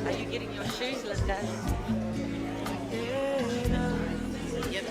Are you getting your shoes, Linda? Yep.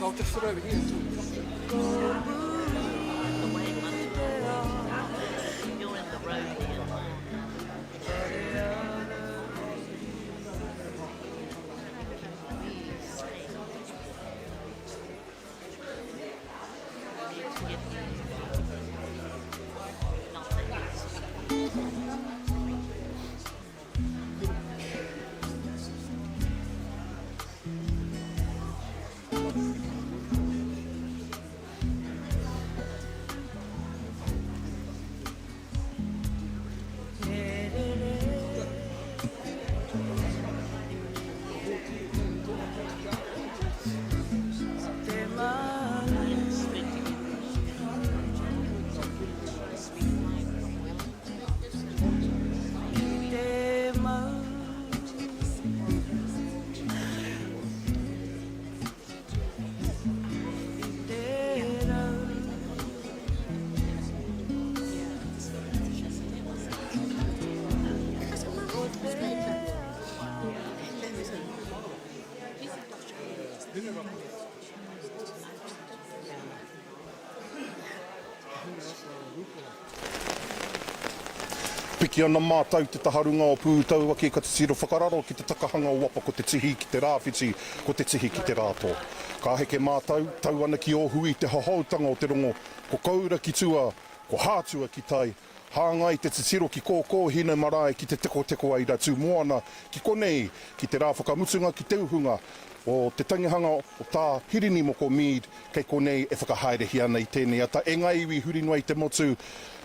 I'll just sit over here too. You're in the road here. Piki ana mātau te taha runga o Pūtauaki ka titiro whakararo ki te takahanga o Wapa ko te tihi ki te rāwhiti, ko te tihi ki te rātō. Ka heke mātau, tau ana ki Ōhui te hohoutanga o te rongo, ko Koura ki tua, ko Hātua ki tai, Hāngai te titiro ki Kōkōhine marae ki te tekoteko a Iratūmoana, ki konei, ki te rā whakamutunga ki te uhunga o te tangihanga o Tā Hirini Moko Mead kei konei e whakahaerehia ana i tēnei ata e ngā iwi huri noa i te motu,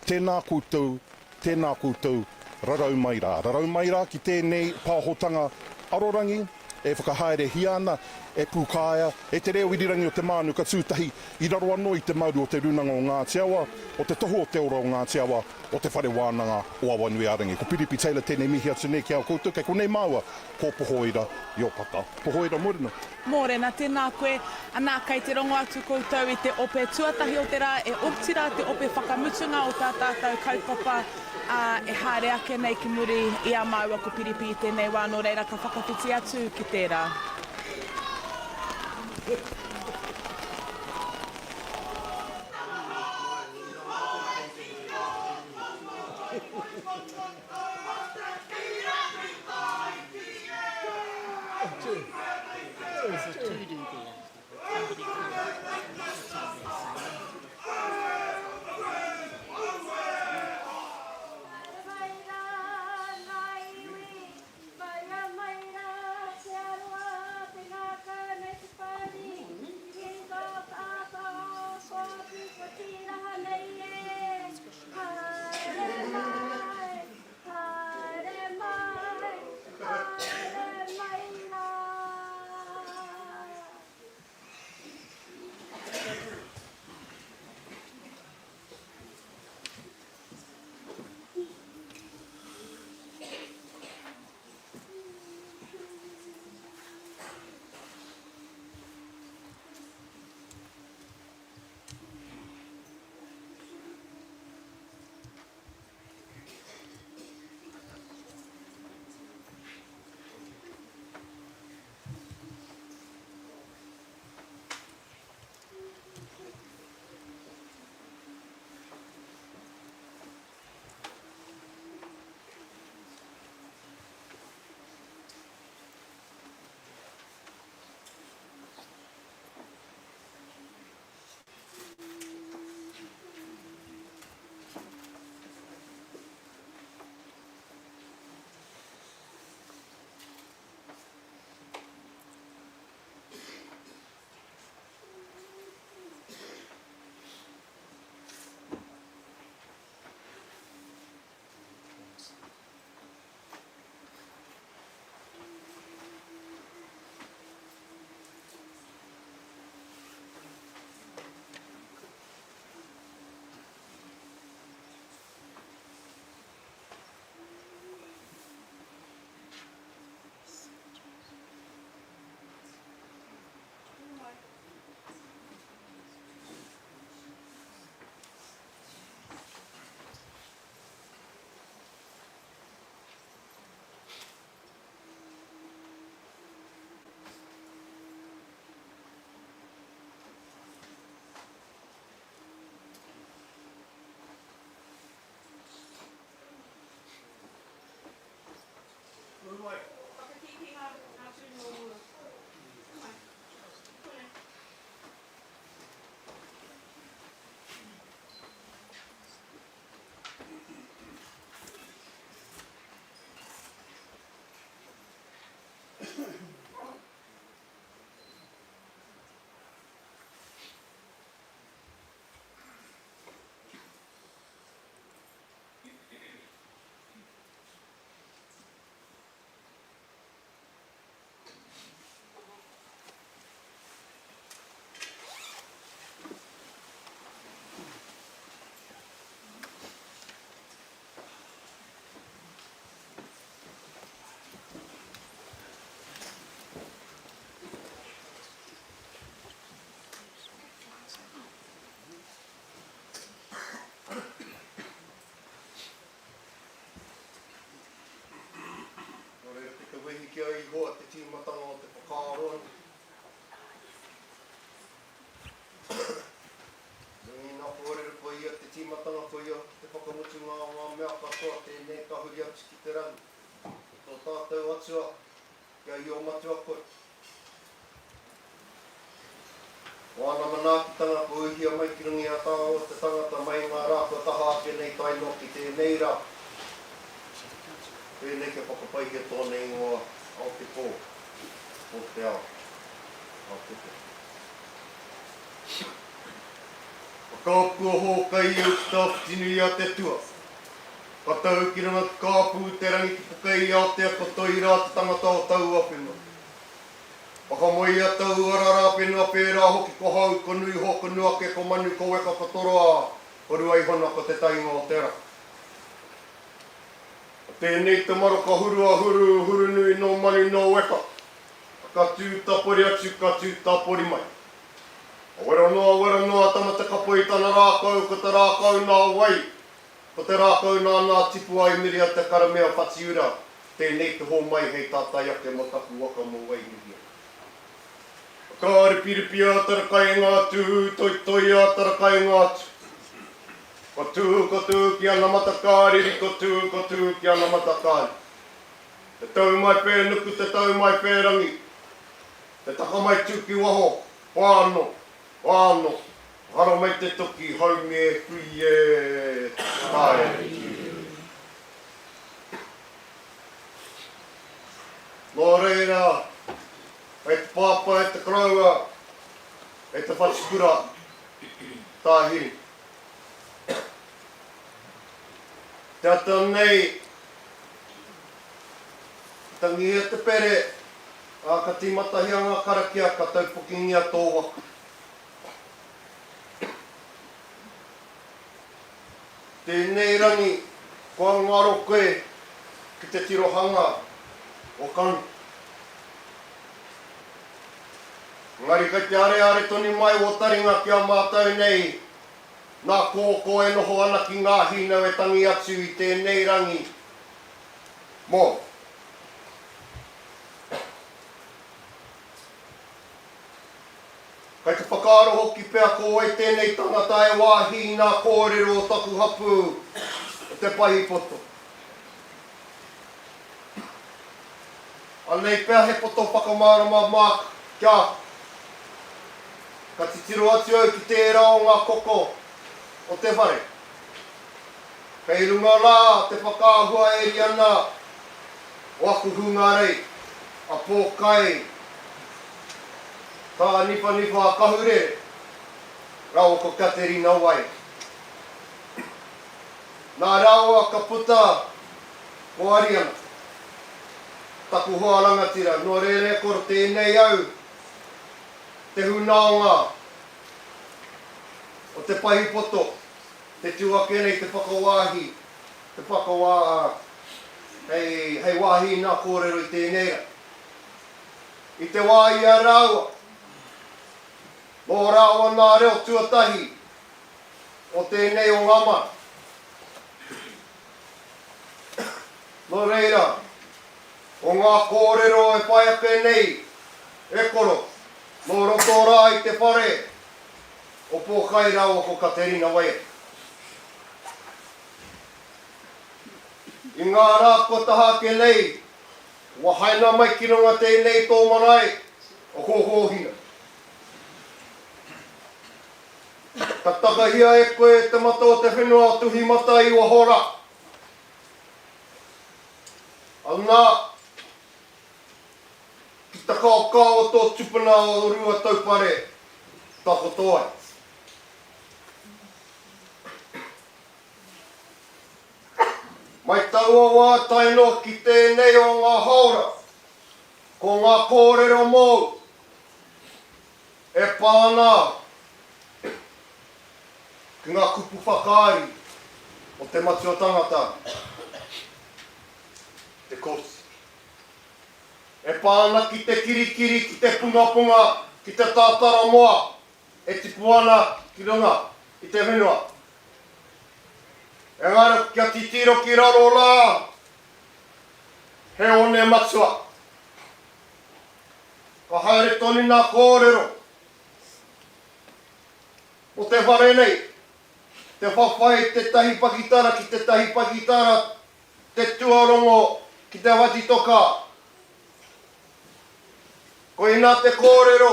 tēnā koutou, tēnā koutou, rarau mai rā. Rarau mai rā ki tēnei pāhotanga arorangi e whakahaerehia ana e Pūkāea, e Te Reo Irirangi o Te Mānuka Tūtahi i raro anō i te maru o Te Rūnanga o Ngāti Awa, o Te Tohu o Te Ora o Ngāti Awa, o Te Whare Wānanga o Awanuiārangi. Ko Piripi Taylor tēnei mihi atu nei ki a koutou, kei konei māua ko Pohoira Iopata. Pohoira, mōrena. Mōrena, tēnā koe. Anā, kei te rongo atu koutou i te ope tuatahi o te rā, e otirā te ope whakamutunga o tā tātou kaupapa, ā, e haere ake nei ki muri i a māua ko Piripi i tēnei wā, nō reira ka whakawhiti atu ki tērā. tīmatanga o te whakaaro anō. Nui ngā kōrero ko ia te tīmatanga, ko ia hoki te whakamutunga o ngā mea katoa, tēnei ka huri atu ki te rangi. Ko tō tātou Atua, kia Io Matua koe. Ko ana manaakitanga kua uhia mai ki runga i a tāua te tangata mai i ngā rā kua taha ake nei tae noa ki tēnei rā. Pēnei kia whakapaihia tōna ingoa ao te pō, o te ao, ao te pō. Whakaapua hōkai i au ki Tāwhitinui a te Atua. Ka tau ki runga ki Kāpū te rangi ki Puke i Aotea ko Toirā te tangata o taua whenua. Whakamoea taua rara whenua pērā hoki ko Hau, ko Nuiho, ko Nuake, ko Manu, ko Weka, ko Toroa, ko Ruaihona, ko Te Tainga o te Ra. Ko tēnei te maro ka huru a Huru, Hurunui nō Manu nō Weka. Ka tū tapori atu, ka tū tapori mai. A wero noa, wero noa Tamatekapua i tana rākau, ko te rākau nā wai? Ko te rākau nāna a tipu ai Miria te karamea whatiura, tēnei te hōmai hei tātai ake mō taku waka mō Waimihia. Whakaripiripi a tarakainga atu, toitoi a tarakainga atu. Ko tū, ko tū ki ana mata kāriri, ko tū, ko tū ki ana mata kāri. Te tau mai whēnuku, te tau mai whērangi, te taka mai tū ki waho, whāno, Whano, haramai te toki haumi e kui e tae ki. Nō reira, e te pāpā, e te koroua, e te whatukura, tāhiri. Te ata nei, tangihia te pere, ā, ka tīmatahia ngā karakia, ka taupokingia tō waka. Tēnei rangi, kua ngaro koe ki te tirohanga o Kanu. Engari kei te areare tonu mai wō taringa ki a mātou nei, nā kōkō e noho ana ki ngā hīnau e tangi atu i tēnei rangi mōu. Kei te whakaaro hoki pea ko wai tēnei tangata e wāhi i ngā kōrero o taku hapū o Te Pahipoto. Anei pea he poto whakamārama māku ki a koe. Ka titiro atu au ki tērā o ngā koko o te whare. Kei runga rā te whakaahua e ri ana o aku hūngarei, a Pōkai, Tāniwhaniwha a Kahurere rāua ko Katerina Wai. Nā rāua ka puta ko Ariana, taku hoa rangatira, nō reira e koro tēnei au te hunaonga o te pahipoto, te tū ake nei te whakawāhi, te whakawā hei, hei wāhi i ngā kōrero i tēnei rā. I te wā i a rāua, nō rāua nā reo tuatahi o tēnei o ngā mara. Nō reira, o ngā kōrero e whai ake nei e koro, nō roto rā i te whare o Pōkai rāua ko Katerina Waiata. I ngā rā kua taha ake nei, Kua haina mai ki runga tēnei tō marae o Kōkōhina. Ka takahia e koe te mata o te whenua o Tuhimata i waho rā. Ana, ki te kaokao o tō tupuna o Ruataupare takoto ai. Mai taua wā tae noa ki tēnei o ngā hāora, ko ngā kōrero mōu e pā ana ki ngā kupu whakaari o te matua tangata, te Kōti. E pā ana ki te kirikiri, ki te pungapunga, ki te tātaramoa e tipu ana ki runga i te whenua. Engari kia titiro ki raro rā, he one matua. Ka haere tonu nā kōrero o te whare nei, te whawhai tētahi pakitara ki tētahi pakitara, te tuarongo ki te whatitoka. Koinā te kōrero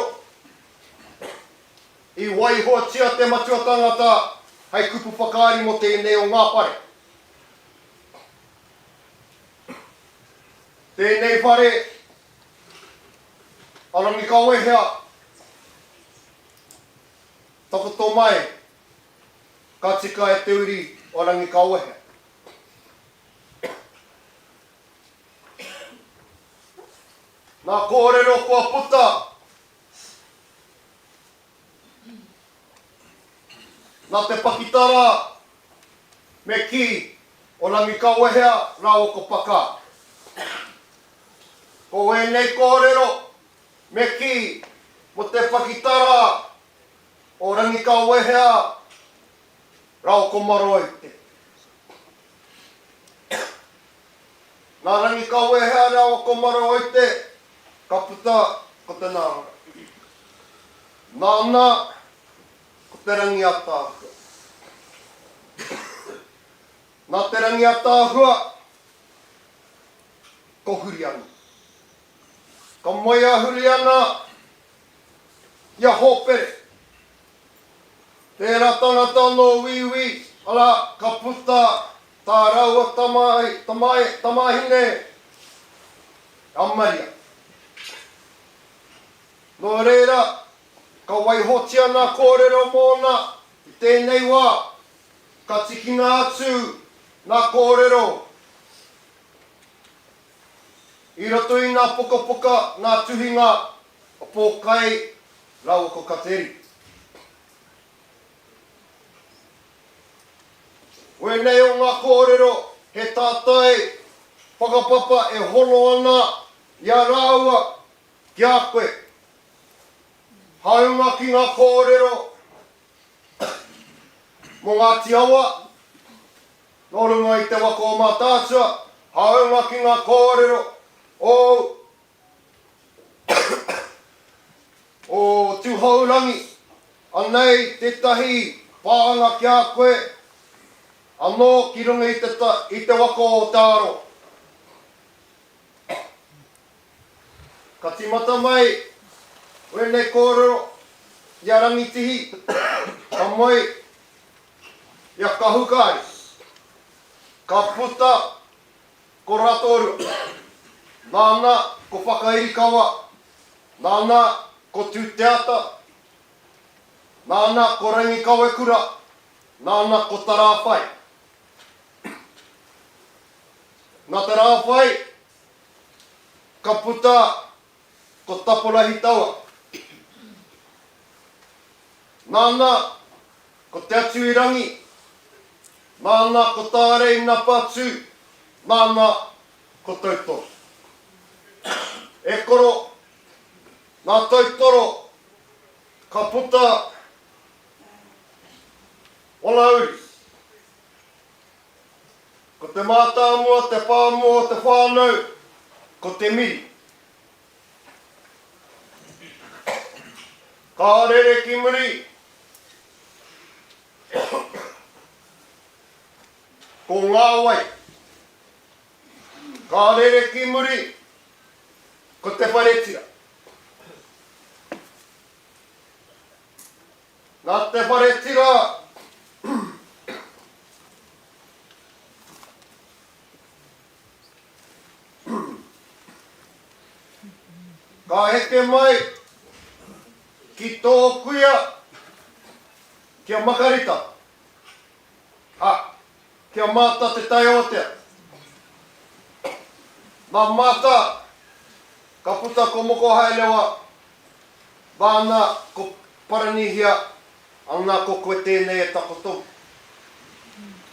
i waihotia te matua tangata hei kupu whakaari mō tēnei o ngā whare. Tēnei whare a Rangikawehea, takoto mai, ka tika e te uri o Rangikawehea. Nā kōrero kua puta. Nā te pakitara me kī o Rangikawehea rāua ko Paka. Ko ēnei kōrero me kī mō te pakitara o Rangikawehea rāua ko Maroite. Nā Rangikawehea rāua ko Maroite ka puta ko Te Nārara. Nāna ko Te Rangiataahua. Nā Te Rangiataahua ko Huriana. Ka moe a Huriana i a Hōpere. Tērā tangata nō Wīwī, arā, ka puta tā rāua tamāhine a Maria. Nō reira, ka waihotia ngā kōrero mōna i tēnei wā, ka tikina atu ngā kōrero i roto i ngā pukapuka, ngā tuhinga a Pōkai rāua ko Kateri. Wēnei o ngā kōrero he tātai whakapapa e hono ana i a rāua ki a koe. Hāunga ki ngā kōrero mō Ngāti Awa, nō runga i te waka o Mātaatua, hāunga ki ngā kōrero ōu o Tūhourangi, anei tētahi pānga ki a koe anō ki runga i te, i te waka o Te Arawa. Ka tīmata mai wēnei kōrero i a Rangitihi, ka moe i a Kahukāri, ka puta ko Ratorua, nāna ko Whakairikawa, nāna ko Tūteata, nāna ko Rangikawekura, nāna ko Tarāwhai. Nā Tarāwhai ka puta ko Taporahitaua. Nāna ko Te Atuirangi, nāna ko Tāreinapatū, nāna ko Tautoro. E koro, nā Tautoro ka puta ōna uri. Ko te mātāmua, te pāmua o te whānau, ko te miri. Ka rere ki muri, ko ngā wai. Ka rere ki muri, ko te wharetira. Nā te whare tira Ka heke mai ki tō kuia ki a Makarita, a, ki a Maata Te Taiawatea. Nā Maata ka puta ko Mokohaerewa Māna ko Paranihia, ana ko koe tēnei e takoto.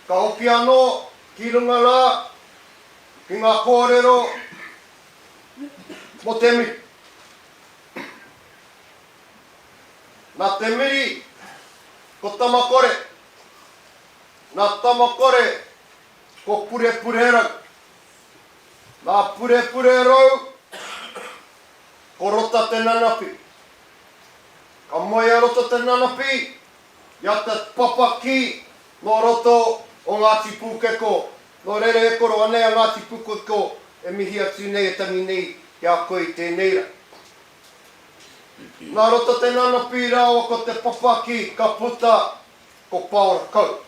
Ka hoki anō ki runga rā ki ngā kōrero mō te miri. Nā te miri ko Tamakore, nā Tamakore ko Purepurerau, nā Purepurerau. Ko Rota Te Nanapi. Ka moe a Rota Te Nanapi i a Te Papaki nō roto o Ngāti Pūkeko. Nō reira e koro, anei a Ngāti Pūkeko e mihi atu nei, e tangi nei ki a koe i tēnei rā. Nā Rota Te Nanapi rāua ko Te Papaki ka puta ko Paora Kau.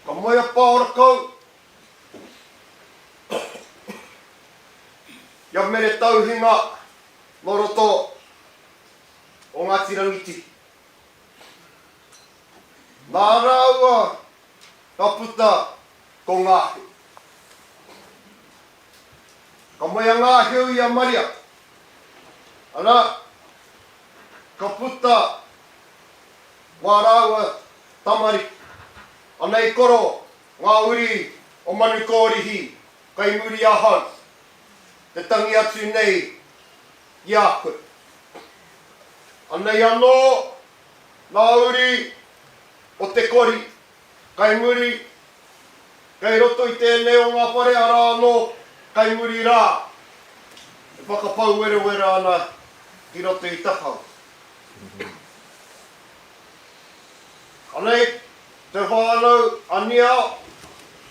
Ka moe a Paora Kau i a Mere Tauhinga nō roto o Ngāti Rangitihi. Nā rāua ka puta ko Ngāheu. Ka moe a Ngāheu i a Maria, arā, ka puta wā rāua tamariki. Anei koro ngā uri o Manukōrihi kai muri ahau, te tangi atu nei i a koe. Anei anō ngā uri o Te Kori kai muri, kei roto i tēnei o ngā whare arā anō kai muri rā e whakapau werewere ana ki roto i Takao. Anei te whānau a Niao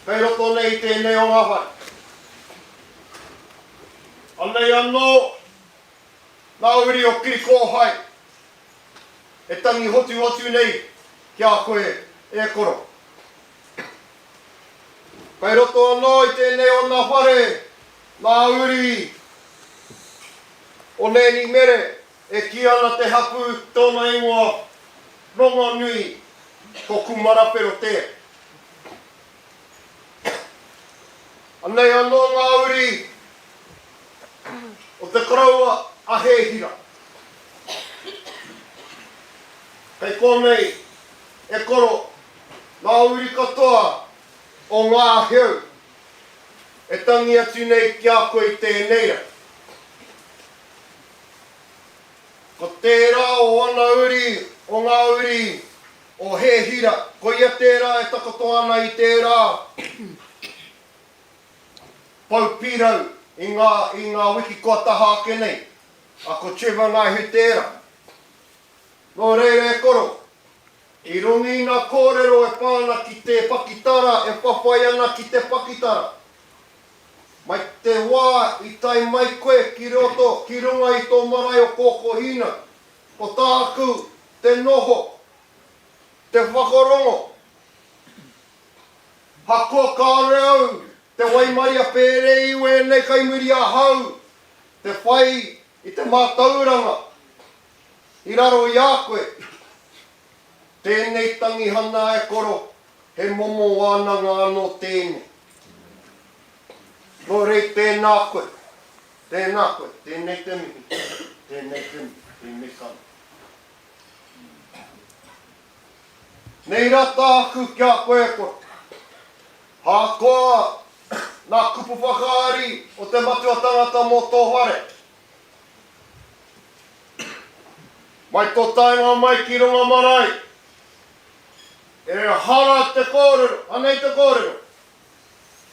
kei roto nei i tēnei o ngā whare. Anei anō ngā uri o Kirikōhai e tangi hotuhotu nei ki a koe e koro. Kei roto anō i tēnei o ngā whare ngā uri o Nēni Mere E kī ana te hapū tōna ingoa rongonui ko Kumarawhero tērā. Anei anō ngā uri o te koroua a Hēhira. Kei konei e koro ngā uri katoa o ngā heu e tangi atu nei ki a koe i tēnei rā. Ko tērā o ana uri, o ngā uri o Hēhira, koia tērā e takoto ana i tērā pou pīrau i ngā, i ngā wiki kua taha ake nei, a ko Trevor Ngāihu tērā. Nō reira e koro, i runga i ngā kōrero e pā ana ki te pakitara e whawhai ana ki te pakitara, Mai te wā i tae mai koe ki roto, ki runga i tō marae o Kōkōhina, ko tāku te noho, te whakarongo. Hakoa kāore au te waimaria pērē i wēnei kai muri ahau te whai i te mātauranga i raro i a koe. Tēnei tangihana e koro, he momo wānanga anō tēnei. Nō rei tēnā koe, tēnā koe, tēnei te mihi, tēnei te mihi, tēnei ka mihi. Nei rā tāku ki a koe e koro. Hākoa nā kupu whakaari o te matua tangata mō tō whare. Mai tō taenga mai ki runga marae, ehara te kōrero, anei te kōrero,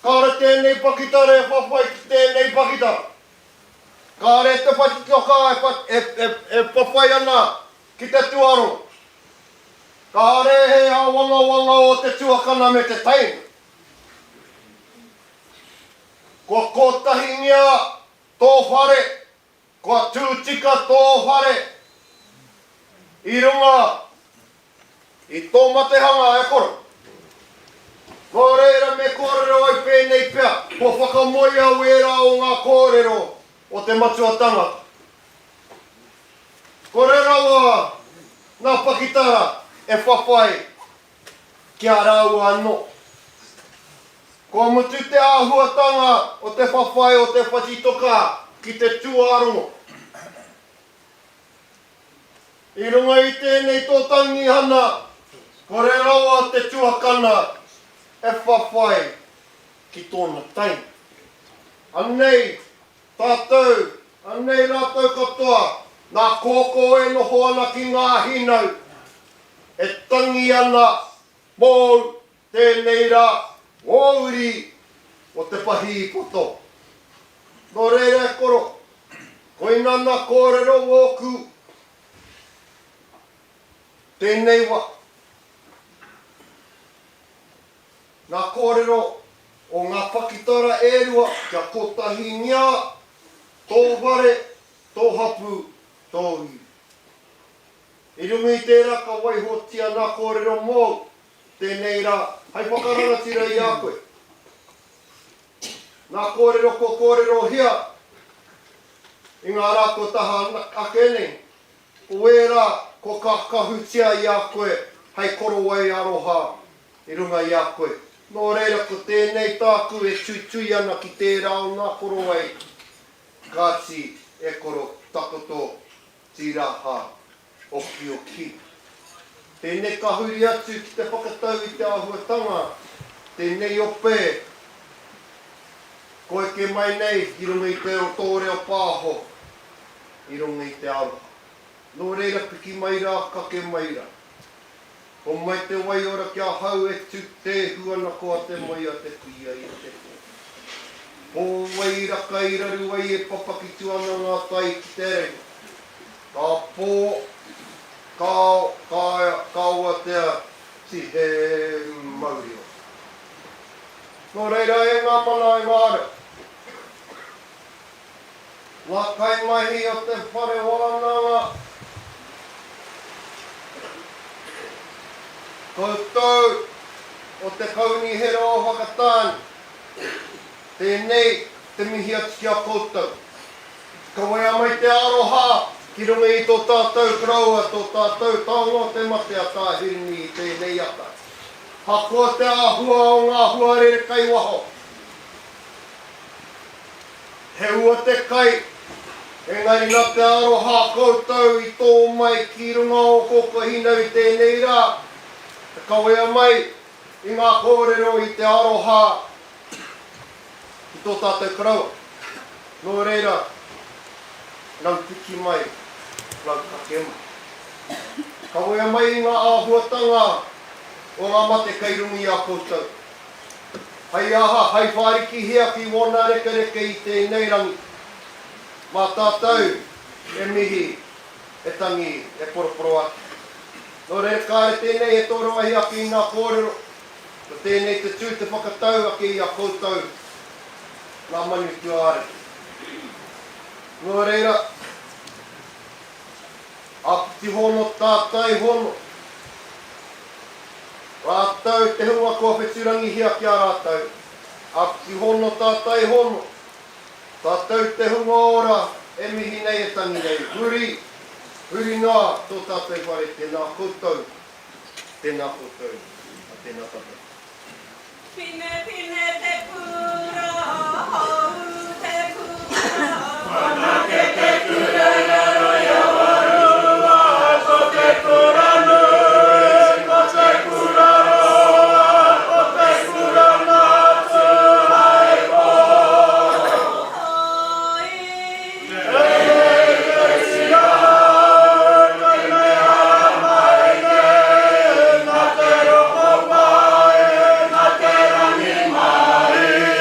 Kāore tēnei pakitara e whawhai ki tēnei pakitara. Kāore te whatitoka e, e, e whawhai ana ki te tuaro. Kāore he āwangawanga o te tuakana me te teina. Kua kōtahingia tō whare Kua tū tika tō whare i runga i tō matehanga e koro. Nō reira me kōrero ai pēnei pea, kua whakamoea wērā o ngā kōrero o te matua tangata. Kore rawa ngā pakitara e whawhai ki a rāua anō. Kua mutu te āhuatanga o te whawhai o te whatitoka ki te tuarongo. I runga i tēnei tō tangihana, kore rawa te tuakana e whawhai ki tōna taina. Anei tātou, anei rātou katoa, nā kōkō e noho ana ki ngā hīnau, e tangi ana mōu Tēnei rā, Ngō uri o te pahī poto. Nō reira e koro, koina na kōrero wōku tēnei wa. Ngā kōrero o ngā pakitara e rua kia kotahingia tō whare, tō hapū, tō iwi. I runga i tērā ka waihotia ngā kōrero mōu tēnei rā hei whakarangatira i a koe. Ngā kōrero kua kōrerohia i ngā rā kua taha ake nei, ko ērā kua kākahutia i a koe hei korowai aroha i runga i a koe. Nō reira ko tēnei tāku e tuitui ana ki tērā o ngā korowai, kāti e koro takoto tīraha okioki. Tēnei ka huri atu ki te whakatau i te āhuatanga, tēnei ope ko eke mai nei i runga i te tō reo pāho, i runga i te aroha. Nō reira piki mai rā, kake mai rā. Homai te waiora ki ahau e tu tēhu ana ko a te moe a te kuia i te po. Ko wai raka i raru ai e papakitu ana ngā tai ki te renga. Ka po, ka ao, ka ea, ka oatea, tihe mauri ora. Nō reira e ngā mana e ngā reo. Ngā kaimahi o te whare wānanga, koutou o te Kaunihera o Whakatāne, tēnei te mihi atu ki a koutou. Kawea mai te aroha ki runga i tō tātou koroua, tō tātou taonga o te mate a Tā Hirini i tēnei ata. Hakoa te āhua o ngā huarere kai waho, He ua te kai, engari nā te aroha koutou i tō mai ki runga o Kōkōhinau i tēnei rā, te kawea mai i ngā kōrero i te aroha ki tō tātou koroua. Nō reira, rau piki mai, rau kake mai. Kawea mai i ngā āhuatanga o ngā mate kei runga i a koutou. Hei aha, hei whārikihia ki wōna rekereke i tēnei rangi. Mā tātou e mihi, e tangi, e poroporoaki. Nō reira kāre tēnei e tōroahi ake i ngā kōrero, ko tēnei te tū te whakatau ake i a koutou ngā manu tuārere. Nō reira, āpiti hono tātai hono. Rātou te hunga kua wheturangihia ki a rātou, āpiti hono tātai hono, tātou te hunga ora e mihi nei e tangi nei, huri, huri noa tō tātou whare, tēnā koutou, tēnā koutou, a tēnā tātou. Pine pine te kura hou te kura Whanake te kura i raro i Awarua Ko te kura nui, ko te kura roa Ko te kura matua e Hoi Tēnei te tiahau, kei me haramai nei, Nā te rongopai, nā te rangimārie.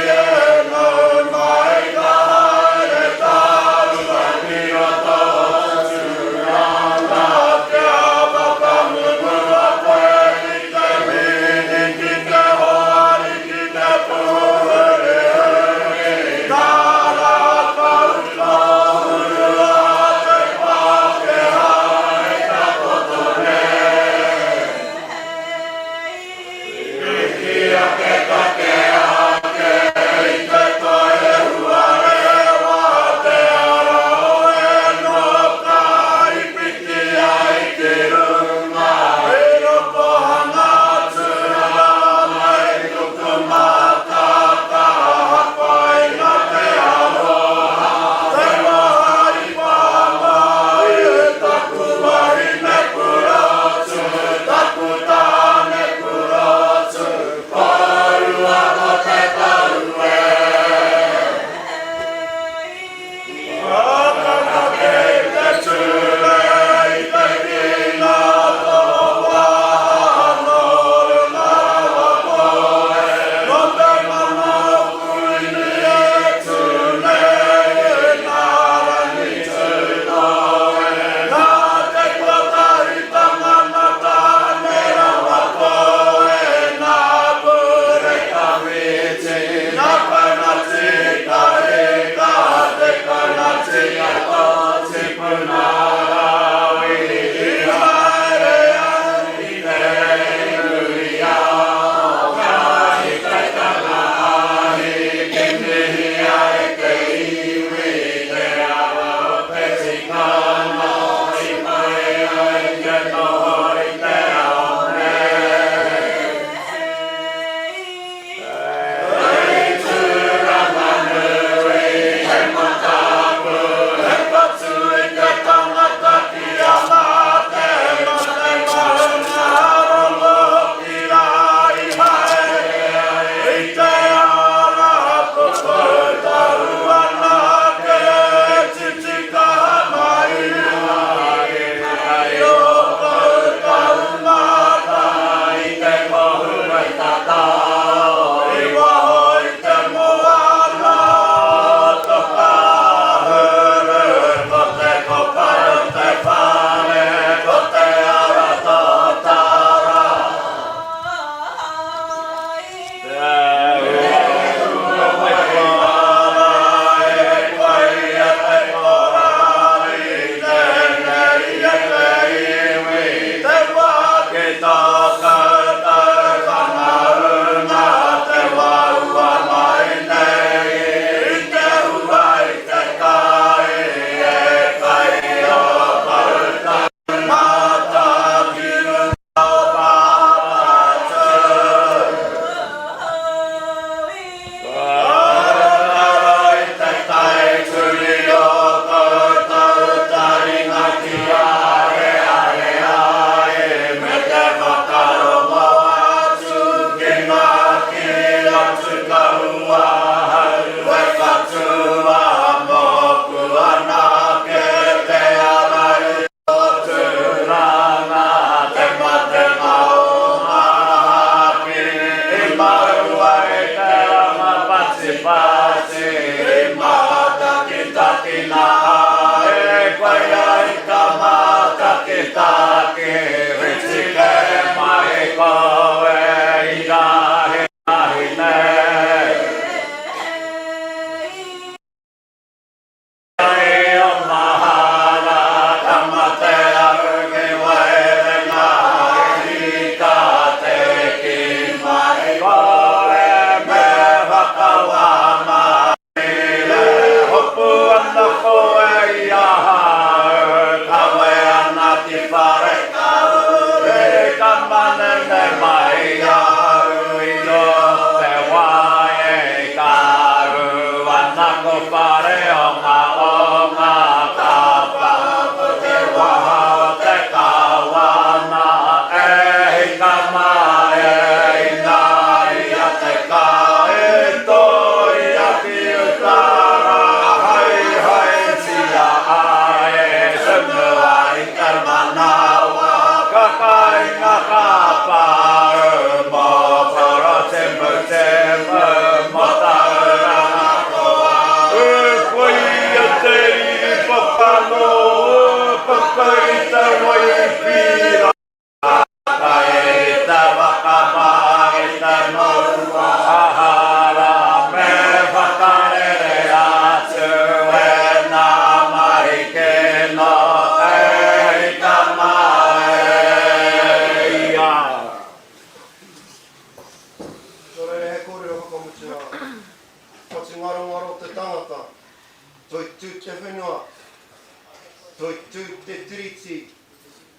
tiriti,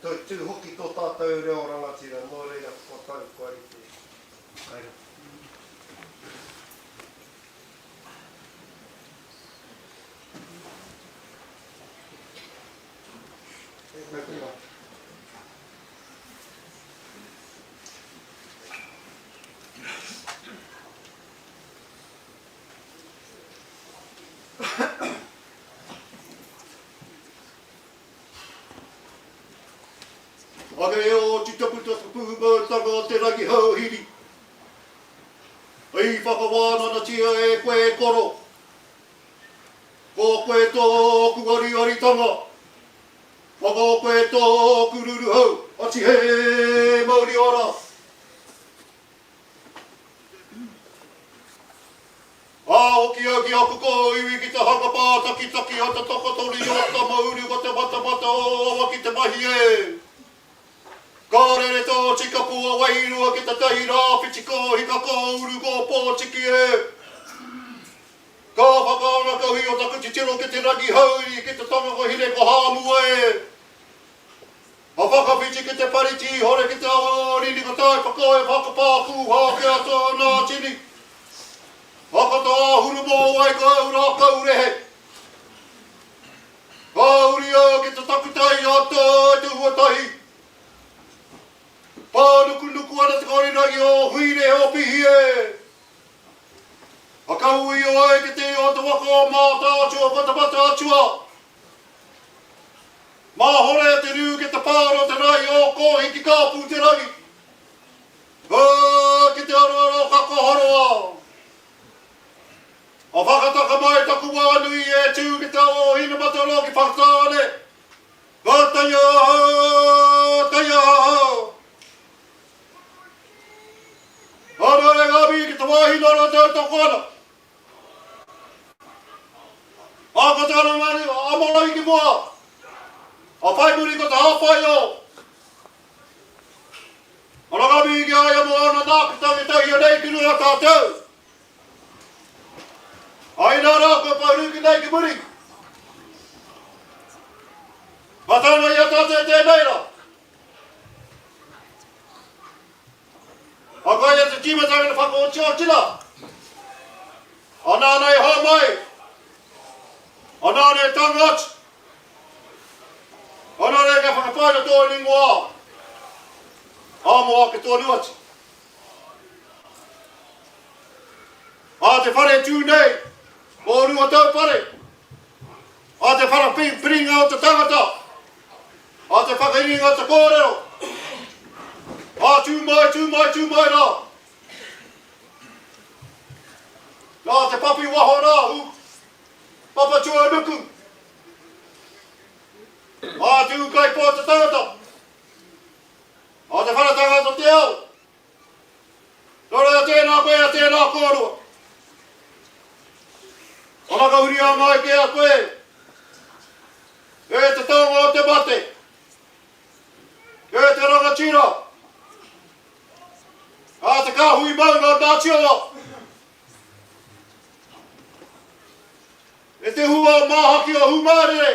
toitū hoki tō tātou reo rangatira, nō reira kua tau, kua rite. Kai roto. Ake o Titaputaka pūmautanga o te rangi hauhiri, I whakawānanatia e koe e koro, Ko koe tōku ariaritanga, Ko koe tōku ruruhau, Ati he mauri ora! Ā, hoki au ki aku kōiwi ki te hanga pātakitaki o te tokotoru o Tamauru ko te matamata o Awa ki te mahi e. Ka rere tō tikapua wairua ki te tahi rāwhiti ko Hika ko Uru ko Pōtiki e. Ka whakaanakauhi o taku titiro ki te rangi hauiri ki te tonga ko Hine ko Hāmua e. A whakawhiti ki te pari tīhore ki te awa o Riri ko tai whakae whakapā kūhā ki a tōna tini. A ko tā āhuru mōwai ko au rākau rehe. Ka huri au ki te takutai a toi te huatahi. Pānukunuku ana te korirangi o Huirehe o Pihi e. A ka uio ai ki te o te waka o Mātaatua ko te Mataatua. Māhore te riu ki te pāro te rahi o Kōhiki ka pū te rangi. Ā, ki te aroaro ka kohoroa. A whakataka mai taku wā nui e tū ki te awa o Hinematarō ki Whakatāne. Ka taia ahau, taia ahau. Anō e ngā mihi ki te wāhi nō rātou tautoko ana. Ā, ko te Amorau ki mua, ā, whai muri ko te hāpai o. Ana ngā mihi ki a ia mō āna nākitanga i tauhia nei ki runga tātou. Ā, inā rā kua pahuruki nei ki muri. Ka taunga i a tātou i tēnei rā. A koia te tīmatanga te whakaotiotina. A nāna i hōmai. A nāna i tanga atu. A nāna i ka whakapaina tōna ingoa. A mō ake tonu atu. A te whare tū nei, o Ruataupare. A te whara piringa o te tangata. A te whakairinga o te kōrero. A tū mai, tū mai, tū mai rā. Nā te papi waho rā, ū, Papatūānuku. A te ūkaipō te tangata. A te whara tangata te ao. Nō reira tēnā koe a tēnā kōrua. Ana ka huri a mai ki a koe. E te taonga o te mate. E te rangatira. A te kāhui maunga o Ngāti Awa. E te hua o Māhaki o Hūmārere.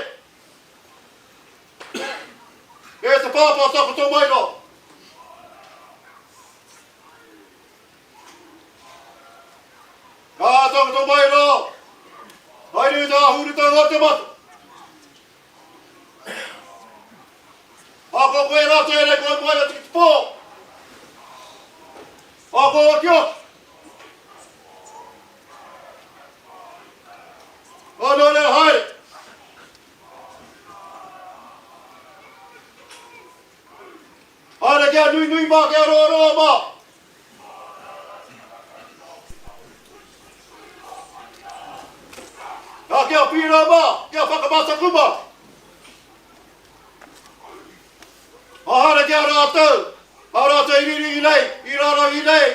E te pāpā takoto mai rā. Ka takoto mai rā. Haere i tā hurutanga o te mata. A ko koe rā tēnei koe mai atu ki te pō. A ko oki oki. A nō reira haere. Haere kia nui nui mā, kia roa roa mā. Nā kia pīrā mā, kia whakamataku mā. A haere ki a rātou, a rātou i riri nei, i rārangi nei.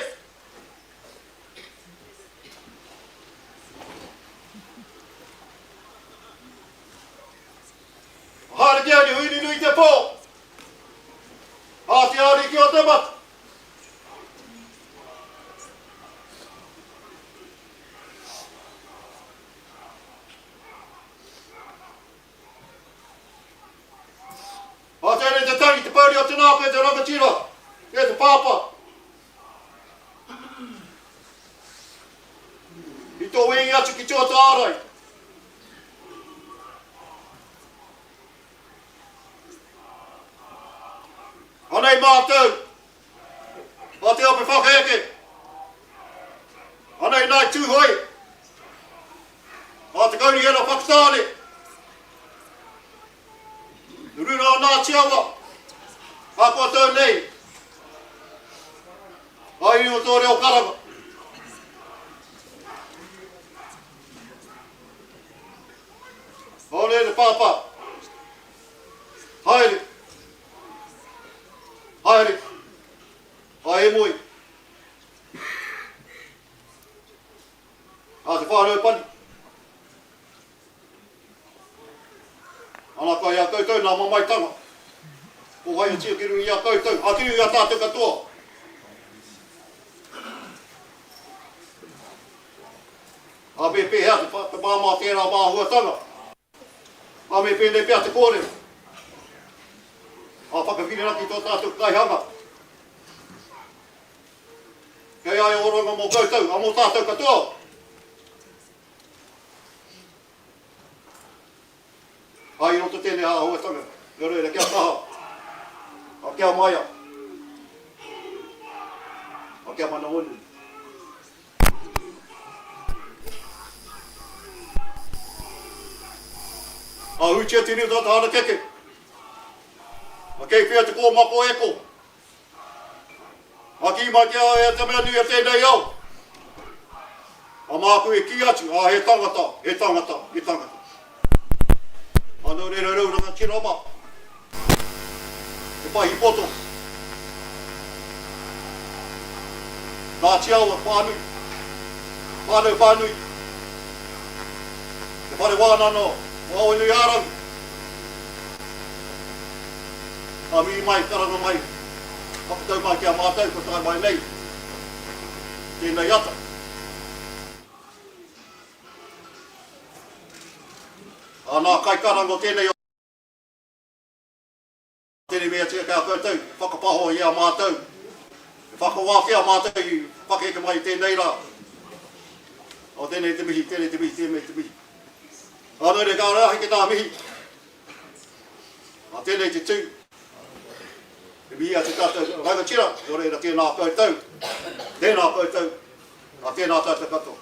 A haere ki a Huininui te pō, a te ariki o te mata. Ā, tēnei te tangi, te pouri o te nākau e te rangatira, e te pāpā. I tō wēngi atu ki tua tārai. Anei mātou, a te ope whakaeke. Anei nāi Tūhoe, a te Kaunihera Whakatāne. Runa o Ngāti Awa, a koutou nei, a iwi o tō reo karanga. Haere te pāpā. Haere. Haere. A e moe. A te whānau pani. Ana kai a koutou nā mamaetanga. Ko wai a tia ki runga i a koutou, a ki runga i a tātou katoa. A me pēhea te māmā tērā māhuatanga? A me pēnei pea te kōrero? A whakawhirinaki tō tātou kaihanga. Kei a e oranga mō koutou, a mō tātou katoa. Ā, i roto tēnei āhuatanga, nō reira kia kaha, ā, kia maia, ā, kia manawanui. Ā, huitia te reo tata harakeke, ā, kei whea te kōmako e ko. Ka kī mai ki a ia te mea nui o tēnei ao. A māku e kī atu, ā, he tangata, he tangata, he tangata. Ā, nō reira rau rangatira mā, te pahi poto, Ngāti Awa whānui, whānau whānui, te whare wānanga o Awanui-ā-rangi. Ka mihi mai, karanga mai, whakatau mai ki a mātou kua tae mai nei tēnei ata. Ā, nā kaikaranga o tēnei tēnei mea tika ki a koutou, whakapaho i a mātou, e whakawātea mātou i whakaheke mai i tēnei rā. Ā, tēnei te mihi, tēnei te mihi, tēnei te mihi. Ā, nō reira, ka rahi ki tā mihi. Ā, tēnei te tū. E mihi atu tātou rangatira, nō reira tēnā koutou, tēnā koutou, ā, tēnā tātou katoa.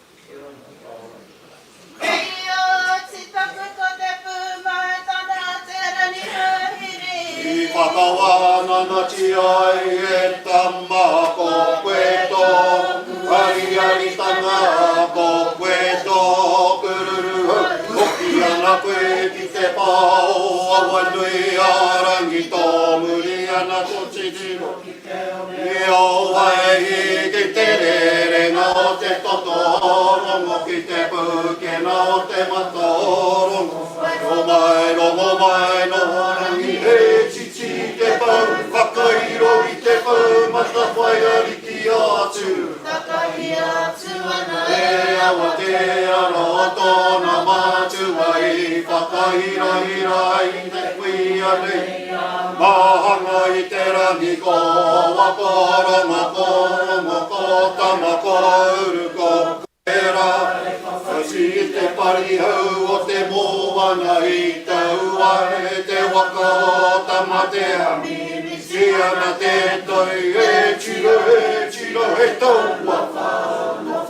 Kei oti taku ko te pūmautanga te Rangihohiri. I whakawānangatia ai e tama ko koe tōku ariaritanga, ko koe tōku ruruhau, hoki ana koe ki te pā o Awanui-ā-rangi, tōmuri ana tō titiro ki te one o Waihi, ki te rerenga o te toto rongo, ki te pūkena o te mata o Rongo. Rongo mai, rongo mai, noho rangi, he titi te pou, whakairo i te pou, matawhai ariki atu. Takahia atu ana e. E Awatea rā tōna mātua i whakahirahira ai te kuia nei. Māhanga i te rangi ko Wako Rongo, ko Rongo, ko Tama, ko Uru, ko Koera. Whati i te parihau o te moana i tau ai te waka o Tamatea. Mimiti ana te tai e tira, e tira, he taua.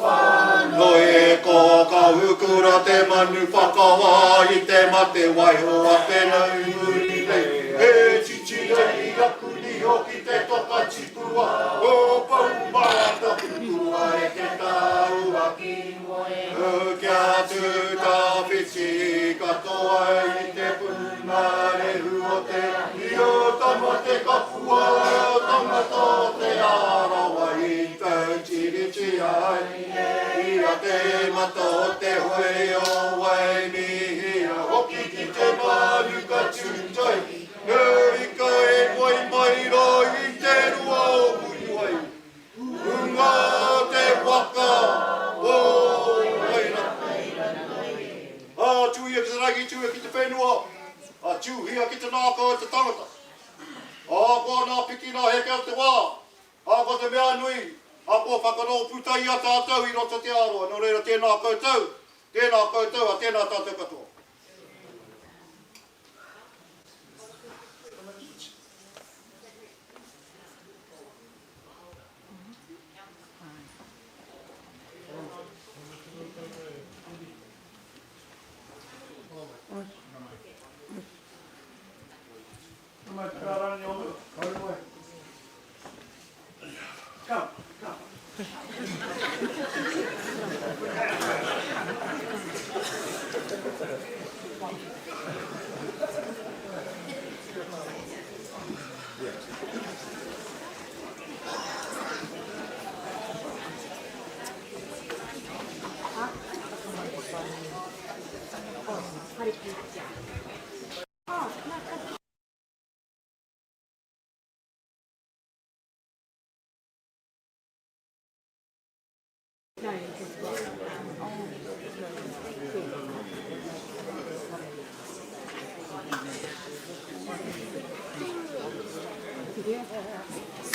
Whano e ko Kahukura te manu whakawā i te mate waiho ake nei muri nei. E titi nei aku niho ki te toka tipua o Poumātaputua e te taua ki Kia tū tawhiti katoa i te pūngārehu o te rangi o Tamatekapua, tangata o Te Arawa i tautiritia ai ia te mata o te hoe o Waimihia hoki ki te manu ka tūtai he ika e moe mai rā i te rua o Muriwai. Runga te waka o Wairaka. Ā, tuia ki te rangi, tuia ki te whenua, ā, tuhia ki te ngākau o te tangata. Ahakoa nā piki nā heke o te wā, ā, ko te mea nui, ā, kua whakanōpū i a tātou i roto te aroha. Nō reira, tēnā koutou, tēnā koutou, ā, tēnā tātou katoa.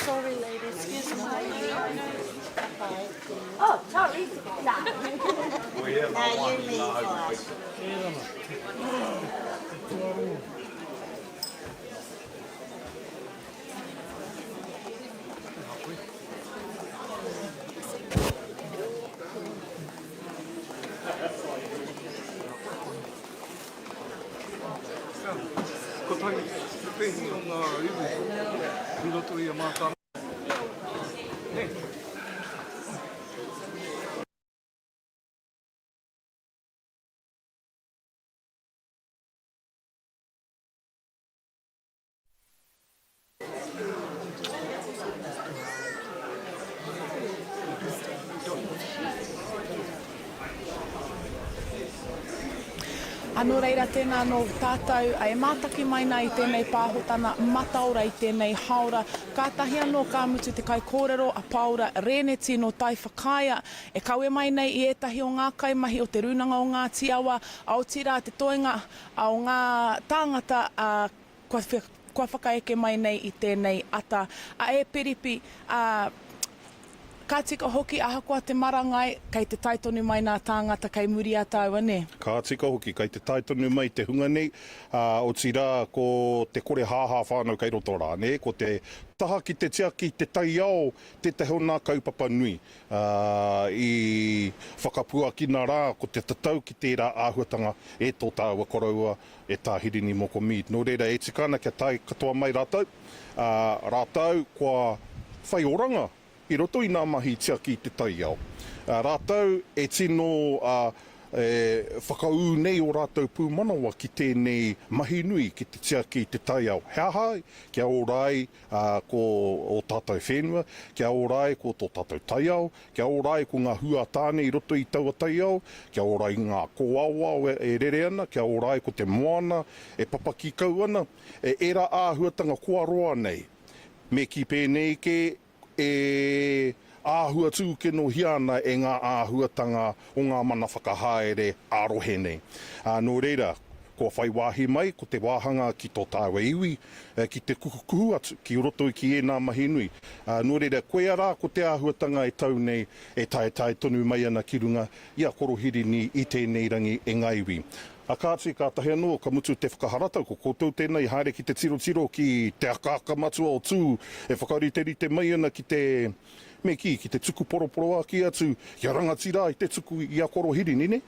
Sorry, lady, excuse me. Oh, sorry. Nah. Now you leave us. Kotahi te pēhi o ngā iwi i roto i a mātāmua. Nē. A nō reira tēnā nō tātou e mātaki mai nā i tēnei pāhotana mataora i tēnei haora. Kātahi anō ka mutu te kaikōrero a Pāora Rēneti nō Taiwhakaea e kawe mai nei i ētahi o ngā kaimahi o Te Rūnanga o Ngāti Awa, a otirā te toenga o ngā tāngata a kua, kua whakaeke mai nei i tēnei ata. A e Piripi, a, ka tika hoki ahakoa te marangai, kei te tae tonu mai nā tāngata kei muri a tāua, nē? Ka tika hoki, kei te tae tonu mai te hunga nei, ā, otirā ko te kore hāhā whānau kei roto rā, nē? Ko te taha ki te tiaki i te taiao tētahi o nā kaupapa nui, ā, i whakapuakina rā ko te tatau ki tērā āhuatanga e tō tāua koroua, e Tā Hirini Moko Mead. Nō reira, e tika ana kia tae katoa mai rātou, ā, rātou kua whai oranga i roto i ngā mahi tiaki i te taiao. Ā, rātou e tino, ā, e whakaū nei ō rātou pūmanawa ki tēnei mahi nui ki te tiaki i te taiao. He aha ai? Kia ora ai, ā, ko ō tātou whenua, kia ora ai ko tō tātou taiao, Kia ora ai ko ngā hua tāne i roto i taua taiao, kia ora ai ngā kōaoao e rere ana, kia ora ai ko te moana e papaki kau ana, e ērā āhuatanga kua roa nei, me kī pēnei kē, e āhua tūkinohia ana e ngā āhuatanga o ngā mana whakahaere ā-rohe nei. Ā, nō reira, kua whai wāhi mai ko te wāhanga ki tō tāua iwi, ki te kuhukuhu atu ki roto ki ēnā mahi nui. Nō reira, koia rā ko te āhuatanga e tau nei, e taetae tonu mai ana ki runga i a Koro Hirini i tēnei rangi e ngā iwi. A kāti, kātahi anō ka mutu te whakaharatau, ko koutou tēnā i haere ki te tirotiro ki te akaaka matua o Tū e whakariterite mai ana ki te, me kī, ki te tuku poroporoākī atu kia rangatira ai te tuku i a Koro Hirini, nē?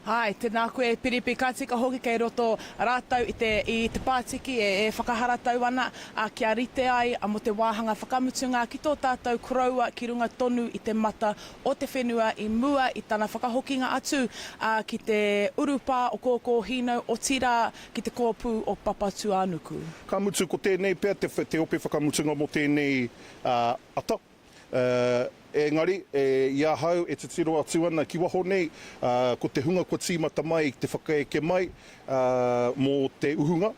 Āe, tēnā koe e Piripi, ka tika hoki kei roto rātou i te, i te pātiki e, e whakaharatau ana, ā, kia rite ai mō te wāhanga whakamutunga ki tō tātou koroua ki runga tonu i te mata o te whenua i mua i tana whakahokinga atu, ā, ki te urupā o Kōkōhīnau, otirā, ki te kōpū o Papatūānuku. Ka mutu, ko tēnei pea te, te ope whakamutunga mō tēnei, ā, ata. Engari, i ahau e titiro atu ana ki waho nei, ko te hunga kua tīmata mai te whakaeke mai mō te uhunga,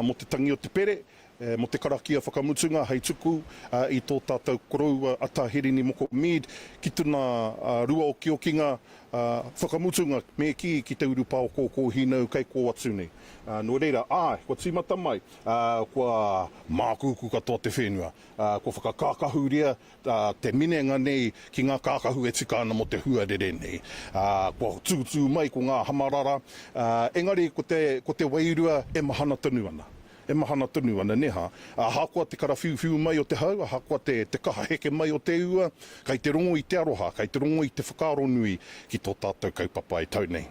mō te tangi o te pere, mō te karakia whakamutunga hei tuku i tō tātou koroua a Tā Hirini Moko Mead ki tona ruaokiokinga whakamutunga me kī ki te urupā o Kōkōhīnau kei kō atu nei. Nō reira, āe, kua tīmata mai, kua mākūkū katoa te whenua, kua whakakākahuria te minenga nei ki ngā kākahu e tika ana mō te huarere nei. Kua tūtū mai ko ngā hamarara, engari ko te, ko te wairua e mahana tonu ana. E mahana tonu ana, nē hā? Ahakoa te karawhiuwhiu mai o te hau, ahakoa te, te kaha heke mai o te ua, kei te rongo i te aroha, kei te rongo i te whakaaro nui ki tō tātou kaupapa e tau nei.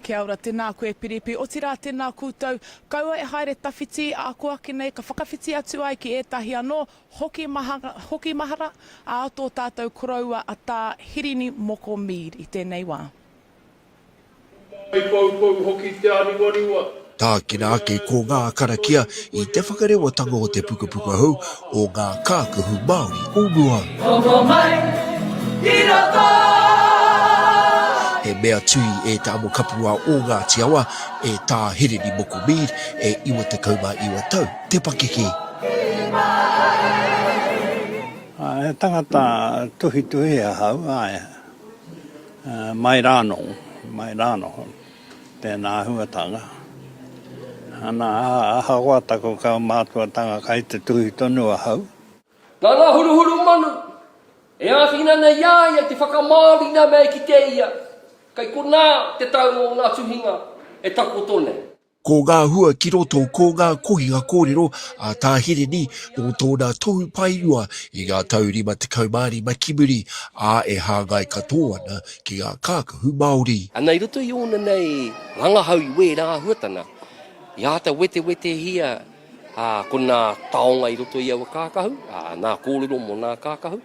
Kia ora, tēnā koe Piripi, otirā tēnā koutou. Kaua e haere tawhiti, ā kō ake nei ka whakawhiti atu ai ki ētahi anō Hoki mahara, hoki mahara, ā tō tātou koroua a Tā Hirini Moko Mead i tēnei wā. Mai poupou hoki te aniwaniwa. Tākina ake ko ngā karakia i te whakarewatanga o te pukapuka hou o Ngā Kākahu Māori o mua. Toko mai ki roto. He mea tuhi e Te Amokapua o Ngāti Awa, e Tā Hirini Moko Mead, e 99 tau te pakeke. He tangata tuhituhi ahau, āe, mai rānō, mai rānō tēnā āhuatanga. Ana, ahakoa taku kaumātuatanga kai te tuhi tonu ahau. Nā ngā huruhuru manu e āwhina ana i a ia te whakamāori nā mea i kite ia, kei konā te taunga o ngā tuhinga e takoto nei. Ko ngā hua ki roto ko ngā kohinga kōrero a Tā Hirini nō tōna tohu paerua i ngā tau 55 ki muri, ā, e hāngai katoa ana ki ngā kākahu Māori. Ana i roto i ōna nei rangahau i wērā āhuatanga, i āta wetewetehia, ā, ko nā taonga i roto i aua kākahu, ā, nā kōrero mō nā kākahu,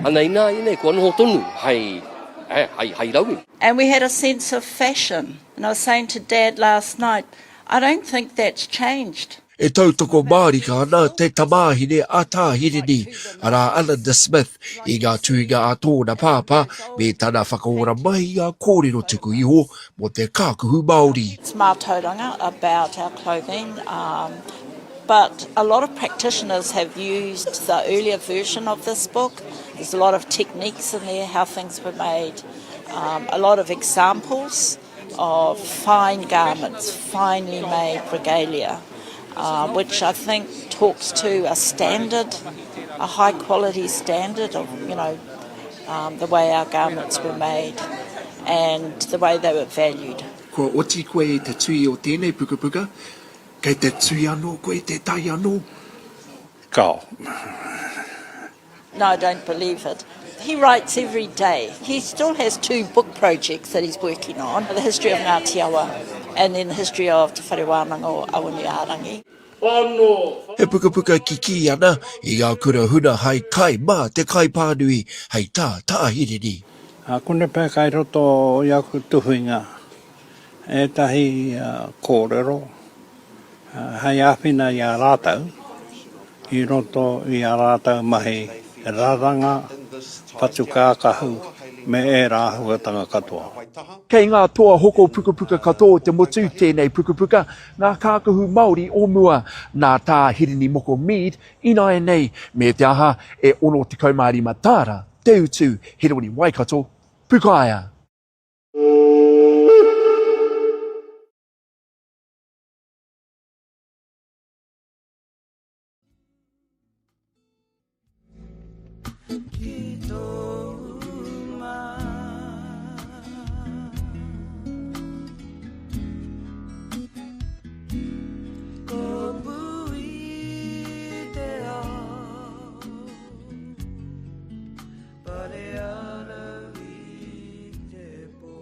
ana ināianei kua noho tonu hei, hei, hei rauemi. And we had a sense of fashion. And I was saying to Dad last night, I don't think that's changed. E tautoko mārika ana te tamāhine a Tā Hirini, arā a Linda Smith, i ngā tuhinga a tōna pāpā me tana whakaora mai i ngā kōrero tuku iho mō te kākuhu Māori. It's mātauranga about our clothing, but a lot of practitioners have used the earlier version of this book. There's a lot of techniques in there, how things were made. Um, a lot of examples of fine garments, finely made regalia, uh, which I think talks to a standard, a high quality standard of, you know, um, the way our garments were made and the way they were valued. Kua oti koe i te tui o tēnei pukapuka, kei te tui anō koe i tētahi anō? Kao. No, I don't believe it. He writes every day. He still has two book projects that he's working on, the history of Ngāti Awa and then the history of Te Whare Wānanga o Awanuiārangi. He pukapuka kikī ana i ngā kura huna hai kai mā te kaipānui, hei tā Tā Hirini. Kone pea kai roto i aku tuhinga ētahi kōrero hei āwhina i a rātou i roto i ā rātou mahi raranga, whatu kākahu me ērā āhuatanga katoa. Kei ngā toa hoko pukapuka katoa o te motu tēnei pukapuka, Ngā Kākahu Māori o Mua, nā Tā Hirini Moko Mead, ināianei, me te aha, e 65 tāra te utu, Heroni Waikato, Pukaea. Ki tōu mā. Kopu i te ao, Pare ana i te pō.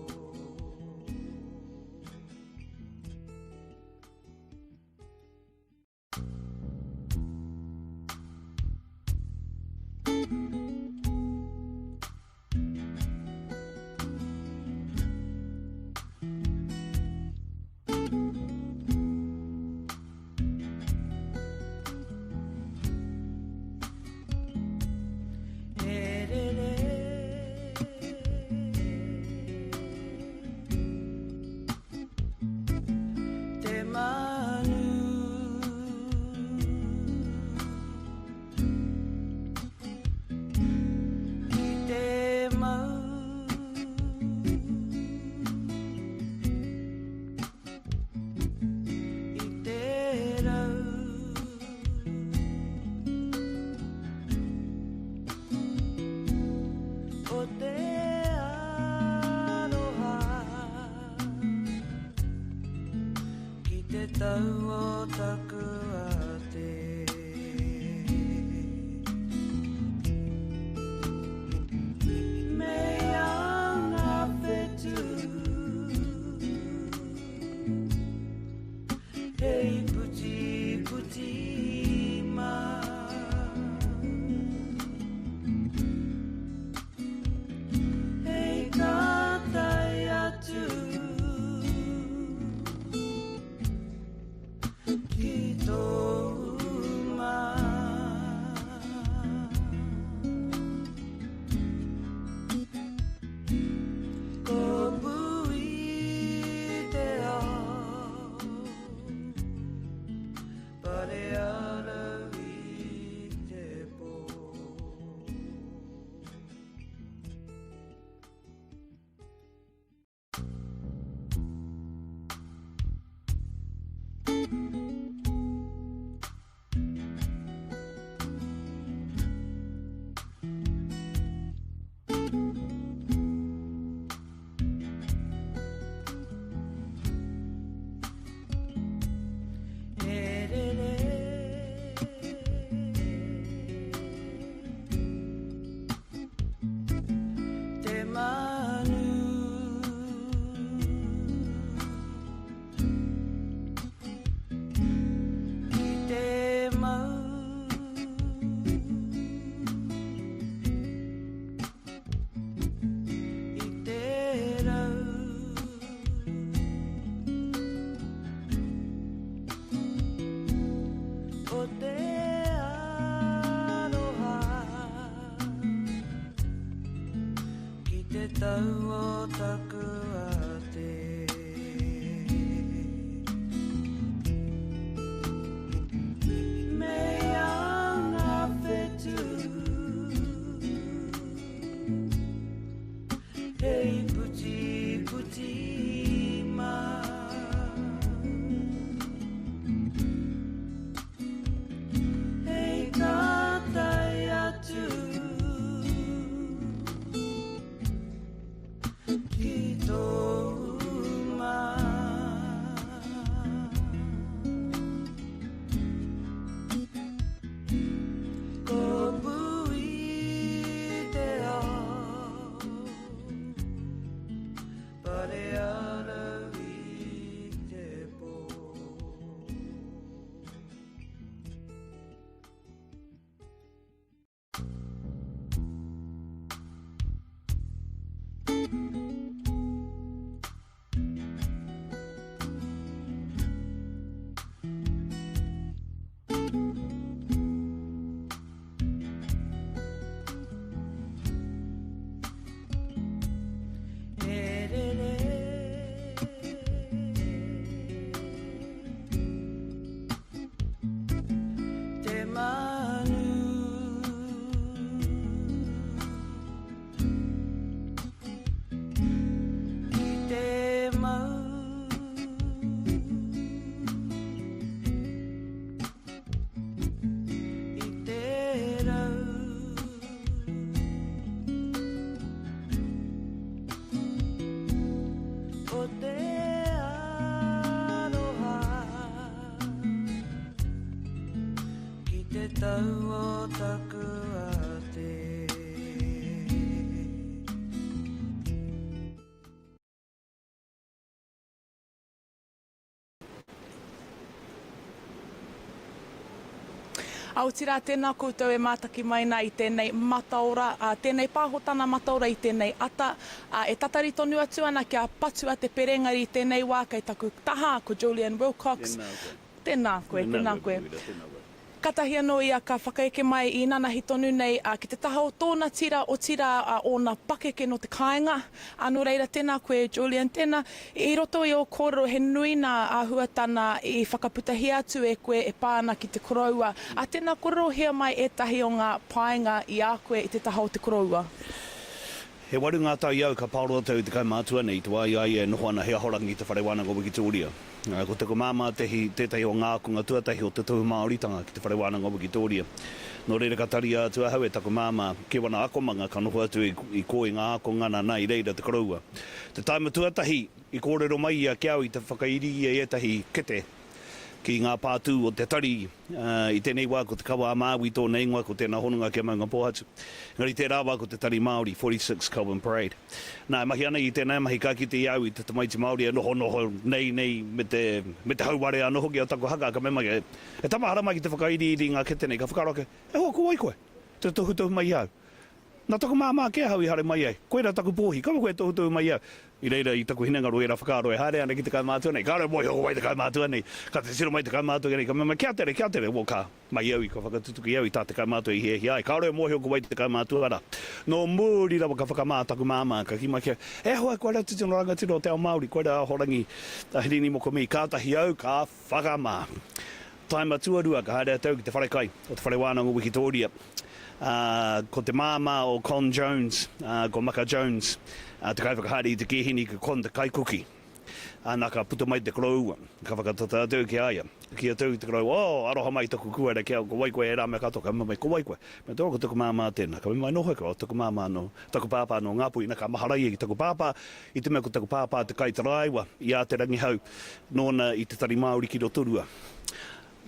tau o taku ate. Me anga whetū Hei puti puti mā. Hei tātai atu ki tōu mā. Ko Pui te ao, pare ana i te pō. E rere. Te manu. Ki te mau. I te rau. O te aroha. Ki te tau o taku ate. Ā, otirā, tēnā koutou e mātaki mai nā i tēnei mataora, ā, tēnei pāhotana mataora i tēnei ata, ā, e tatari tonu atu ana kia patua te pere, engari i tēnei wā kei taku taha ko Julian Wilcox. Tēnā koe. Tēnā koe, tēnā koe. Tēnā koe, tēnā koe. Katahi anō ia ka whakaeke mai i inanahi tonu nei ki te taha o tōna tira, otirā ōna pakeke nō te kāinga. Ā, nō reira, tēnā koe Julian, tēnā, i roto i ō kōrero he nui nā āhuatana i whakaputahia atu e koe e pā ana ki te koroua. Ā, tēnā kōrerohia mai ētahi o ngā painga i a koe i te taha o te koroua. He waru ngā tau i au ka paoro atu au i te kaumātua nei i te wā i a ia e noho ana he ahorangi i te Whare Wānanga o Wikitōria. Ko taku māmā tehi, tētahi o ngā ākonga tuatahi o te tohu Māoritanga ki te Whare Wānanga o Wikitōria. Nō reira ka taria atu ahau e taku māmā ki wana akomanga ka noho atu i kō i ngā ākonga nā i reira te koroua. Te tāima tuatahi i kōrero mai ia ki au i te whakairi ia i ētahi kete ki ngā pātū o te tari, i tēnei wā ko Te Kawa a Māui tōna ingoa, ko tēnā hononga ki a Maungapōhatu. Engari tērā wā ko te Tari Māori, 46 Kelvin Parade. Nā, e mahi ana i tēnā mahi ka kite i a au i te tamaiti Māori e nohonoho nei nei me te, me te hauware anō hoki o taku haka, ka mea mai, e tama haramai ki te whakairiiri i ngā kete nei, ka whakaaro ake, e hoa ko wai koe? Te tohutohu mai i a au. Na taku māmā kē ahau i haere mai ai. Koira taku pōhi. Kaua koe e tohutohu mai i au. I reira, i taku hinengaro ērā whakaaro e haere ana ki te kaumātua nei. Kāore e mōhio ko wai te kaumātua nei. Ka titiro mai te kaumātua nei, ka mea mai, Kia tere, kia tere. Well, ka mahi au i ka whakatutuki au i tā te kaumātua i hiahia ai. Kāore e mōhio ko wai te kaumātua rā. Nō muri rawa ka whakamā taku māmā, ka kī mai ki au, E hoa, koira te tino rangatira o te ao Māori, koira a Ahorangi a Hirini Moko Mee. Kātahi au ka whakamā. Taima tuarua ka haere atu au ki te wharekai o te Whare Wānanga o Wikitōria. Ā, ko te māmā o Con Jones, ā, ko Maka Jones, ā, te kaiwhakahaere i te kīhini, ko Con te kaikuki. Ā, nā, ka puta mai te koroua, ka whakatata atu au ki a ia. Ka kī atu au ki te koroua, Oh, aroha mai taku kuare ki au, ko wai koe ērā mea katoa? Ka mea mai, Ko wai koe? Me te, Oh, ko taku māmā tēnā. Ka mea mai, Nō hea koe? Oh, taku māmā nō, taku pāpā nō Ngāpuhi. Nā, ka mahara ia ki taku pāpā, i te mea ko taku pāpā te kaitaraiwa i a Te Rangihau, nōna i te Tari Māori ki Rotorua.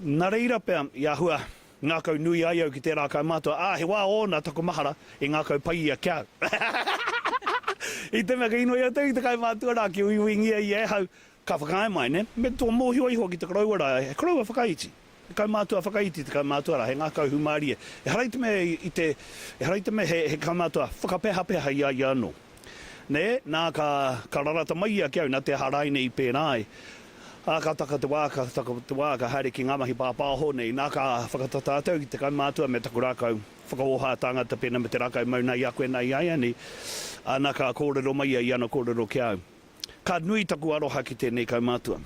Nā reira pea i āhua ngākau nui ai au ki tērā kaumātua, ā, he wā ōna taku mahara i ngākau pai ia ki a au. I te mea ka inoi atu ki te kaumātua rā kia uiuingia ia e hau, ka whakaae mai, nē? Me tō mōhio iho ki te koroua rā, he koroua whakaiti. He kaumātua whakaiti te kaumātua rā, he ngākau hūmārie. Ehara i te mea i te, ehara i te mea he, he kaumātua whakapehapeha i a ia anō. Nē, nā, ka, ka rarata mai ia ki au, nā te aha rāinei i pērā ai. Ā, ka taka te wā, ka taka te wā, ka haere ki ngā mahi pāpāho nei. Nā, ka whakatata atu au ki te kaumātua me taku rākau whakaoha tāngata pēnā me te rākau mau nā i a koe nā iāianei. Ā, nā, ka kōrero mai ia i ana kōrero ki a au. Ka nui taku aroha ki tēnei kaumātua.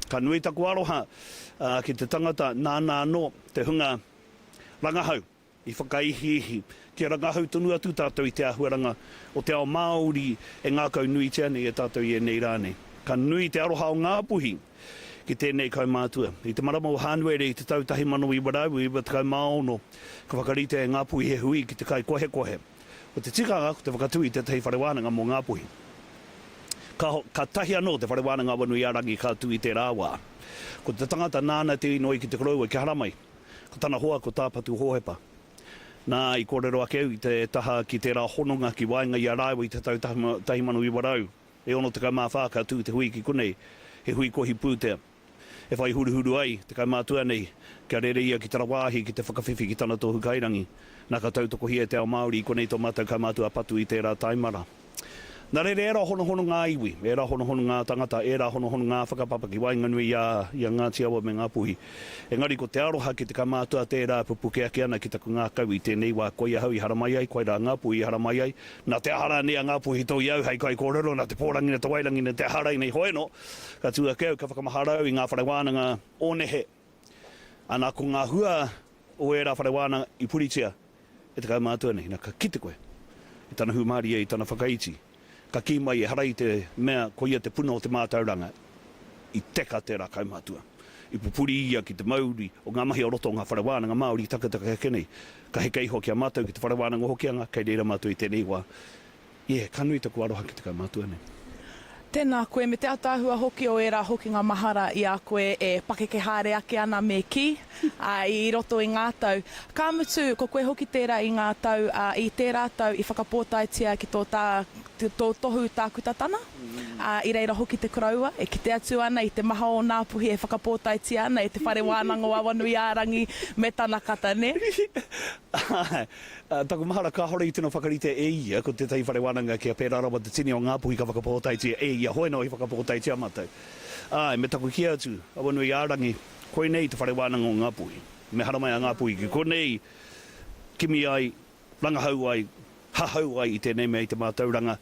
Ka nui taku aroha ki te tangata nāna anō te hunga rangahau i whakaihiihi kia rangahau tonu atu tātou i te āhuaranga o te ao Māori e ngākau nuitia nei e tātou i ēnei rā nei. Ka nui te aroha o Ngāpuhi ki tēnei kaumātua. I te marama o Hānuere i te tau 1996, ka whakaritea e Ngāpuhi he hui ki te kaikohekohe. Ko te tikanga ko te whakatū i tētahi whare wānanga mō Ngāpuhi. Ka, ka tahi anō te whare wānanga Awanuiārangi ka tū i tērā wā. Ko te tangata nāna te inoi ki te koroua kia haramai, ko tana hoa ko Tā Patu Hōhepa. Nā, i kōrero ake au i te taha ki tērā hononga ki waenga i a rāua i te tau 1964 ka tū te hui ki konei, he hui kohi pūtea. E whai huruhuru ai te kaumātua nei kia rere ia ki tarawāhi ki te whakawhiwhi ki tana tohu kairangi. Nā ka tautokohia e te ao Māori i konei tō mātou kaumātua a Patu i tērā taimara. Nā reira ērā honohono ngā iwi, ērā honohono ngā tangata, ērā honohono ngā whakapapa ki waenganui i a i a Ngāti Awa me Ngāpuhi. Engari ko te aroha ki te kaumātua tērā e pupuke ake ana ki taku ngākau i tēnei wā, koia ahau i haramai ai, koirā Ngāpuhi i haramai ai, nā te aha rānei a Ngāpuhi tō i au hei kaikōrero, nā te pōrangi, nā te wairangi, nā te aha rainei, hoi anō. Ka tū ake au, ka whakamahara au i ngā whare wānanga o nehe. Ana, ko ngā hua o ērā whare wānanga i puritia e te kaumātua nei. Na, ka kite koe i tana hūmārie, i tana whakaiti. Ka kī mai ehara i te mea koia te puna o te mātauranga, i teka tērā kaumātua. I pupuri ia ki te mauri o ngā mahi o roto o ngā whare wānanga Māori i taketake ake nei. Ka heke iho ki a mātou ki te whare wānanga o Hokianga, kei reira mātou i tēnei wā. Yeah, ka nui taku aroha ki te kaumātua nei. Tēnā koe, me te ataahua hoki o ērā hokinga mahara i a koe e pakeke haere ake ana me kī, ā, i roto i ngā tau. Ka mutu, ko koe hoki tērā i ngā tau, ā, i tērā tau i whakapōtaetia ki tō tā, tō tohu tākutatana, ā, i reira hoki te koroua e kite atu ana i te maha o nā puhi e whakapōtaetia ana e Te Whare Wānanga o Awanuiārangi me tana kata, nē? Āe. Taku mahara kāore i tino whakarite e ia ko tētahi whare wānanga kia pērā rawa te tini o Ngāpuhi ka whakapōtaetia e ia, hoi anō i whakapōtaetia mātou. Āe, me taku kī atu, Awanuiārangi, koinei te whare wānanga o Ngāpuhi. Me haramai a Ngāpuhi ki konei, kimi ai, rangahau ai, hahau ai i tēnei mea i te mātauranga,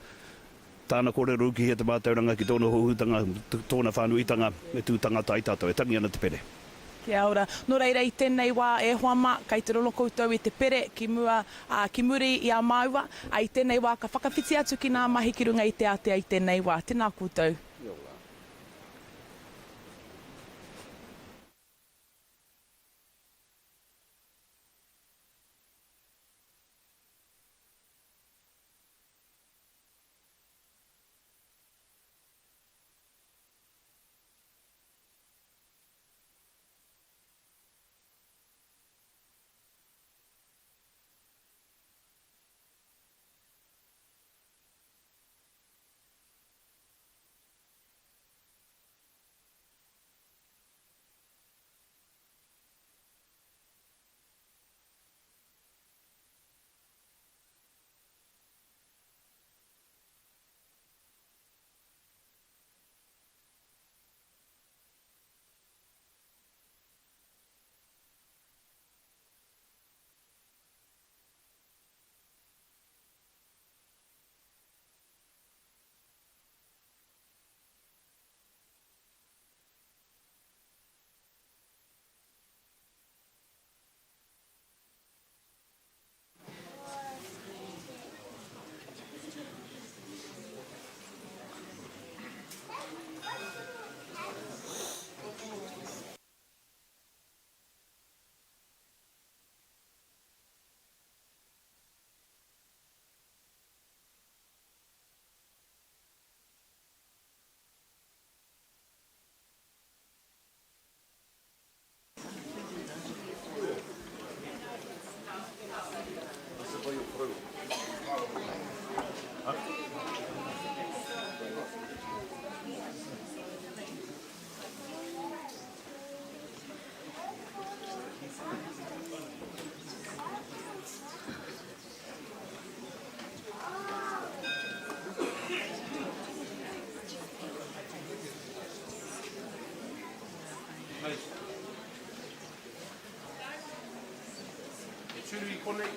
Tāna kōrero rukihia te mātauranga ki tōna hohutanga, tōna whānuitanga, me tū tangata ai tātou. E tangi ana te pere. Kia ora. Nō reira i tēnei wā e hoa mā, kei te roro koutou i te pere ki mua, ā, ki muri i a māua, ā, i tēnei wā ka whakawhiti atu ki nā mahi ki runga i te ātea i tēnei wā. Tēnā koutou. Kia ora. tūru i konei.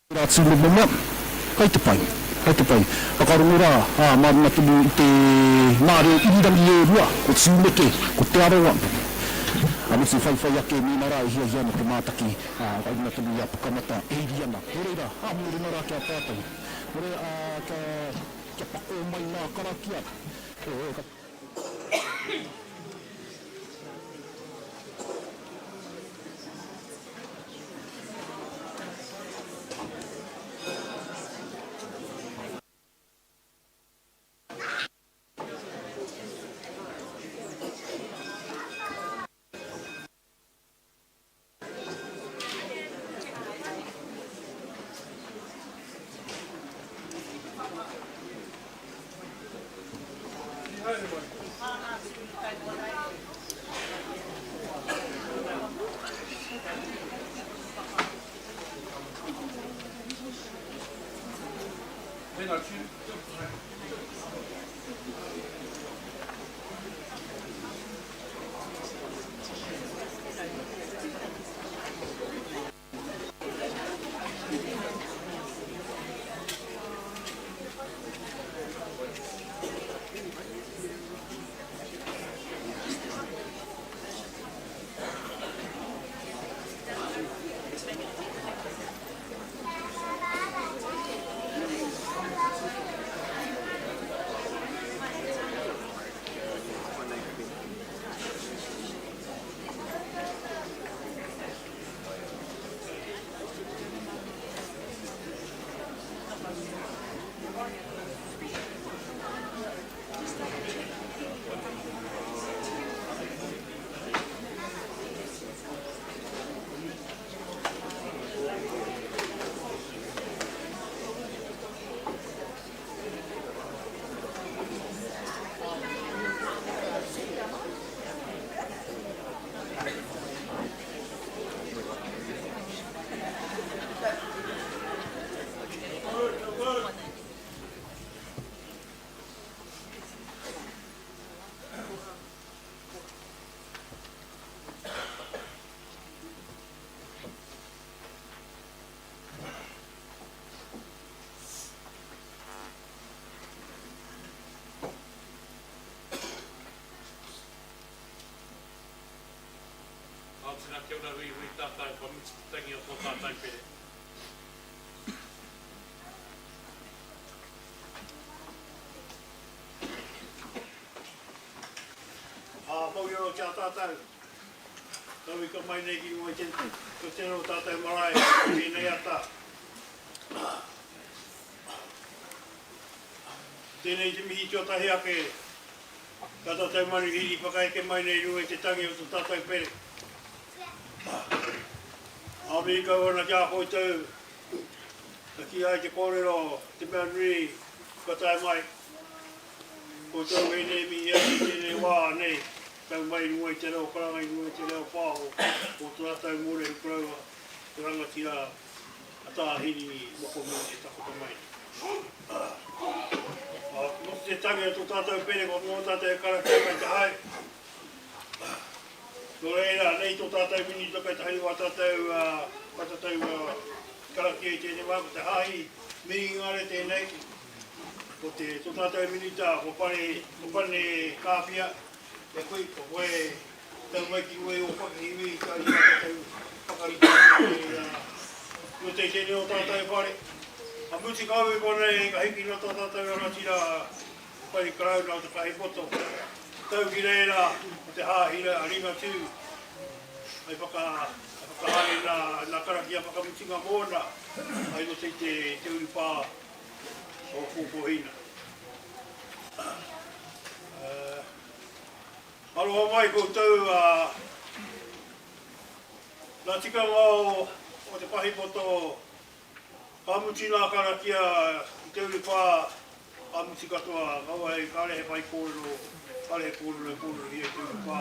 Tērā tūmomo mea, kai te pai, kai te pai. Whakarongo rā, ā, mā runga tonu i te, ngā reo irirangi e rua, ko Tūmeke, ko Te Arawa. Ā, mutu whaiwhai ake mēnā rā e hiahia ana te mātaki, ā, kai runga tonu i a Pukamata e iri ana. Nō reira, ā, mōrena rā ki a tātou. Nō reira, ā, kia, kia pakō mai ngā karakia, e, ka. Tēnā, tū. Ātina kia ora huihui tātou kua mutu te tangi o tō tātou pere. Ā, mauri ora ki a tātou. Tauika mai nei ki runga i te, ko tēnā o tātou marae, tēnei ata. Tēnei te mihi tuatahi ake ka tātou manuhiri whakaeke mai nei i runga i te tangi o to tātou pere. Ā mihi kau ana ki a koutou, ka kī ai te kōrero, te mea nui kua tae mai. Koutou ēnei mihi atu i tēnei wā nei, tau mai i runga i te reo karanga, i runga i te reo pāho o tō rātou mōrehu koroua, te rangatira a Tā Hirini Moko Mead e takoto mai nei. Ā, nō te tangi o tō tātou pere kua noho tātou e karakia ana i te hae. Nō reira, nei tō tātou minita kei te hari wā tātou, wā tātou karakia i tēnei wā, ko te hāhi Miringare tēnei. Ko te to tātou minita, ko Pare, ko Pane Kāwhia, e koe, ko koe tau mai ki runga i ō pakihiwi i tā i tā tātou whakarite i tēnei, i roto i tēnei o tātou whare. Ka mutu kau i konei, ka hiki nō tā tātou rangatira whai karauna o te Kahipoto. Tau ki reira, ko te Hāhi Ringatū, hei whaka, hei whakahaere nā, nā karakia whakamutunga mōna, hai roto i te, te urupā o Kōkōhina. Aroha mai koutou a nga tikanga o te pahipoto ka mutu nga karakia i te urupā ka mutu katoa kaua he kare he whaikōrero kare he kōrero e kōrerohia i te urupā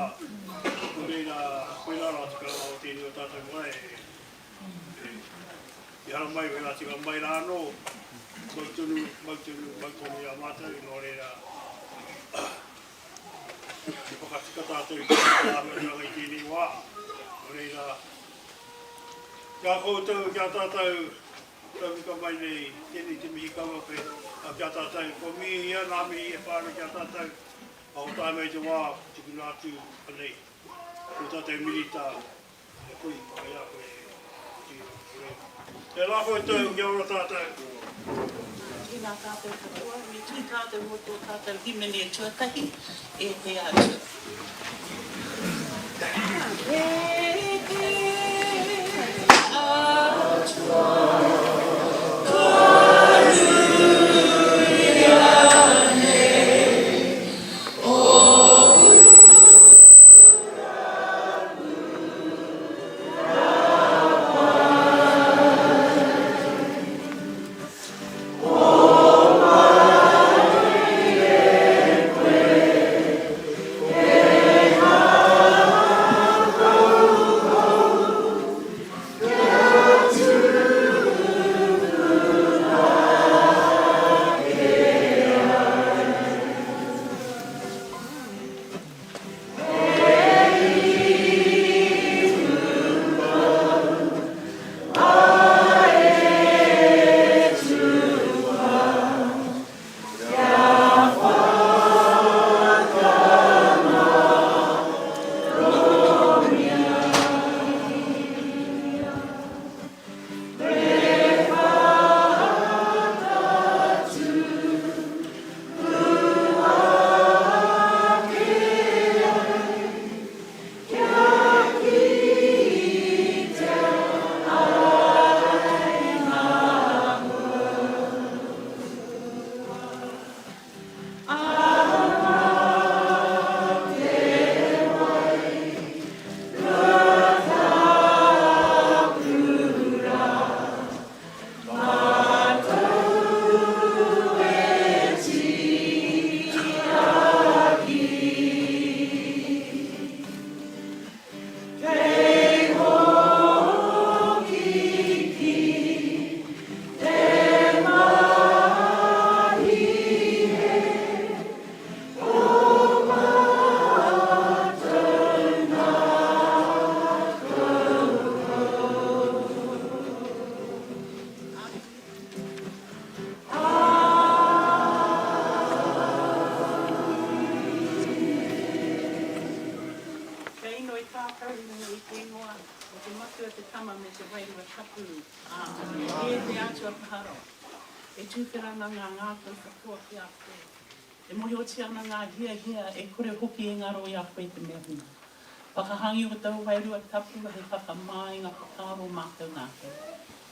nō reira koirā rā tikanga o tēnei o tātou marae i haramai wērā tikanga mai rā anō mau tonu mau tonu mau tonu i a mātou nō reira Me whakatika tātou i tēnei āhuatanga i tēnei wā. Nō reira, ki a koutou, ki a tātou, taumika mai nei, tēnei te mihi kauape ki a tātou. Kua mihihia ngā mihi e pā ana ki a tātou, ā, kua tae mai te wā, tukuna atu anei, tō tātou minita, E kui, kei a koe e tiro, ko reira. Tēnā koutou, kia ora tātou. Tēnā tātou katoa, me tū tātou mō tō tātou himene tuatahi e te Atua. E te Atua, kua ruia nei ōku. Kia inoi tātou i runga i te ingoa o te Matua, te Tama me te Wairua Tapu. Āmine. E te Atua kaha rawa, e tūwhera ana ngā ngākau katoa ki a koe. E mōhiotia ana ngā hiahia e kore hoki e ngaro i a koe te mea huna. Whakahangi o tau Wairua Tapu hei whakamā i ngā whakaaro mātou ngākau.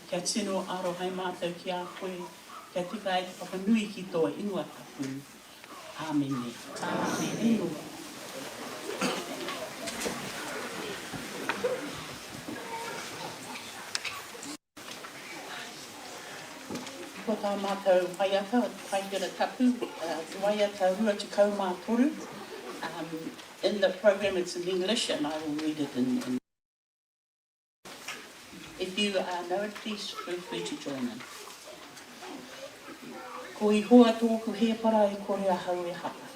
Kia tino arohai mātou ki a koe, kia tika ai te whakanui ki tō ingoa tapu. Āmine. Āmine. Ko tā mātou waiata o te Paipera Tapu, te waiata 23, in the program it's in English and I will read it in in If you know it please feel free to join in. Ko Ihowa tōku hēpara e kore ahau e hapa.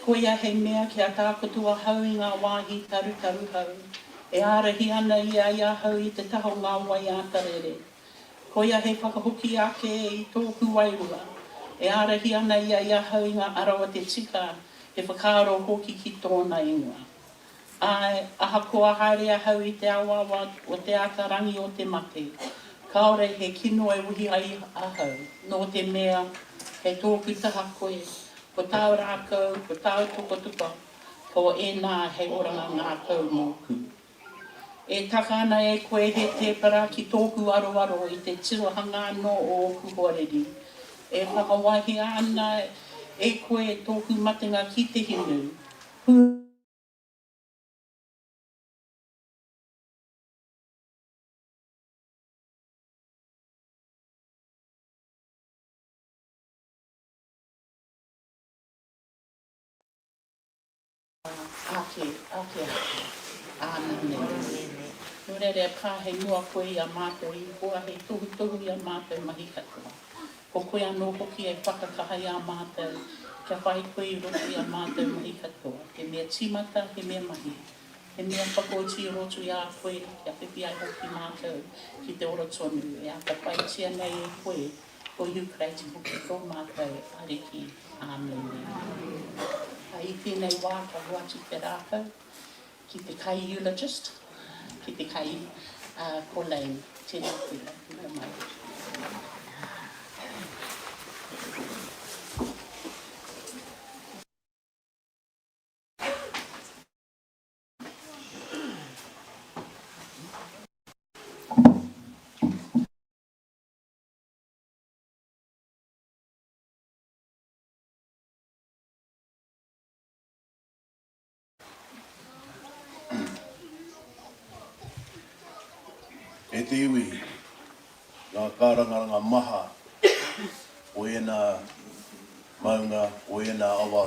Koia hei mea kia tākoto ahau i ngā wāhi tarutaru hau, e ārahi ana ia i ahau i te taha o ngā wai āta rere. Koia hei whakahoki ake i tōku wairua, e ārahi ana ia i ahau i ngā ara o te tika, he whakaaro hoki ki tōna ingoa. Āe, ahakoa haere ahau i te awaawa o te ata rangi o te mate, kāore he kino e wehi ai ahau, nō te mea, kei tōku taha koe, ko tāu rākau, ko tāu tokotoka, ko ēnā hei oranga ngākau mōku. E taka ana e koe he tēpara ki tōku aroaro i te tirohanga anō o ōku hoariri. E whakawahia ana e koe tōku matenga ki te hinu. Ake, ake, ake. Āmine. Nō reira e pā hei mua koe i a mātou i hoa hei tohutohu i a mātou mahi katoa. Ko koe anō hoki e whakakaha i a mātou kia whai koe i roto i a mātou mahi katoa, he mea tīmata, he mea mahi, he mea whakaoti i roto i a koe kia whiwhi ai hoki mātou ki te ora tonu e atawhaitia nei e koe Ko Ihu Karaiti hoki tō mātou Ariki. Āmine. Ā, i tēnei wā ka hoatu te rākau ki te kai-eulogist, ki te kai, ā, ko Lane. Tēnā koe, Lane. Nau mai. E te iwi, ngā kārangaranga maha o ēnā maunga, o ēnā awa,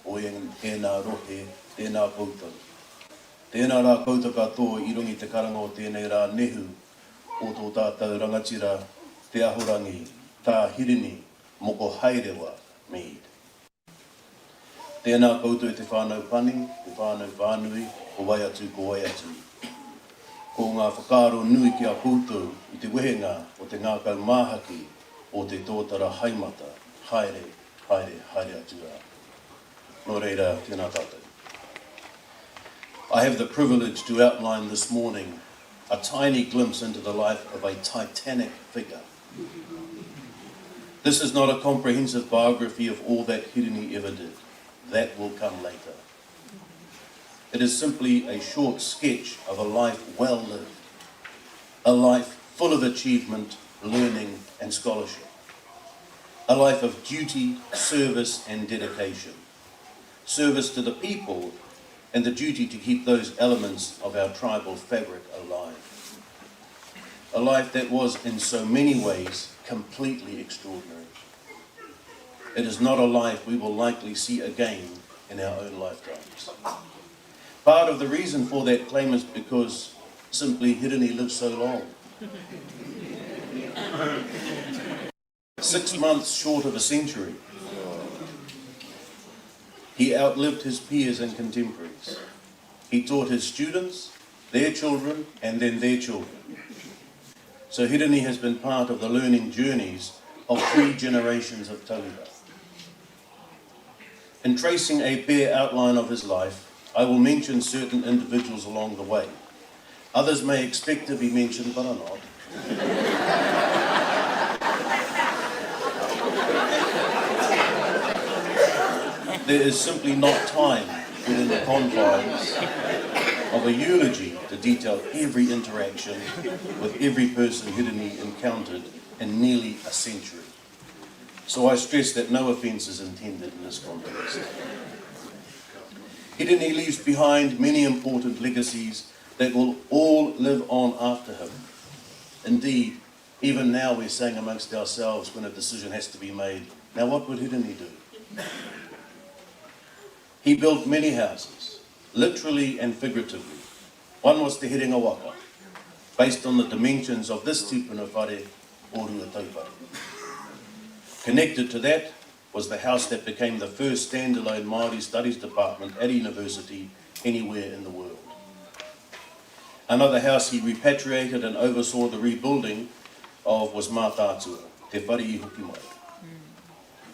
o ēnā rohe, tēnā koutou. Tēnā rā koutou katoa i runga i te karanga o tēnei rā nehu o tō tātou rangatira Te Ahorangi Tā Hirini Moko Haerewa Mead. Tēnā koutou te whānau pani, te whānau whānui, ko wai atu, ko wai atu. Ko ngā whakaaro nui ki a koutou i te wehenga o te ngākau māhaki o te tōtara haemata, haere, haere, haere atu rā. Nō reira, tēnā tātou. I have the privilege to outline this morning a tiny glimpse into the life of a titanic figure. This is not a comprehensive biography of all that Hirini ever did. That will come later. It is simply a short sketch of a life well lived, a life full of achievement, learning, and scholarship, a life of duty, service, and dedication, service to the people, and the duty to keep those elements of our tribal fabric alive. A life that was, in so many ways, completely extraordinary. It is not a life we will likely see again in our own lifetimes. Part of the reason for that claim is because simply Hirini lived so long. 6 months short of a century. He outlived his peers and contemporaries. He taught his students, their children, and then their children. So Hirini has been part of the learning journeys of three generations of tauira. In tracing a bare outline of his life, I will mention certain individuals along the way. Others may expect to be mentioned, but are not. There is simply not time within the confines of a eulogy to detail every interaction with every person Hirini encountered in nearly a century. So I stress that no offence is intended in this context. Hirini leaves behind many important legacies that will all live on after him. Indeed, even now we're saying amongst ourselves when a decision has to be made, now what would Hirini do? He built many houses, literally and figuratively. One was Te Herenga Waka, based on the dimensions of this tipuna whare o Ruataupare. Connected to that was the house that became the first standalone Māori Studies department at a university anywhere in the world. Another house he repatriated and oversaw the rebuilding of was Mātaatua, Te Whare i Hoki Mai.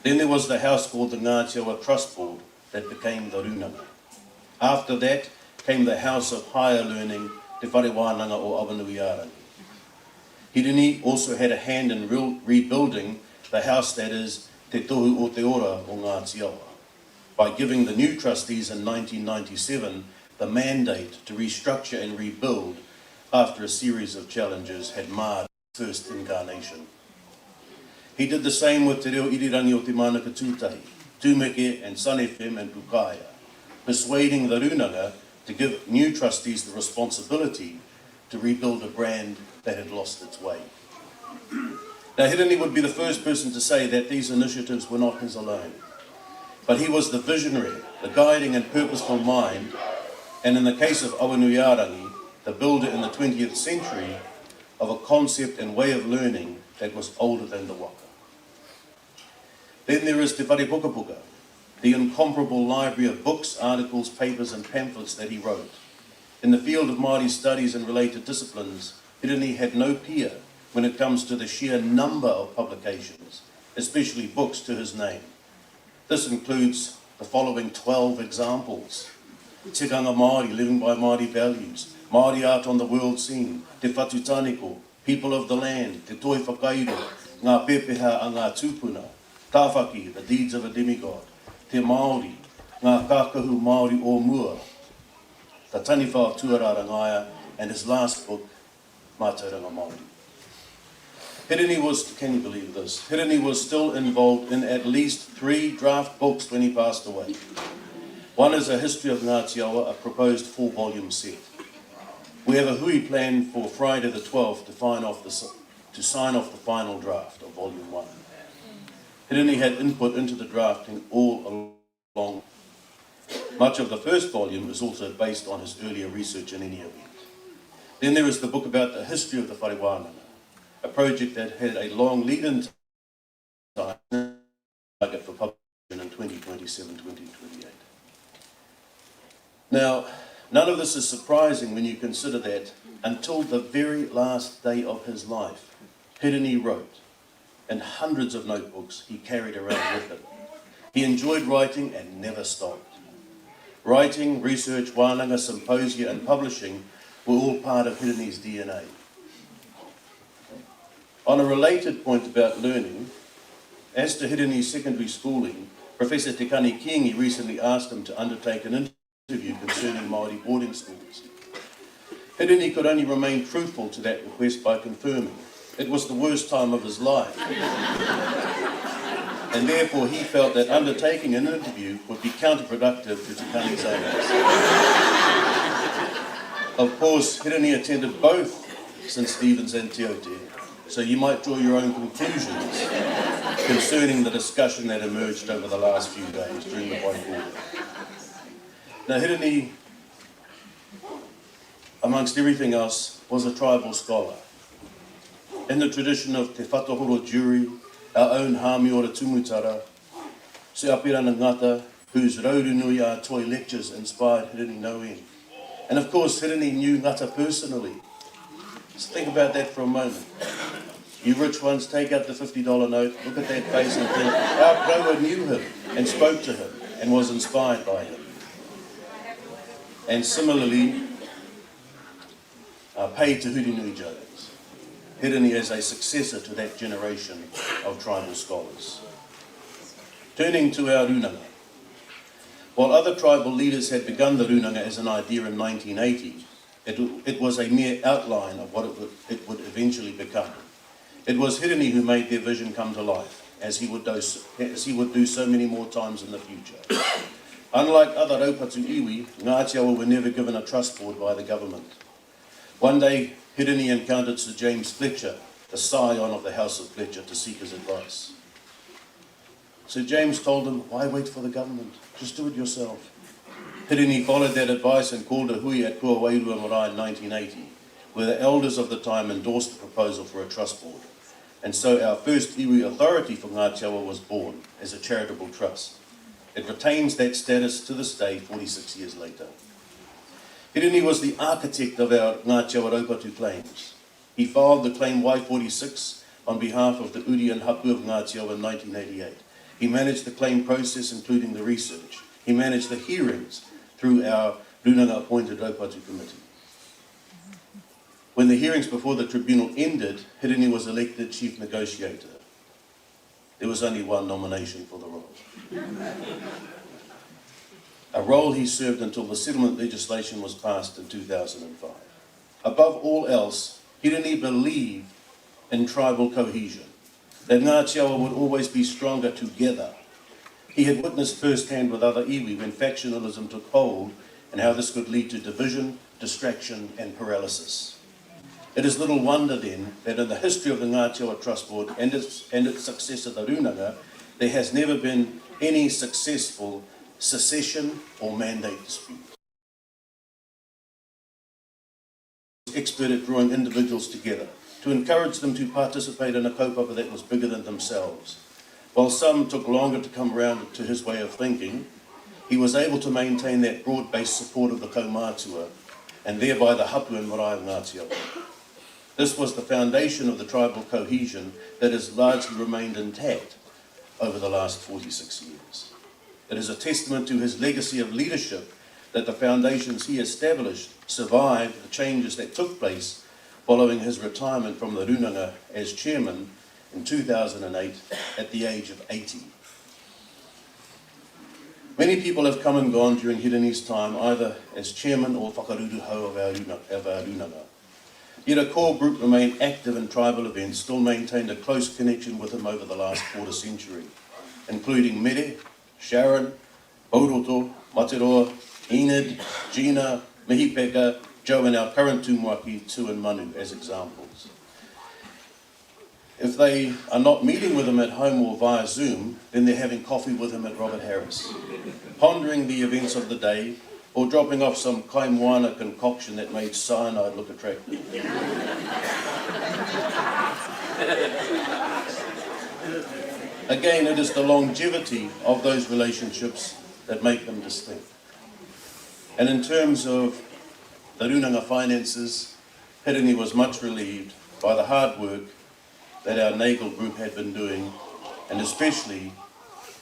Then there was the house called the Ngāti Awa Trust Board that became the Runanga. After that came the House of Higher Learning, Te Whare Wānanga o Awanuiārangi. Hirini also had a hand in rebuilding the house that is Te Tohu o Te Ora o Ngāti Awa by giving the new trustees in 1997 the mandate to restructure and rebuild after a series of challenges had marred first incarnation. He did the same with Te Reo Irirangi o Te Mānuka Tūtahi, Tumeke and Sun FM and Pukaya, persuading the Runanga to give new trustees the responsibility to rebuild a brand that had lost its way. Now, Hirini would be the first person to say that these initiatives were not his alone. But he was the visionary The guiding and purposeful mind, and in the case of Awanuiārangi, the builder in the 20th century of a concept and way of learning that was older than the waka. Then there is Te Whare Pukapuka, the incomparable library of books, articles, papers and pamphlets that he wrote. In the field of Māori studies and related disciplines, Hirini had no peer when it comes to the sheer number of publications, especially books to his name. This includes the following 12 examples. Tikanga Māori, Living by Māori Values, Māori Art on the World Scene, Te Whatu Tāniko, People of the Land, Te Toi Whakairo, Ngā Pepeha a Ngā Tūpuna, Tāwhaki, The Deeds of a Demigod, Te Māori, Ngā Kākahu Māori o Mua, The Taniwha of Tuarara Ngaia, and his last book, Mātauranga Māori. Hirini was, can you believe this? Hirini was still involved in at least three draft books when he passed away. One is a history of Ngāti Awa, a proposed four-volume set. We have a hui planned for Friday the 12th to, fine off the, to sign off the final draft of volume one. Hirini had input into the drafting all along. Much of the first volume is also based on his earlier research in any event. Then there is the book about the history of the Whare Wānanga, a project that had a long lead-in time target for publication in 2027-2028. Now, none of this is surprising when you consider that until the very last day of his life, Hirini wrote in hundreds of notebooks he carried around with him. He enjoyed writing and never stopped. Writing, research, wānanga, symposia and publishing were all part of Hirini's DNA. On a related point about learning, as to Hirini's secondary schooling, Professor Te Kani Kingi recently asked him to undertake an interview concerning Māori boarding schools. Hirini could only remain truthful to that request by confirming it was the worst time of his life. and therefore he felt that undertaking an interview would be counterproductive to Te Kani's aims. Of course, Hirini attended both St Stephen's and Te Aute, so you might draw your own conclusions concerning the discussion that emerged over the last few days during the white Now, Hirini, amongst everything else, was a tribal scholar. In the tradition of Te Whatahoro Jury, our own Hamiora Tumutara, Sir Apirana Ngata, whose Raurunui a Toi lectures inspired Hirini no end. And of course, Hirini knew Ngata personally. Just think about that for a moment. You rich ones, take out the $50 note, look at that face and think, our grower knew him and spoke to him and was inspired by him. And similarly, uh, pay to Hurinui Jones, Hirini as a successor to that generation of tribal scholars. Turning to our runanga. While other tribal leaders had begun the runanga as an idea in 1980, it, it was a mere outline of what it would, it would eventually become. It was Hirini who made their vision come to life, as he would do, as he would do so many more times in the future. Unlike other raupatu iwi, Ngāti Awa were never given a trust board by the government. One day, Hirini encountered Sir James Fletcher, the scion of the House of Fletcher, to seek his advice. Sir James told him, why wait for the government? Just do it yourself. Hirini followed that advice and called a hui at Puawairua Marae in 1980, where the elders of the time endorsed the proposal for a trust board. And so our first iwi authority for Ngāti Awa was born as a charitable trust. It retains that status to this day, 46 years later. Hirini was the architect of our Ngāti Awa Raupatu claims. He filed the claim Y46 on behalf of the Uri and Hapu of Ngāti Awa in 1988. He managed the claim process, including the research. He managed the hearings through our Runanga appointed Raupatu Committee. When the hearings before the tribunal ended, Hirini was elected chief negotiator. There was only one nomination for the role. A role he served until the settlement legislation was passed in 2005. Above all else, Hirini believed in tribal cohesion, that Ngāti Awa would always be stronger together. He had witnessed firsthand with other iwi when factionalism took hold and how this could lead to division, distraction and paralysis. It is little wonder then that in the history of the Ngāti Awa Trust Board and its, and its successor, the Runanga, there has never been any successful secession or mandate dispute. Expert at drawing individuals together to encourage them to participate in a kaupapa that was bigger than themselves. While some took longer to come round to his way of thinking, he was able to maintain that broad-based support of the kaumātua and thereby the hapu and marae of Ngāti Awa. This was the foundation of the tribal cohesion that has largely remained intact over the last 46 years. It is a testament to his legacy of leadership that the foundations he established survived the changes that took place following his retirement from the Runanga as chairman in 2008 at the age of 80. Many people have come and gone during Hirani's time, either as chairman or whakaruruhau of our, of our runanga. Yet a core group remained active in tribal events, still maintained a close connection with him over the last quarter century, including Mere, Sharon, Bauroto, Materoa, Enid, Gina, Mihipeka, Joe and our current Tumuaki, Tu and Manu as examples. If they are not meeting with him at home or via Zoom, then they're having coffee with him at Robert Harris, pondering the events of the day or dropping off some kaimoana concoction that made cyanide look attractive. Again, it is the longevity of those relationships that make them distinct. And in terms of the Runanga finances, Hirini was much relieved by the hard work that our Nagle group had been doing, and especially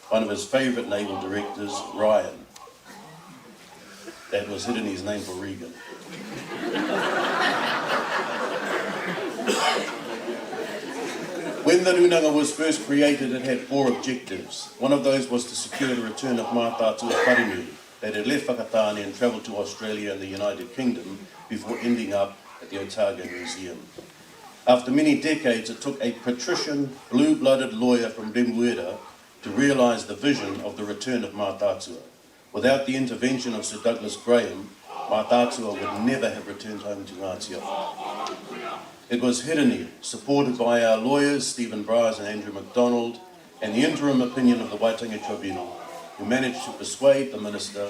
one of his favourite naval directors, Ryan. That was Hirini's name for Regan. When the Runanga was first created, it had four objectives. One of those was to secure the return of Mātātua Wharenui that had left Whakatāne and travelled to Australia and the United Kingdom before ending up at the Otago Museum. After many decades, it took a patrician, blue-blooded lawyer from Remuera to realise the vision of the return of Mātātua. Without the intervention of Sir Douglas Graham, Mātātua would never have returned home to Ngāti Awa. It was Hirini, supported by our lawyers, Stephen Bryars and Andrew MacDonald, and the interim opinion of the Waitangi Tribunal, who managed to persuade the minister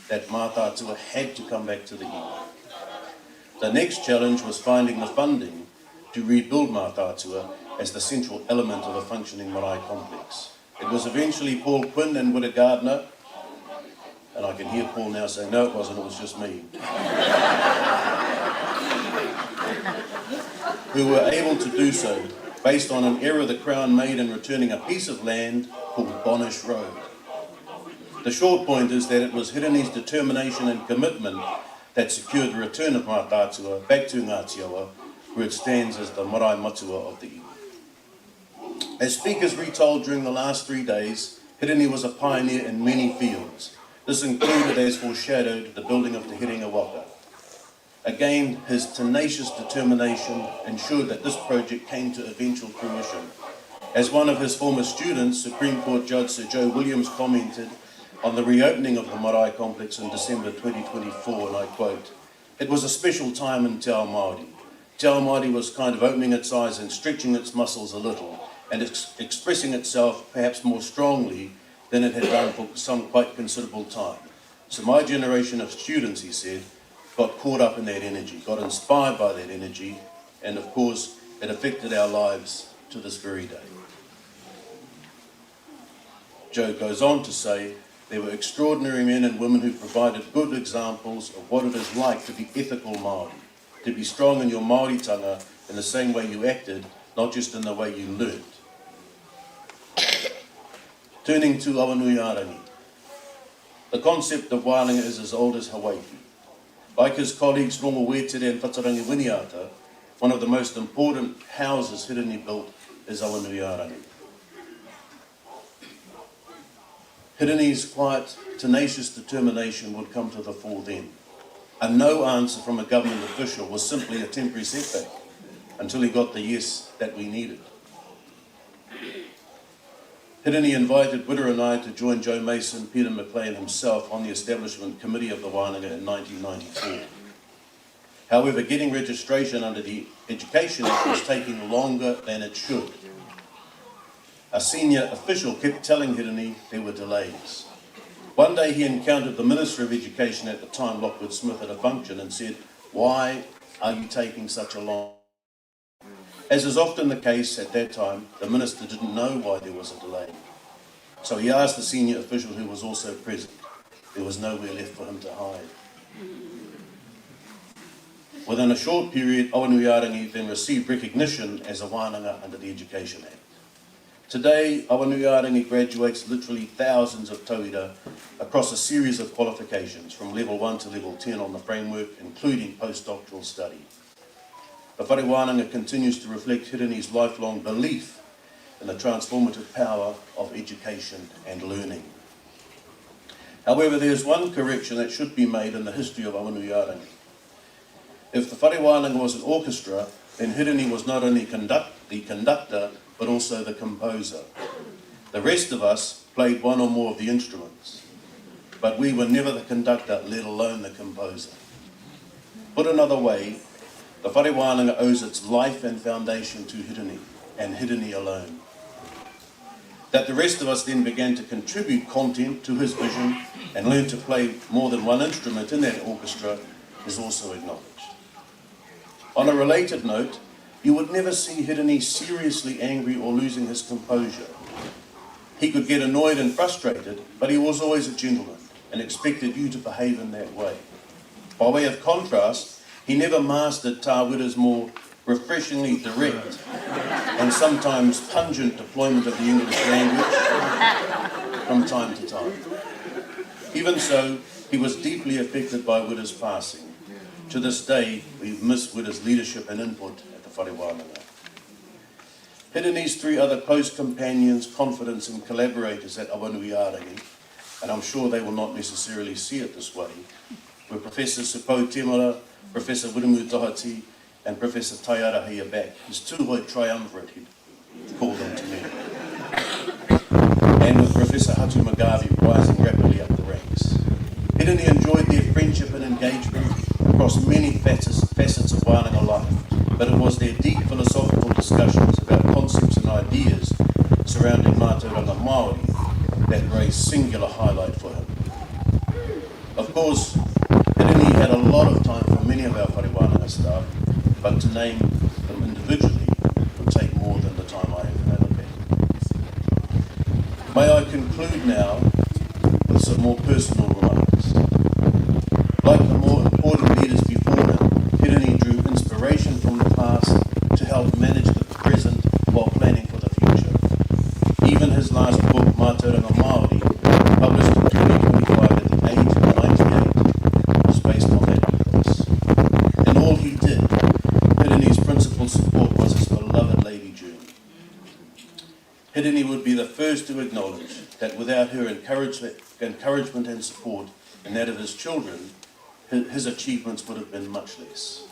that Mātātua had to come back to the iwi. The next challenge was finding the funding to rebuild Mātātua as the central element of a functioning marae complex. It was eventually Paul Quinn and Witta Gardner, and I can hear Paul now saying, no it wasn't, it was just me, who were able to do so based on an error the Crown made in returning a piece of land called Bonish Road. The short point is that it was Hirini's determination and commitment that secured the return of Mātātua back to Ngāti Awa, where it stands as the marae matua of the iwi. As speakers retold during the last three days, Hirini was a pioneer in many fields. This included, as foreshadowed, the building of Te Herenga Waka. Again, his tenacious determination ensured that this project came to eventual fruition. As one of his former students, Supreme Court Judge Sir Joe Williams commented on the reopening of the marae complex in December 2024, and I quote, It was a special time in Te Ao Māori. Te Ao Māori was kind of opening its eyes and stretching its muscles a little and ex expressing itself perhaps more strongly than it had done for some quite considerable time. So my generation of students, he said, got caught up in that energy, got inspired by that energy, and of course, it affected our lives to this very day. Joe goes on to say, there were extraordinary men and women who provided good examples of what it is like to be ethical Māori, to be strong in your Māoritanga in the same way you acted, not just in the way you learned. Turning to Awanuiārangi, the concept of wānanga is as old as Hawaii. Like his colleagues Rongo Wetere and Whatarangi Winiata, one of the most important houses Hirini built is Awanuiārangi. Hirini's quiet, tenacious determination would come to the fore then. A no answer from a government official was simply a temporary setback until he got the yes that we needed. Hirini invited Witter and I to join Joe Mason, Peter McLean himself on the establishment committee of the Wānanga in 1994. However, getting registration under the Education Act was taking longer than it should. A senior official kept telling Hirini there were delays. One day he encountered the Minister of Education at the time, Lockwood Smith, at a function and said, Why are you taking such a long As is often the case at that time, the minister didn't know why there was a delay. So he asked the senior official who was also present. There was nowhere left for him to hide. Within a short period, Awanuiarangi then received recognition as a wānanga under the Education Act. Today, Awanuiarangi graduates literally thousands of tauira across a series of qualifications from level 1 to level 10 on the framework, including postdoctoral study. The Whare Wānanga continues to reflect Hirini's lifelong belief in the transformative power of education and learning. However, there is one correction that should be made in the history of Awanuiarangi. If the Whare Wānanga was an orchestra, then Hirini was not only conduct, the conductor, but also the composer. The rest of us played one or more of the instruments, but we were never the conductor, let alone the composer. Put another way, the Whare Wānanga owes its life and foundation to Hirini, and Hirini alone. That the rest of us then began to contribute content to his vision and learn to play more than one instrument in that orchestra is also acknowledged. On a related note, you would never see Hirini seriously angry or losing his composure. He could get annoyed and frustrated, but he was always a gentleman and expected you to behave in that way. By way of contrast, he never mastered Tawira's more refreshingly direct and sometimes pungent deployment of the English language from time to time. Even so, he was deeply affected by Wira's passing. To this day, we miss Wira's leadership and input at the Whare Wānanga. Hirini's three other close companions, confidants and collaborators at Awanuiārangi, and I'm sure they will not necessarily see it this way, were Professor Supau Temara, Professor Wiremu Doherty, and Professor Taiara Back, his Tūhoe triumvirate, he'd call them to me. And with Professor Hatu McGarvey rising rapidly up the ranks. Hirini enjoyed their friendship and engagement across many facets, facets of Wānanga life, but it was their deep philosophical discussions about concepts and ideas surrounding Mātauranga Māori that were a singular highlight for him. Of course, Hirini had a lot of time for many of our whare wānanga staff, but to name them individually would take more than the time I have allocated. May I conclude now with some more personal remarks. Like the more important leaders before him, Hirini drew inspiration from the past to help manage the present while planning for the future. Even his last book, Mātauranga Māori, published in 2025 at the age of 98, was based on that ethos. In all he did, Hirini's principal support was his beloved Lady June. Hirini would be the first to acknowledge that without her encouragement and support, and that of his children, his achievements would have been much less.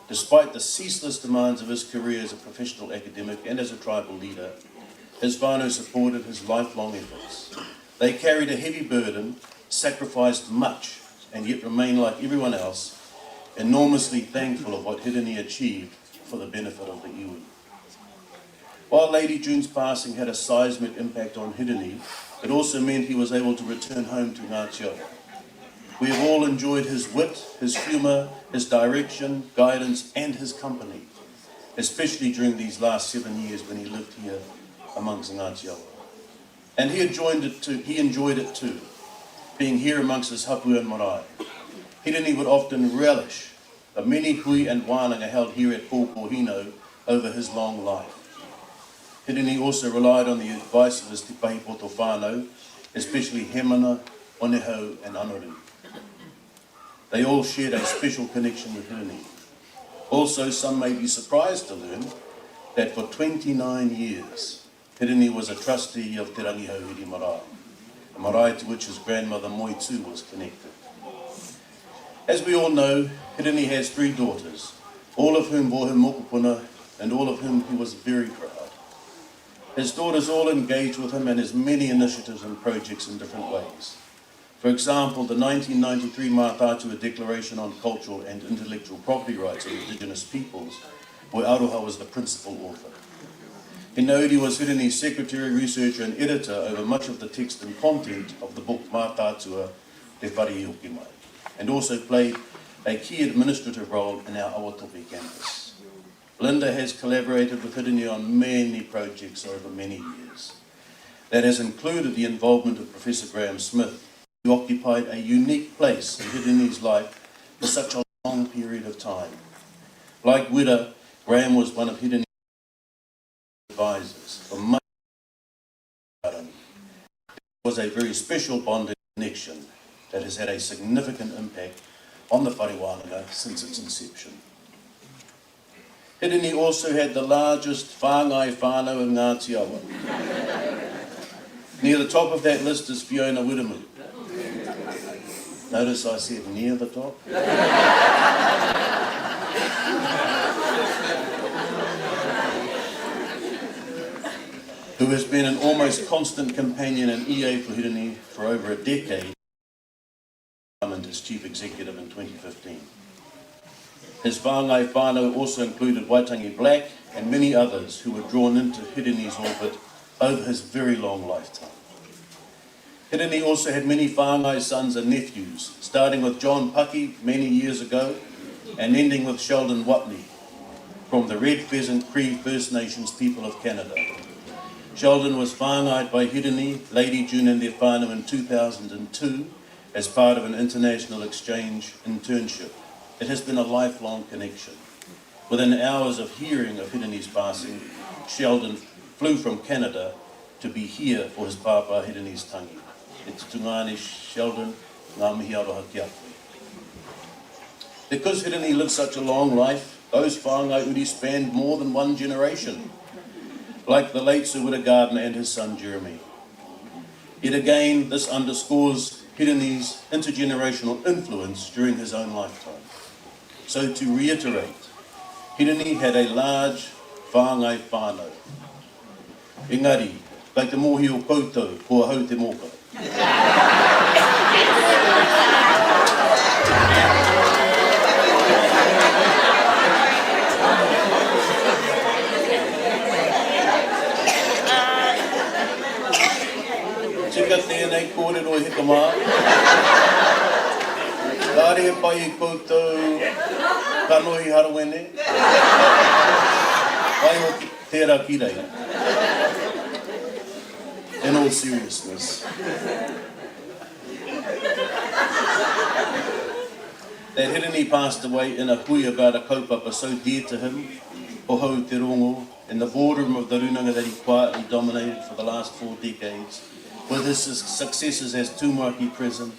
Despite the ceaseless demands of his career as a professional academic and as a tribal leader, his whānau supported his lifelong efforts. They carried a heavy burden, sacrificed much, and yet remained like everyone else, enormously thankful of what Hirini achieved for the benefit of the iwi. While Lady June's passing had a seismic impact on Hirini, it also meant he was able to return home to Ngāti Awa. We have all enjoyed his wit, his humour, his direction, guidance and his company, especially during these last seven years when he lived here amongst Ngāti Awa. And he enjoyed it too, he enjoyed it too, being here amongst his hapu and marae. Hirini would often relish the many hui and wānanga held here at Pōkōhino over his long life. Hirini also relied on the advice of his Te Pahipoto whānau, especially Hemana, Onehau and Anaru. They all shared a special connection with Hirini. Also, some may be surprised to learn that for 29 years, Hirini was a trustee of Te Rangihouhiri Marae, a marae to which his grandmother Moetu was connected. As we all know, Hirini has three daughters, all of whom bore him mokopuna and all of whom he was very proud. His daughters all engaged with him and his many initiatives and projects in different ways. For example, the 1993 Mātātua Declaration on Cultural and Intellectual Property Rights of Indigenous Peoples, where Aroha was the principal author. Hineuri was Hirini's secretary, researcher and editor over much of the text and content of the book Mātaatua Te Whare i Hoki Mai, and also played a key administrative role in our Awatovi campus. Linda has collaborated with Hirini on many projects over many years. That has included the involvement of Professor Graham Smith, who occupied a unique place in Hirini's life for such a long period of time. Like Wira, Graham was one of Hirini's advisors for much There was a very special bond and connection that has had a significant impact on the whare wānanga since its inception. Hirini also had the largest whāngai whānau in Ngāti Awa. Near the top of that list is Fiona Wiremu. Notice I said near the top. Who has been an almost constant companion and EA for Hirini for over a decade as chief executive in 2015. His whāngai whānau also included Waitangi Black and many others who were drawn into Hirini's orbit over his very long lifetime. Hirini also had many whāngai sons and nephews, starting with John Paki many years ago and ending with Sheldon Watney from the Red Pheasant Cree First Nations people of Canada. Sheldon was whāngai by Hirini, Lady June and their whānau in 2002 as part of an international exchange internship. It has been a lifelong connection. Within hours of hearing of Hirini's passing, Sheldon flew from Canada to be here for his pāpā Hirini's tangi. E te tungāne Sheldon, ngā mihi aroha ki a koe. Because Hirini lived such a long life, those whāngai uri spanned more than one generation, like the late Sir Wira Gardiner and his son Jeremy. Yet again, this underscores Hirini's intergenerational influence during his own lifetime. So to reiterate, Hirini had a large whāngai whānau. Engari, kei te mōhio koutou ko ahau te mōkai. Tika tēnei kōrero e hika mā. Kāre e pai i koutou kanohi harawene. Waihoki tērā ki reira. In all seriousness. That Hirini passed away in a hui about a kaupapa so dear to him, Hohou Te Rongo, in the boardroom of the runanga that he quietly dominated for the last four decades, with his successors as Tumuaki present,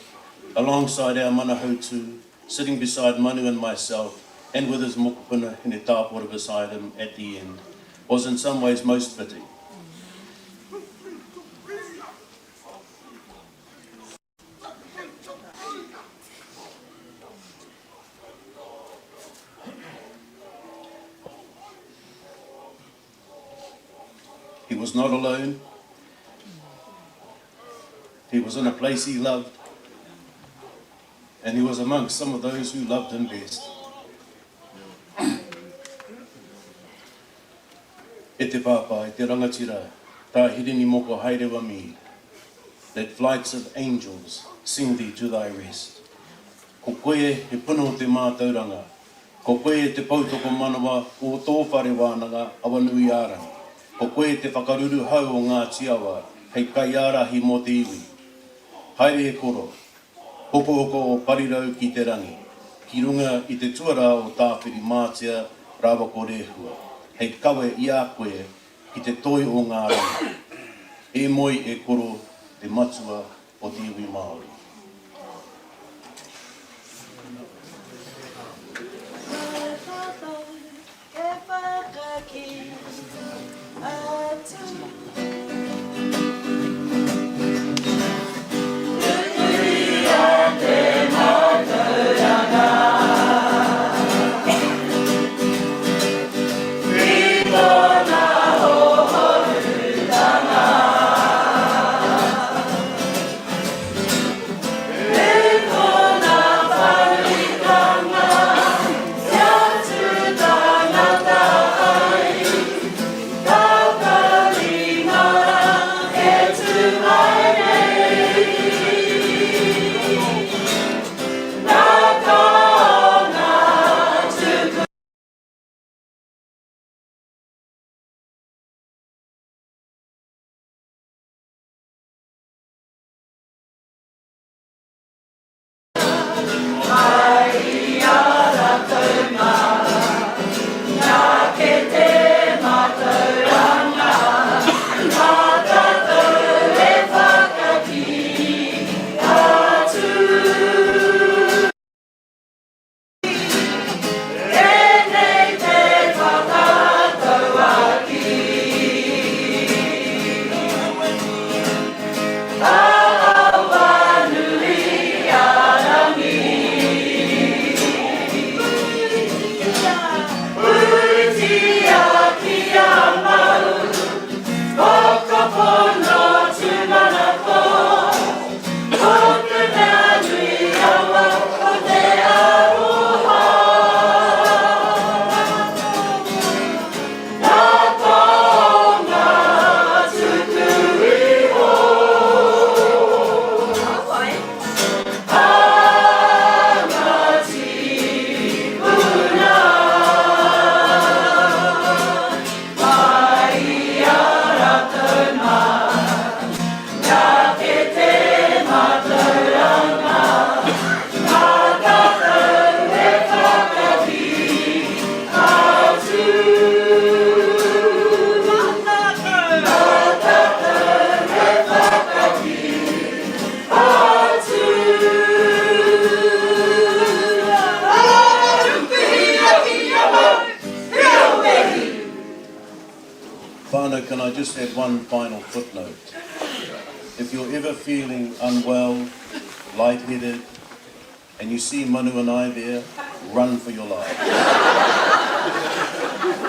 alongside our Manahautu, sitting beside Manu and myself, and with his mokopuna Hinetāpora beside him at the end, was in some ways most fitting. He was not alone. He was in a place he loved, and he was among some of those who loved him best. E te pāpā, e te rangatira, tā Hirini Moko Haerewa Mead, Let flights of angels sing thee to thy rest. Ko koe he puna o te mātauranga, ko koe te poutokomanawa o tō whare wānanga Awanuiārangi, ko koe te whakaruruhau o Ngāti Awa hei kaiārahi mō te iwi. Haere e koro, Hokohoko o Parirau ki te rangi, ki runga i te tuarā o Tāwhirimātea rāua ko Rehua, hei kawe i a koe ki te toi o ngā rangi. E moe e koro te matua o te iwi Māori. Whānau, can I just add one final footnote? If you're ever feeling unwell, lightheaded, and you see Manu and I there, run for your lives.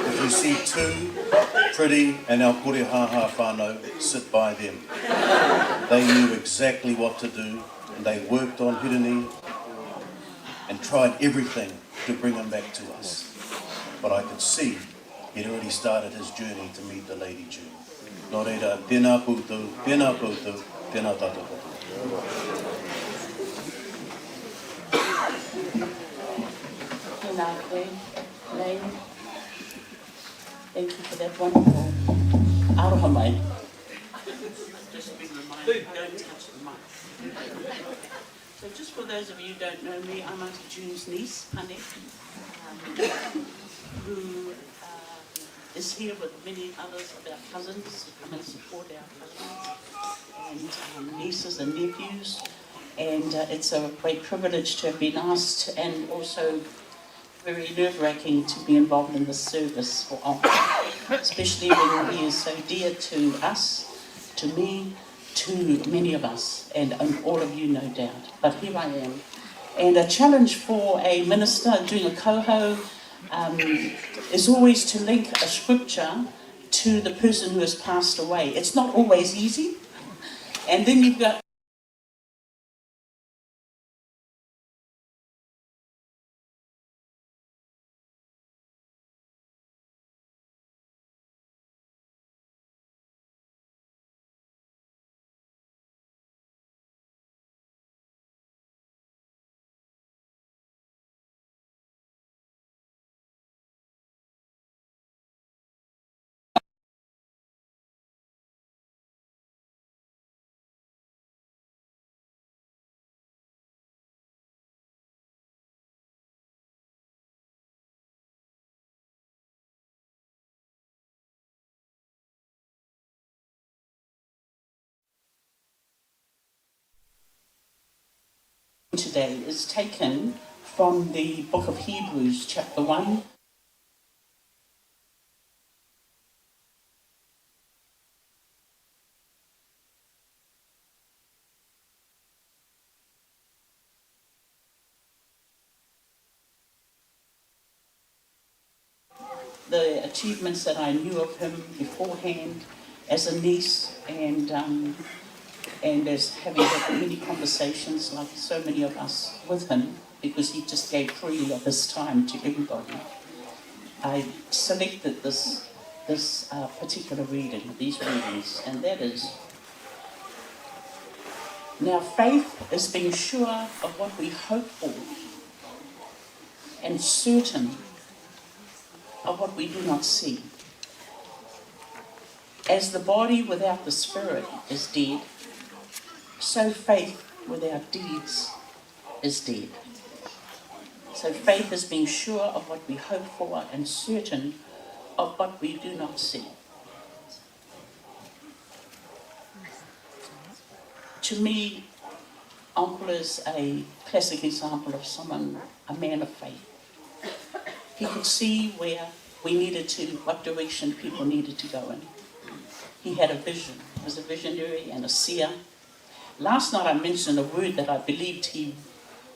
If you see two, Pretty and our korehaha whānau, sit by them. They knew exactly what to do and they worked on Hirini and tried everything to bring him back to us. But I could see he'd already started his journey to meet the Lady June. Nō reira, tēnā koutou, tēnā koutou, tēnā tātou katoa. Tēnā koe, Lane. Thank you for that wonderful aroha mai. Just been reminded, don't touch the mic. So just for those of you who don't know me, I'm Auntie June's niece, Pane, um, who uh, is here with many others of our cousins to come and support our cousins and um, nieces and nephews. And uh, it's a great privilege to have been asked and also very nerve-wracking to be involved in this service for Uncle, especially when he is so dear to us, to me, to many of us, and, and all of you, no doubt. But here I am. And a challenge for a minister doing a coho um, is always to link a scripture to the person who has passed away. It's not always easy. And then you've got today is taken from the book of Hebrews, chapter 1. The achievements that I knew of him beforehand as a niece and um, and as having had many conversations like so many of us with him because he just gave freely of his time to everybody. I selected this this uh, particular reading, these readings, and that is Now faith is being sure of what we hope for and certain of what we do not see. As the body without the spirit is dead, so faith without deeds is dead. So faith is being sure of what we hope for and certain of what we do not see. To me, Uncle is a classic example of someone, a man of faith. He could see where we needed to, what direction people needed to go in. He had a vision. He was a visionary and a seer. Last night I mentioned a word that I believed he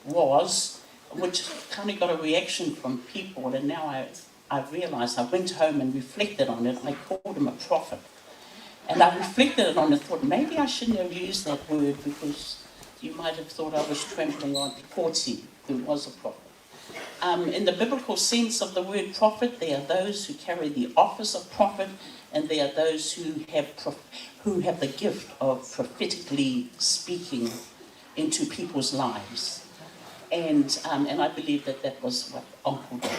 was, which kind of got a reaction from people, and now I, I realised, I went home and reflected on it. I called him a prophet. And I reflected on it and thought, maybe I shouldn't have used that word because you might have thought I was trampling on Porti, who was a prophet. Um, in the biblical sense of the word prophet, there are those who carry the office of prophet, and there are those who have, who have the gift of prophetically speaking into people's lives. And, um, and I believe that that was what Uncle did.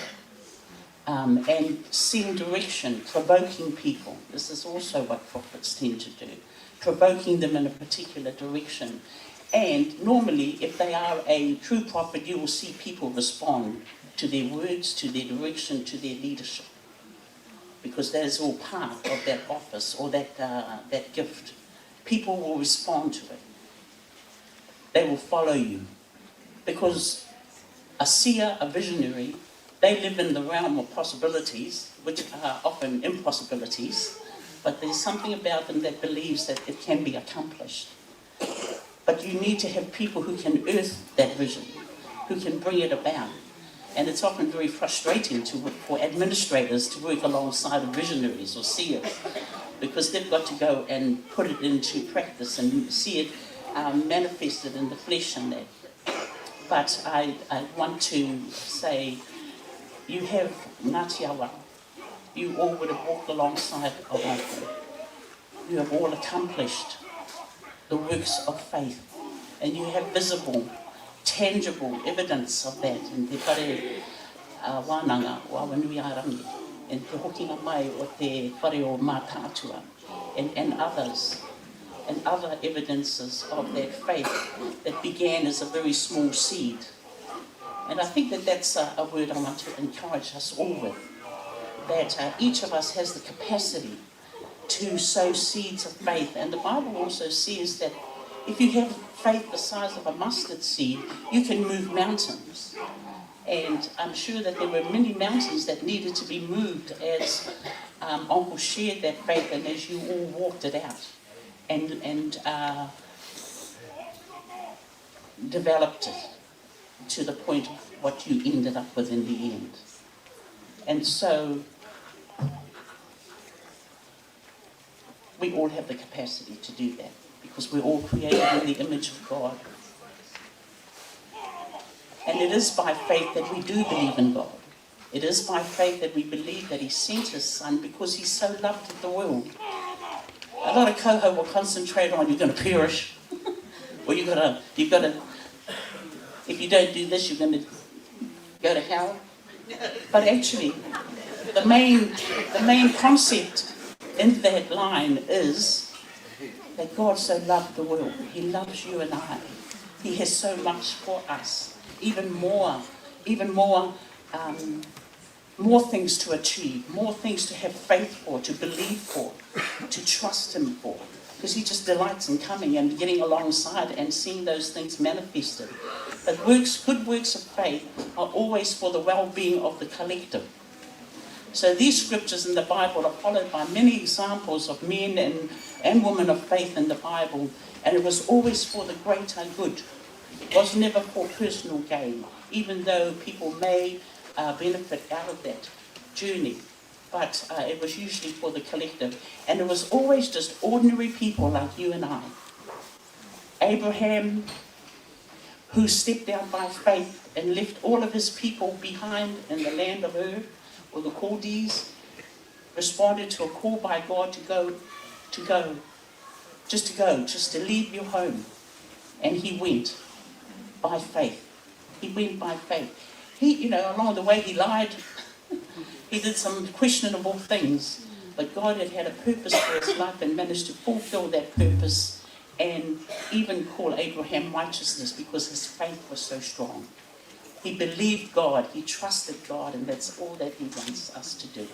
Um, and seeing direction, provoking people. This is also what prophets tend to do, provoking them in a particular direction. And normally, if they are a true prophet, you will see people respond to their words, to their direction, to their leadership. Because that is all part of that office or that, uh, that gift. People will respond to it. They will follow you. Because a seer, a visionary, they live in the realm of possibilities, which are often impossibilities. But there's something about them that believes that it can be accomplished. But you need to have people who can earth that vision, who can bring it about. And it's often very frustrating to, for administrators to work alongside of visionaries or seers because they've got to go and put it into practice and see it um, manifested in the flesh and that. But I, I want to say you have Ngāti Awa. You all would have walked alongside of Uncle. You have all accomplished the works of faith and you have visible, tangible evidence of that in te whare uh, wānanga o Awanuiārangi, in te hokinga mai o te whare o Mātaatua, and, and others, and other evidences of that faith that began as a very small seed. And I think that that's a, a word I want to encourage us all with, that uh, each of us has the capacity to sow seeds of faith. And the Bible also says that if you have faith the size of a mustard seed, you can move mountains. And I'm sure that there were many mountains that needed to be moved as um, Uncle shared that faith and as you all walked it out and, and uh, developed it to the point of what you ended up with in the end. And so we all have the capacity to do that because we're all created in the image of God. And it is by faith that we do believe in God. It is by faith that we believe that He sent His Son because He so loved the world. A lot of coho will concentrate on you're going to perish, or you've got to, you've got to, if you don't do this, you're going to go to hell. But actually, the main, the main concept in that line is that God so loved the world. He loves you and I. He has so much for us, even more, even more, um, more things to achieve, more things to have faith for, to believe for, to trust Him for. Because He just delights in coming and getting alongside and seeing those things manifested. But works, good works of faith are always for the well-being of the collective. So these scriptures in the Bible are followed by many examples of men and, and women of faith in the Bible, and it was always for the greater good. It was never for personal gain, even though people may uh, benefit out of that journey. But uh, it was usually for the collective. And it was always just ordinary people like you and I. Abraham, who stepped out by faith and left all of his people behind in the land of Ur, or the Chaldees, responded to a call by God to go, to go, just to go, just to leave your home. And he went by faith. He went by faith. He, you know, along the way he lied. he did some questionable things. But God had had a purpose for his life and managed to fulfill that purpose and even call Abraham righteousness because his faith was so strong. He believed God, he trusted God, and that's all that he wants us to do.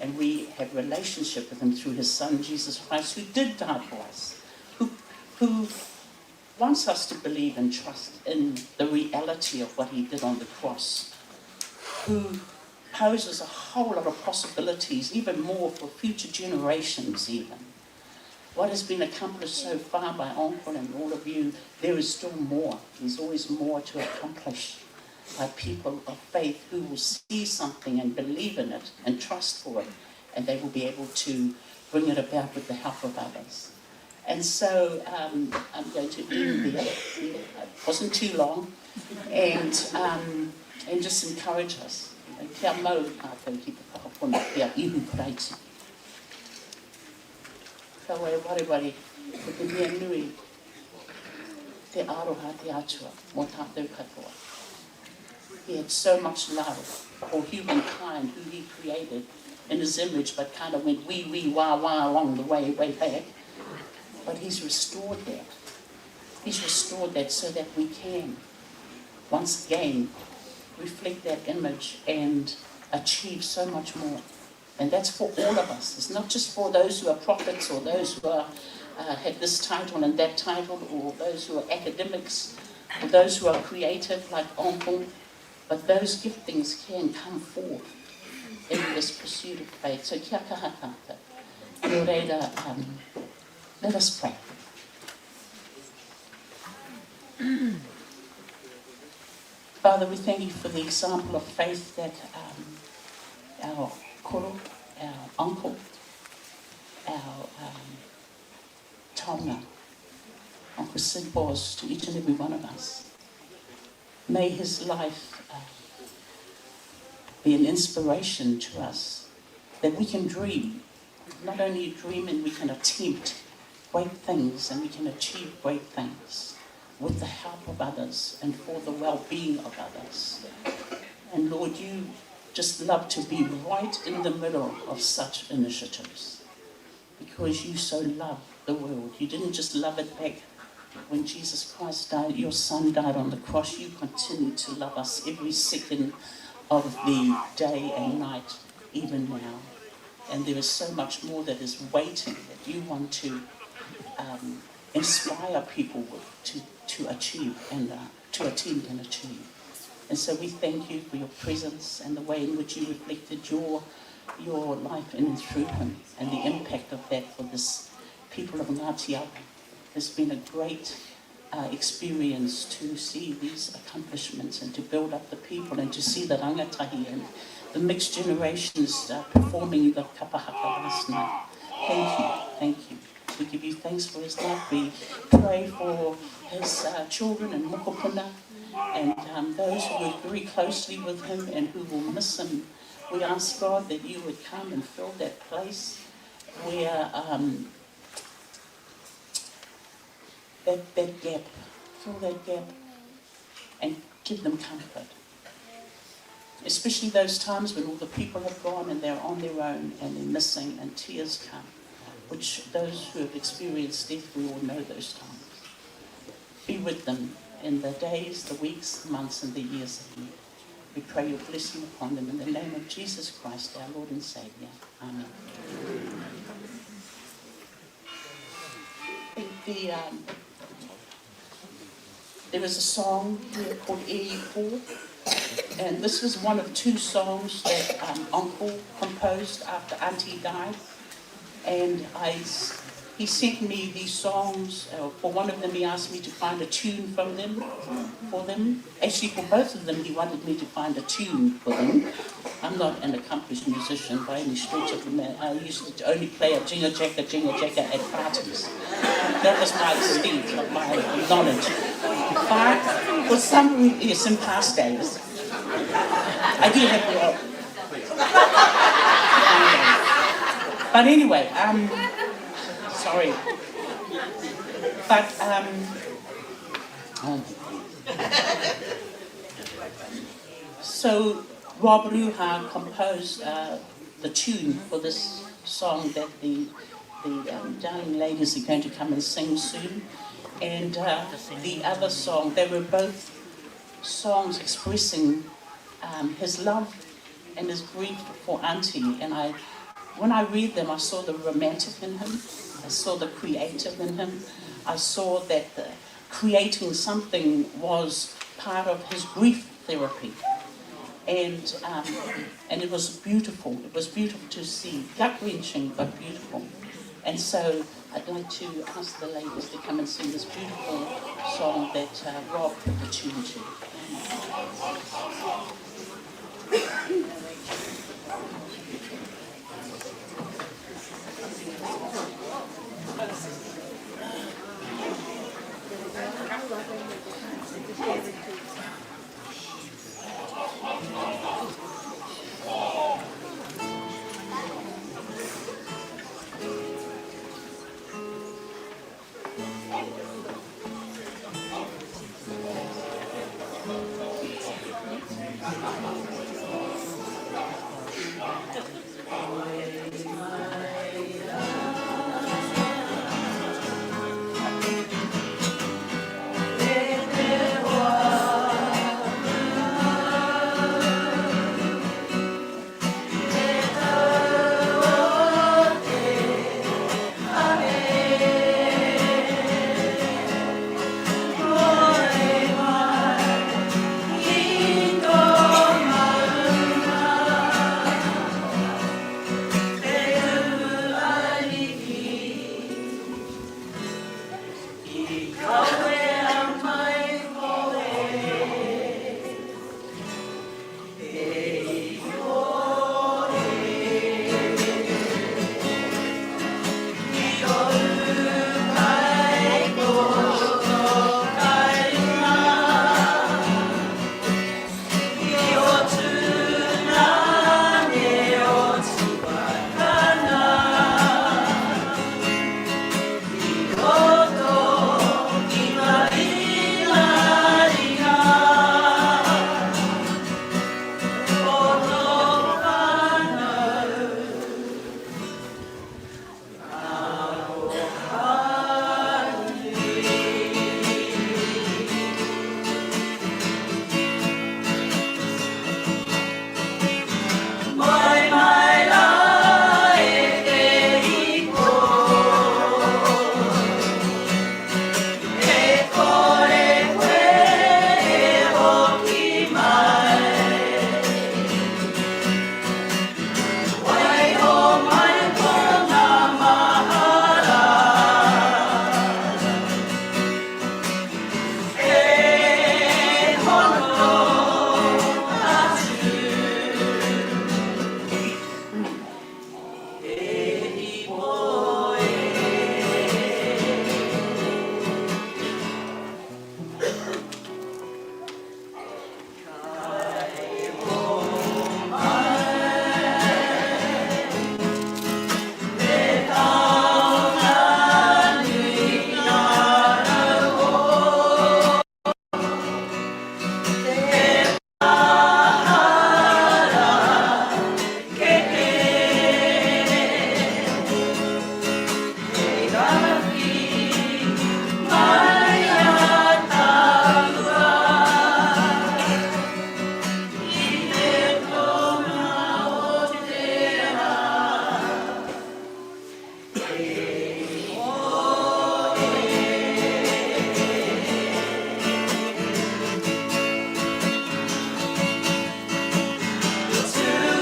And we have relationship with him through his son, Jesus Christ, who did die for us, who, who wants us to believe and trust in the reality of what he did on the cross, who poses a whole lot of possibilities, even more for future generations even. What has been accomplished so far by Uncle and all of you, there is still more. There's always more to accomplish by people of faith who will see something and believe in it and trust for it, and they will be able to bring it about with the help of others. And so um, I'm going to end there. It wasn't too long. And, um, and just encourage us. Kia mau tātou ki te whakapono ki a Ihu Karaiti. Kaua e wareware ko te mea nui te aroha te Atua mō tātou katoa. He had so much love for humankind who he created in his image but kind of went wee wee wah wah along the way, way back. But he's restored that. He's restored that so that we can once again reflect that image and achieve so much more. And that's for all of us. It's not just for those who are prophets or those who are, uh, have this title and that title or those who are academics or those who are creative like Uncle. But those giftings can come forth in this pursuit of faith. So kia kaha tātou. Nō reira, um, let us pray. Father, we thank you for the example of faith that um, our koro, our uncle, our um, taonga, Uncle Sid was to each and every one of us. May his life uh, be an inspiration to us that we can dream, not only dream and we can attempt great things and we can achieve great things with the help of others and for the well-being of others. And Lord, you just love to be right in the middle of such initiatives because you so love the world. You didn't just love it back when Jesus Christ died, your son died on the cross. You continue to love us every second of the day and night, even now. And there is so much more that is waiting that you want to um, inspire people with to, to achieve and uh, to attend and achieve. And so we thank you for your presence and the way in which you reflected your, your life in and through him and the impact of that for this people of Ngāti Awa. It's been a great uh, experience to see these accomplishments and to build up the people and to see the rangatahi and the mixed generations uh, performing the kapahaka last night. Thank you, thank you. We give you thanks for his life. We pray for his uh, children and mokopuna and um, those who work very closely with him and who will miss him. We ask God that you would come and fill that place where um, that, that gap, fill that gap and give them comfort. Especially those times when all the people have gone and they're on their own and they're missing and tears come, which those who have experienced death, we all know those times. Be with them in the days, the weeks, the months and the years ahead. We pray your blessing upon them in the name of Jesus Christ, our Lord and Saviour. Amen. I think the, um, there was a song here called E Paul, and this was one of two songs that um, Uncle composed after Auntie died. And I he sent me these songs. Uh, for one of them, he asked me to find a tune from them, for them. Actually, for both of them, he wanted me to find a tune for them. I'm not an accomplished musician by any stretch of the man. I used to only play a jinga jacka, jinga jacka at parties. That was my extent of my knowledge. But for some reason, yes, in past days, I do have the But anyway, um, sorry. But, um, oh. so Rob Ruha composed uh, the tune for this song that the, the um, darling ladies are going to come and sing soon. And uh, the other song, they were both songs expressing um, his love and his grief for Auntie. And I, when I read them, I saw the romantic in him. I saw the creative in him. I saw that the creating something was part of his grief therapy. And, um, and it was beautiful. It was beautiful to see, gut-wrenching, but beautiful. And so I'd like to ask the ladies to come and sing this beautiful song that uh, Rob put the tune to.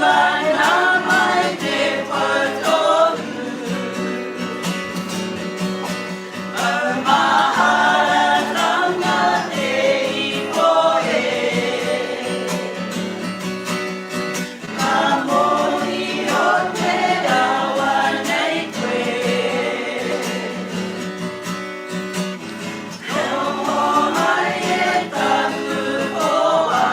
ana mai te poutohu. Maumaharatanga te ipo e. Ka mōhio te rawa nei koe. Noho mai e taku hoa.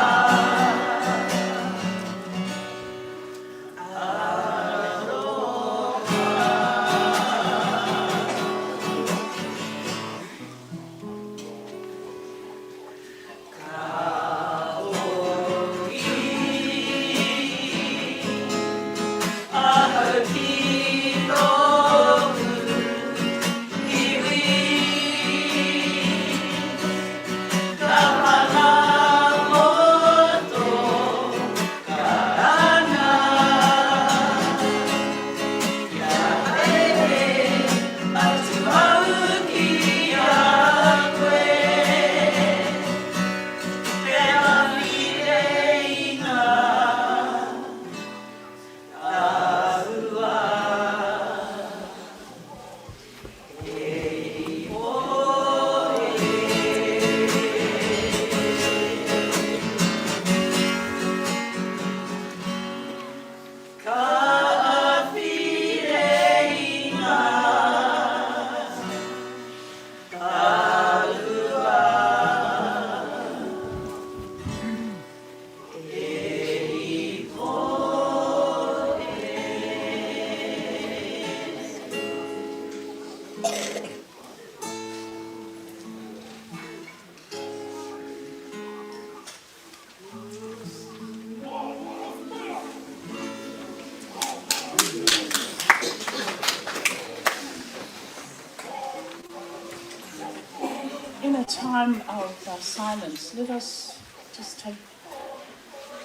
In a time of uh, silence, let us just take,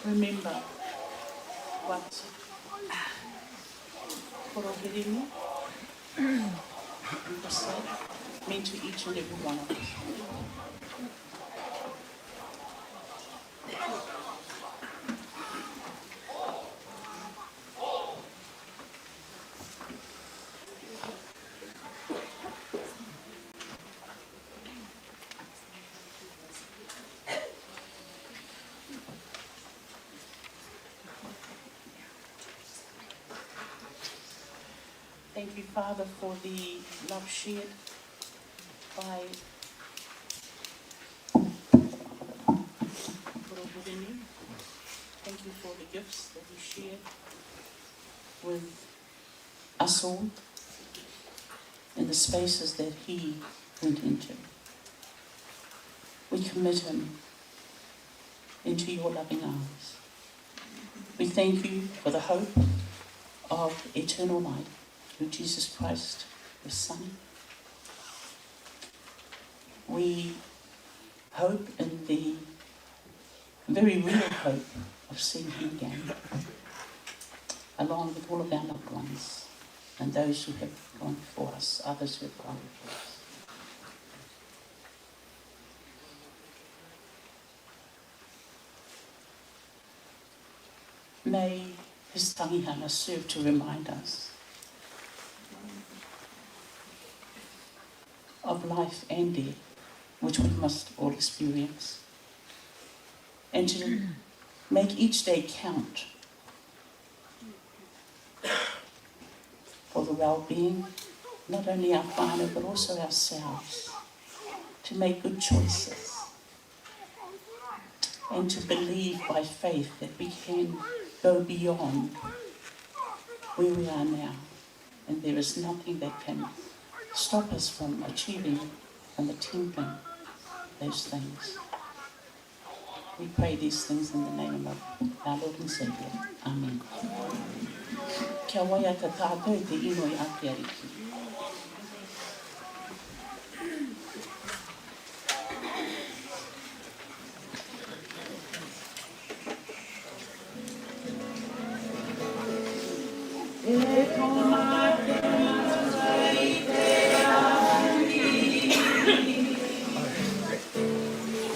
remember what Korohirini said meant to each and every one of us. Thank you, Father, for the love shared by Korohirini. Thank you for the gifts that he shared with us all in the spaces that he went into. We commit him into your loving arms. We thank you for the hope of eternal life through Jesus Christ, your Son. We hope in the very real hope of seeing him again, along with all of our loved ones and those who have gone before us, others who have gone before us. May his tangihanga serve to remind us of life and death, which we must all experience, and to make each day count for the well-being, not only our whānau, but also ourselves, to make good choices and to believe by faith that we can go beyond where we are now. And there is nothing that can stop us from achieving and attempting those things. We pray these things in the name of our Lord and Saviour. Amen. Kia waiata tātou te inoi a te Ariki. E tōna te matua i te rangi.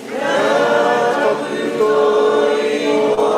Kia tapu tō ingoa.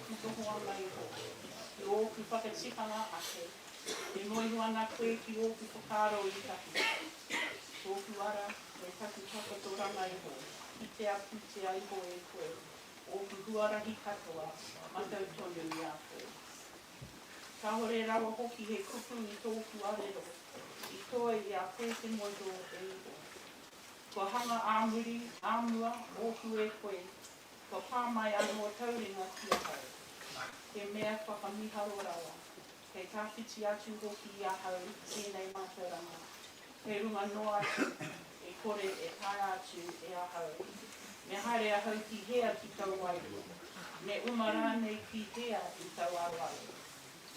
tōku nohoanga iho, ki ōku whakatikanga ake, e mōhio ana koe ki ōku whakaaro i taku, tōku ara me taku takotoranga iho, kitea pūtea iho e koe ōku huarahi katoa, matau tonu i a koe. Kāore rawa hoki he kupu i tōku arero, i toe i a koe te mōhio e Iho. Kua hanga ā muri, ā mua, ōku e koe, kua pā mai anō tau ringa ki ahau. He mea whakamiharo rawa, kei tawhiti atu hoki i ahau tēnei mātauranga, kei runga noa atu, e kore e taea atu e ahau. Me haere ahau ki hea ki tau wairua? Me uma rānei ki hea i tau aroaro?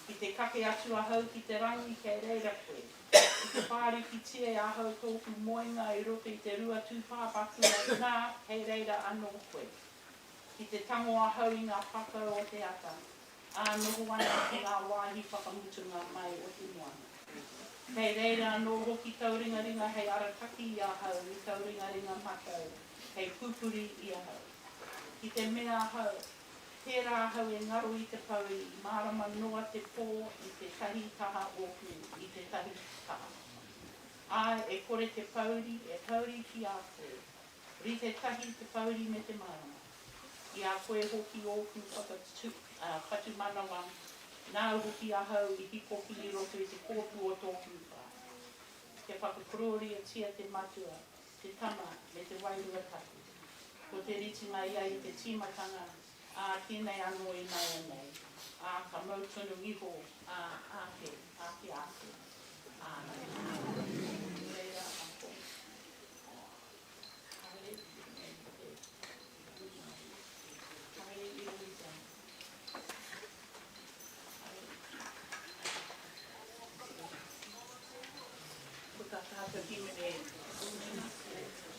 Ki te kake atu ahau ki te rangi kei reira koe. Ki te whārikitia e ahau tōku moenga i roto i te rua tūpāpaku, nā, kei reira anō koe. Ki te tango ahau i ngā pakau o te ata, ā, noho ana ki ngā wāhi whakamutunga mai o te moana. Kei reira anō hoki tau ringaringa hei arataki i ahau, i tau ringaringa matau hei pupuri i ahau. Ki te mea ahau, Tērā ahau e ngaro i te pouri, mārama noa te pō i tētahi taha ōku, i tētahi taha. Āe, e kore te pouri e pouri ki a koe. Rite tahi te pouri me te mārama. I a koe hoki ōku whatumanawa, nāu hoki ahau i hīpoki i roto i te kōpū o tōku whā. Kia whakakorōriatia te Matua, te Tama, me te Wairua Tapu. Ko te ritinga ia i te tīmatanga, ā, tēnei anō ināianei, ā, ka mau tonu iho, ā, āke, āke, āke. Āmine. Nō reira, ako. Haere, haere i runga i te Ko tā tātou hīmene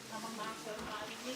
Tama mātou Mārini.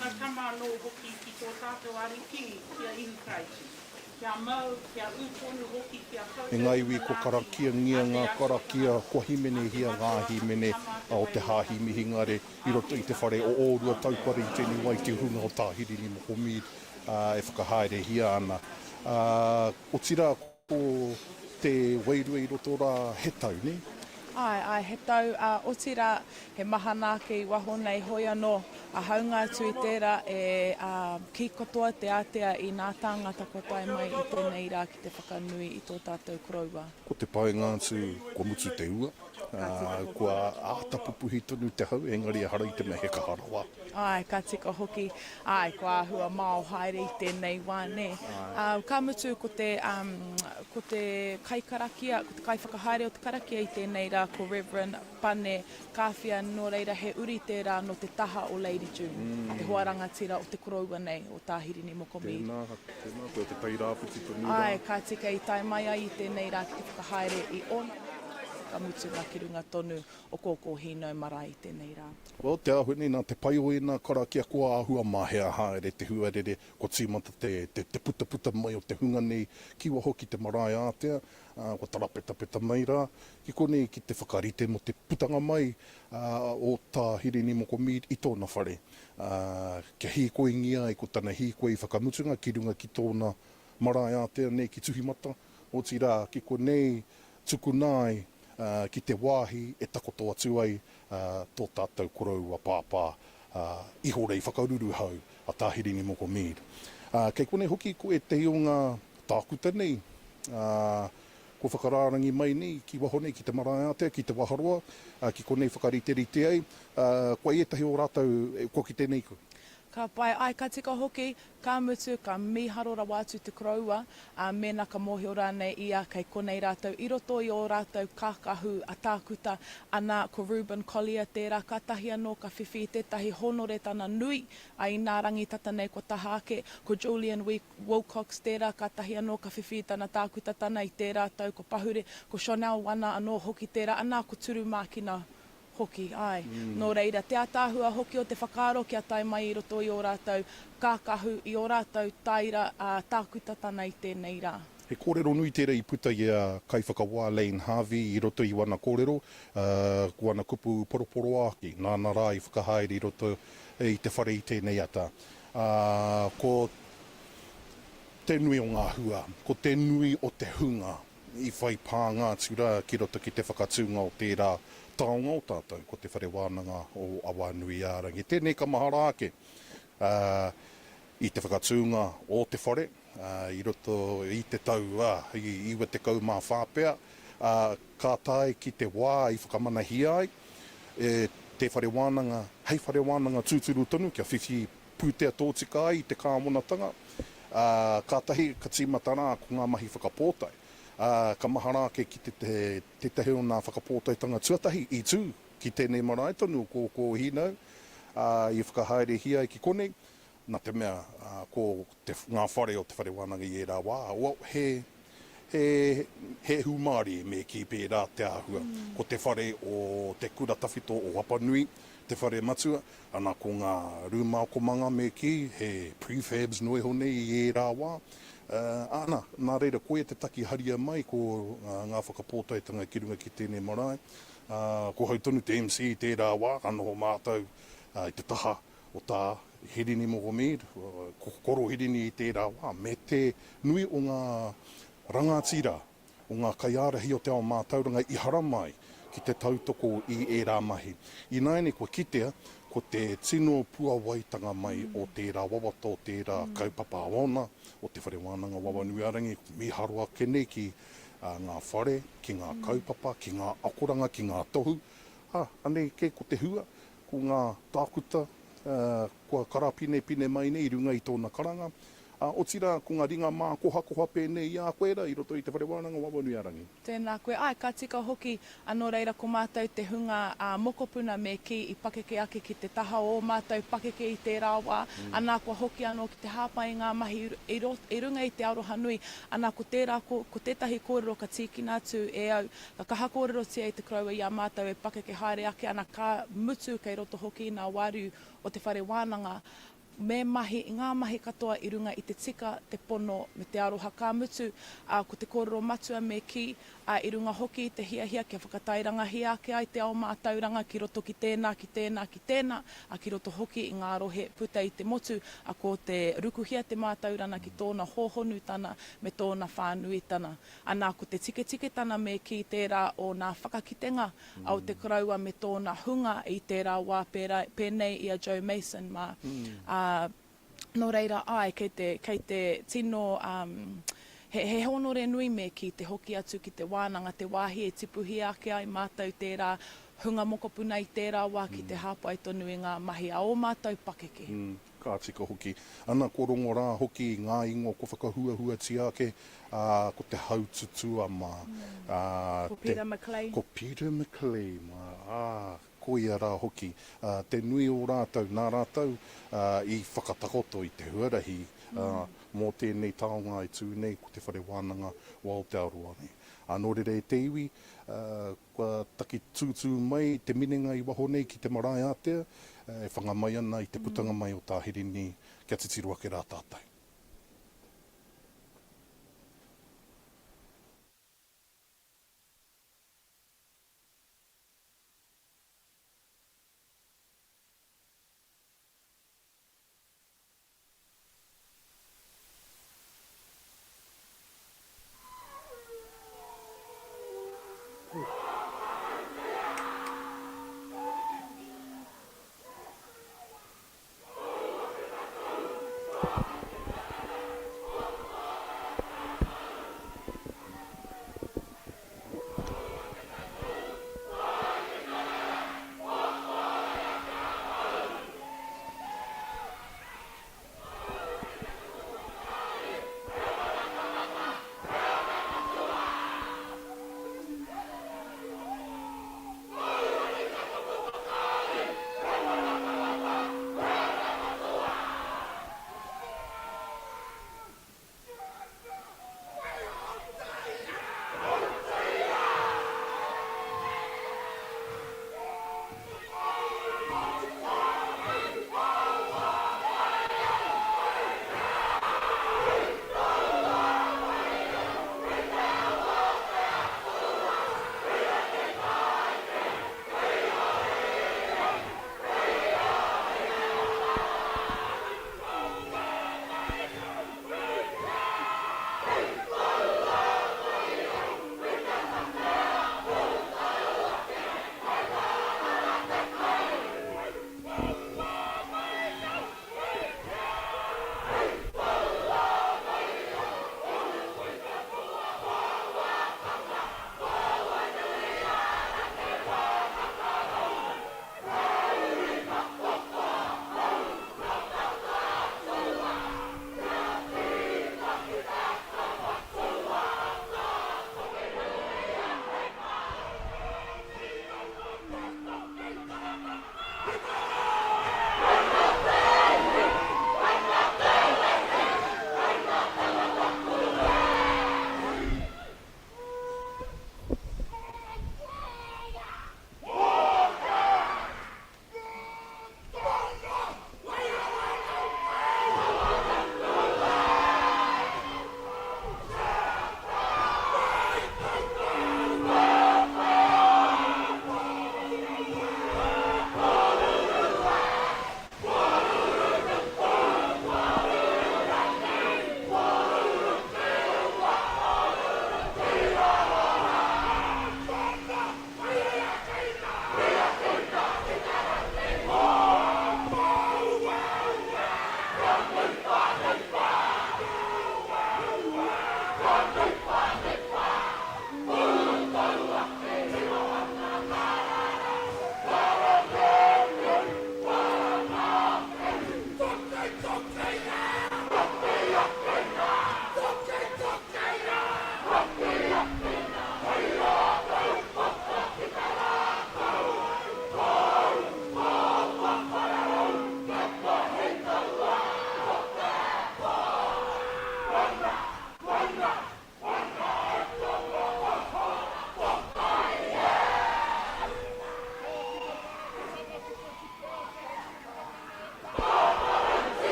tana Tama anō hoki ki tō tātou Ariki, ki a Ihu Karaiti. Kia mau, kia ū tonu hoki ki a koutou E te ngā iwi kua manaaki karakiangia a te ngā Atua karakia, Matua, kua a te himenehia ngā Matua, a te himene Tama, a te o te Wairua Hāhi Tapu. Mihingare i roto i te whare o Ōruataupare i tēnei wā i te hunga o Tā Hirini Moko Mead e whakahaerehia ana. Otirā ko te wairua i roto rā he tau, nē? Āe, āe, he tau, ā, otirā, he mahana ake i waho nei, hoi anō, ā, hāunga atu i tērā, e, ā, kī katoa te ātea i nā tāngata kua tae mai i tēnei rā ki te whakanui i tō tātou koroua. Ko te painga atu, kua mutu te ua, ā, kua āta pupuhi tonu te hau, engari ehara i te mea he kaha rawa. Āe, ka tika hoki. Āe, kua āhua mao haere i tēnei wā, nē. Ā, ka mutu ko te, um, ko te kaikarakia, ko te kaiwhakahaere o te karakia i tēnei rā ko Reverend Pane Kāwhia, nō reira he uri tērā nō te taha o Lady June, te hoa rangatira o te koroua nei, o Tā Hirini Moko Mead. Tēnā, tēnā koe, o Te Tai Rāwhiti tonu rā. Āe, ka tika i tae mai ai i tēnei rā ki te whakahaere i ōna whakamutunga ki runga tonu o Kōkō Hīnau marae i tēnei rā. Well, te āhua nei, nā te pai o ēnā karakia kua āhua mahea haere te huarere, kua tīmata te, te, te putaputa mai o te hunga nei ki waho ki te marae ātea, ā, kua tarapetapeta mai rā ki konei ki te whakarite mō te putanga mai, ā, o Tā Hirini Moko Mead i tōna whare, ā, kia hīkoingia ai ko tana hīkoi whakamutunga ki runga ki tōna marae ātea nei ki Tuhimata, otirā, ki konei tukuna ai ki te wāhi e takoto atu ai tō tātou koroua pāpā ihorei whakaruruhau a Tā Hirini Moko Mead. Kei konei hoki ko ētehi o ngā tākuta nei kua whakarārangi mai nei ki waho nei ki te marae ātea, ki Te Waharoa, ki konei whakariterite ai, kua ētahi o rātou kua kite nei koe. Ka pai, āe ka tika hoki, ka mutu, ka mīharo rawa atu te koroua, ā, mēnā ka mōhio rānei ia kei konei rātou i roto i ō rātou kākahu a tākuta, ana, ko Reuben Collier tērā, kātahi anō ka whiwhi i tētahi hōnoretana nui, ā, inā rangi tata nei kua taha ake, ko Julian Wilcox tērā, kātahi anō ka whiwhi i tana tākutatana i tērā tau kua pahure, ko Shonelle Wana anō hoki tērā, ana, ko Turu Mākina hoki, āe. Nō reira, te ātaahua hoki o te whakaaro kia tae mai i roto i ō rātou kākahu, i ō rātou taira, ā, tākutatana i tēnei rā. He kōrero nui tērā i puta i a Kaiwhakawā Layne Harvey i roto i wana kōrero, ā, ko ana kupu poroporoāki, nāna rā i whakahaere i roto i te whare i tēnei ata. Ā, ko te nui o ngā hua, ko te nui o te hunga i whai pānga atu rā ki roto ki te whakatūnga o tērā taonga o tātou, ko Te Whare Wānanga o Awanuiārangi. Tēnei ka mahara ake i te whakatūnga o te whare i roto i te tau 94 pea, ka tae ki te wā i whakamanahia ai e te whare wānanga hei whare wānanga tūturu tonu kia whiwhi pūtea tōtika ai i te kāwanatanga, ā, kātahi ka tīmata rā ko ngā mahi whakapōtae. Ā, ka mahara ake ki te, te, tētahi o nā whakapōtaetanga tuatahi i tū ki tēnei marae tonu o Kōkōhīnau, ā, i whakahaerehia ai ki konei, nā te mea, ā, ko te, ngā whare o te whare wānanga i ērā wā, well, he, he, he hūmārie me kī pērā te āhua. Ko te whare o te kura tawhito o Apanui, te whare matua, Ana ko ngā rūma akomanga me kī, he prefabs noa iho nei i ērā wā. Ana, nā reira koia te taki haria mai ko ngā whakapōtaetanga ki runga ki tēnei marae. Ko hau tonu te MC i tērā wā, ka noho mātou i te taha o tā Hirini Moko Mead, ko Koro Hirini i tērā wā, me te nui o ngā rangatira o ngā kaiārahi o te ao mātauranga i haramai ki te tautoko i ērā mahi. Ināianei kua kitea ko te tino puawaitanga mai o tērā wawata, o tērā kaupapa ōna, o Te Whare Wānanga o Awanuiārangi, mīharo ake nei ki ngā whare, ki ngā kaupapa, ki ngā akoranga, ki ngā tohu. Ā, anei kē ko te hua, ko ngā tākuta kua karapinepine mai nei i runga i tōna karanga, Ā, otirā, ko ngā ringa mākohakoha pēnei i a koe rā i roto i Te Whare Wānanga o Awanuiārangi. Tēnā koe. Āe, ka tika hoki. Ā, nō reira, ko mātou te hunga, ā, mokopuna me kī, i pakeke ake ki te taha o ō mātou pakeke i tērā wā, anā, kua hoki anō ki te hāpai i ngā mahi i i runga i te aroha nui. Anā, ko tērā, ko, ko tētahi kōrero ka tīkina atu e au, ka kaha kōrerotia e te koroua i a mātou e pakeke haere ake ana, ka mutu kei roto hoki i ngā wāriu o te whare wānanga. me mahi i ngā mahi katoa i runga i te tika, te pono, me te aroha ka mutu, ā, ko te kōrero matua me kī, ā, i runga hoki i te hiahia kia whakatairangahia ake ai te ao mātauranga ki roto ki tēnā, ki tēnā, ki tēnā, ā, ki roto hoki i ngā rohe puta i te motu, ā, ko te rukuhia te mātaurana ki tōna hōhonutana me tōna whānuitana. Anā, ko te tiketiketana me kī tērā o nā whakakitenga a o te koroua me tōna hunga i tērā wā pērā, pēnei i a Joe Mason mā. Ā, nō reira, āe, kei te, kei te tino, um, he, he hōnore nui me kī te hoki atu ki te wānanga, te wāhi e tipuhia ake ai mātou tērā hunga mokopuna i tērā wā ki te hāpai tonu i ngā mahi a ō mātou pakeke. Ka tika hoki. Ana, ko rongo rā hoki i ngā ingoa kua whakahuahuatia ake, ā, ko te haututua mā, ā, Ko Peter McLeay. Ko Peter McLeay mā, ā, koia rā hoki, ā, te nui o rātou, nā rātou, ā, i whakatakoto i te huarahi, ā, mō tēnei taonga e tū nei ko Te Whare Wānanga o Aotearoa nei. Ā, nō reira e te iwi, ā, Kua taki tūtū mai te minenga i waho nei ki te marae ātea, e whanga mai ana i te putanga mai o Tā Hirini kia titiro ake rā tātou.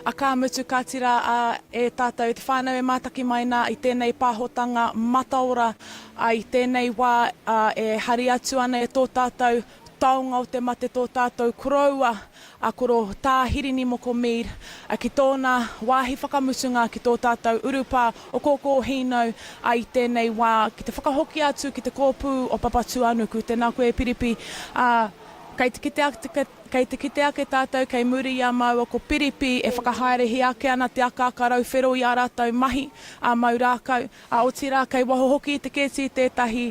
A ka mutu ka tira a e tātou te whānau e mātaki mai nā i tēnei pāhotanga mataora a i tēnei wā a e hari atu ana e tō tātou taonga o te mate tō tātou koroua a Koro Tā Hirini Moko Mead ki tōna wāhi whakamutunga ki tō tātou urupā o Kōkōhīnau a i tēnei wā ki te whakahoki atu ki te kōpū o Papatūānuku. Tēnā koe e Piripi, ā, kei te kite ake, kei te kite ake tātou kei muri i a māua ko Piripi e whakahaerehia ake ana te akaaka rauwhero i ā rātou mahi ā mau rākau. Ā, otirā, kei waho hoki i te kēti tētahi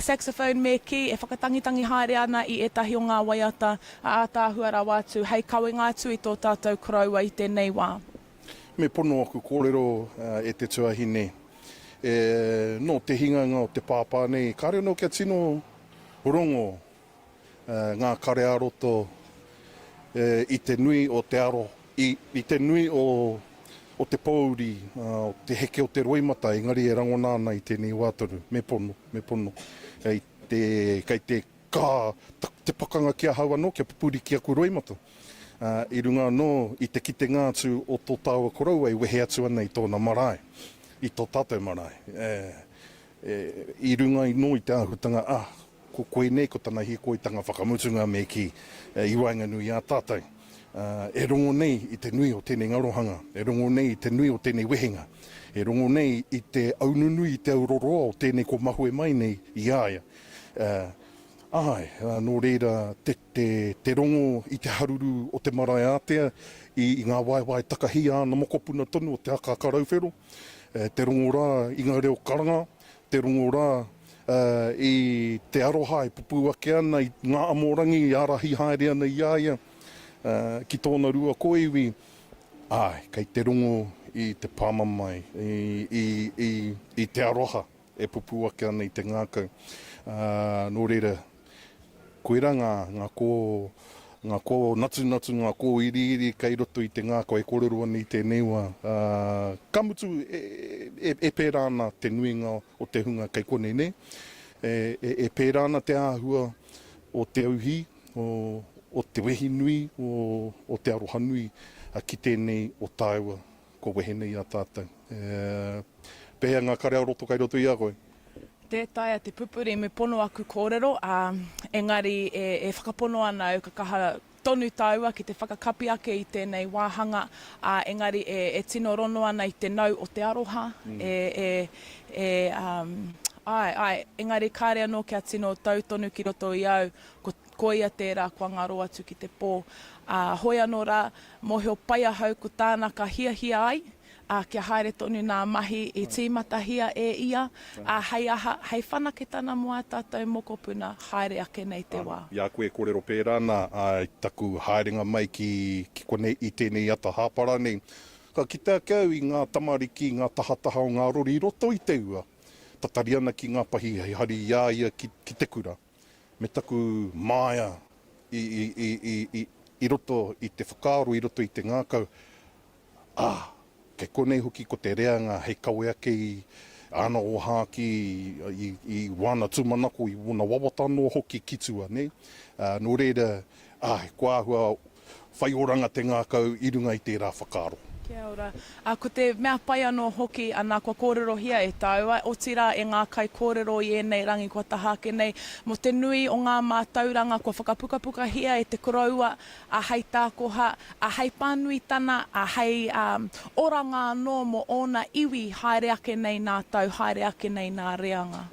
saxophone me kī e whakatangitangi haere ana i ētahi o ngā waiata ā ātaahua rawa atu hei kawenga atu i tō tātou koroua i tēnei wā. Me pono aku kōrero e te tuahine, e, nō te hinganga o te pāpā nei, kāre anō kia tino rongo ngā kare ā-roto i te nui o te aro, i, i te nui o, o te pōuri, o te heke o te roimata, engari e rangona ana i tēnei wā tonu, me pono, me pono, i te, kei te kaha te pakanga ki ahau anō kia pupuri ki aku roimata, i runga anō i te kitenga atu o tō tāua koroua e wehe atu ana i tōna marae, i tō tātou marae, i runga anō i te āhuatanga, ah, Ko koinei ko tana hīkoitanga whakamutunga me kī, i waenganui i a tātou. E rongo nei i te nui o tēnei ngarohanga, e rongo nei i te nui o tēnei wehenga, e rongo nei i te aununui, i te auroroa o tēnei kua mahue mai nei i a ia. Āe, nō reira te, te, te rongo i te haruru o te marae ātea, i, i ngā waewae takahi a āna mokopuna tonu o te akaaka rauwhero, te rongo rā i ngā reo karanga, te rongo rā i te aroha e pupū ake ana i ngā amorangi e ārahi haere ana i a ia ki tōna ruakōiwi, āe, kei te rongo i te pāmamae, i te aroha e pupū ake ana i te ngākau. Nō reira, koirā ngā, ngā kō, ngā kōnatunatu, ngā kōiriiri kei roto i te ngākau e kōrero ana i tēnei wā. Ā, ka mutu, e, e, e pērā ana te nuinga o te hunga kei konei nei. E, e, e pērā ana te āhua o te auhī, o, o te wehi nui, o, o te aroha nui ki tēnei o tāua kua wehe nei i a tātou. E, pēhea ngā kare ā-roto kei roto i a koe? Tē taea te pupuri me pono aku kōrero, ā, engari e, e whakapono ana au ka kaha tonu tāua ki te whakakapi ake i tēnei wāhanga, ā, engari e, e tino rono ana i te nau o te aroha, e, e, e, ā, āe, āe, engari kāre anō kia tino tau tonu ki roto i au, ko, koia tērā kua ngaro atu ki te pō. Ā, hoi anō rā, mōhio pai ahau ko tāna ka hiahia ai, ā, kia haere tonu nā mahi i tīmatahia e ia, ā, hei aha, hei whanaketana mō ā tātou mokopuna, haere ake nei te wā. I a koe e kōrero pērā ana, ā, i taku haerenga mai ki, ki konei i tēnei ata hāpara nei, ka kite ake au i ngā tamariki i ngā tahataha o ngā rori i roto i te ua, tatari ana ki ngā pahi hei hari i a ia ki, ki te kura. Me taku māia i, i, i, i, i, i roto i te whakaaro, i roto i te ngākau, Ā, kei konei hoki ko te reanga hei kawe ake i āna ōhākī, i, i wāna tūmanako, i wōna wawata anō hoki ki tua, nē? Ā, nō reira, āe, kua āhua whai oranga te ngākau i runga i tērā whakaaro. Kia ora. Ā, ko te mea pai anō hoki, ana, kua kōrerohia e tāua, otirā e ngā kaikōrero i ēnei rangi kua taha ake nei, mō te nui o ngā mātauranga kua whakapukapukahia e te koroua, ā, hei tākoha, ā, hei pānuitana, ā, hei, ā, oranga anō mō ōna iwi haere ake nei nā tau, haere ake nei nā reanga.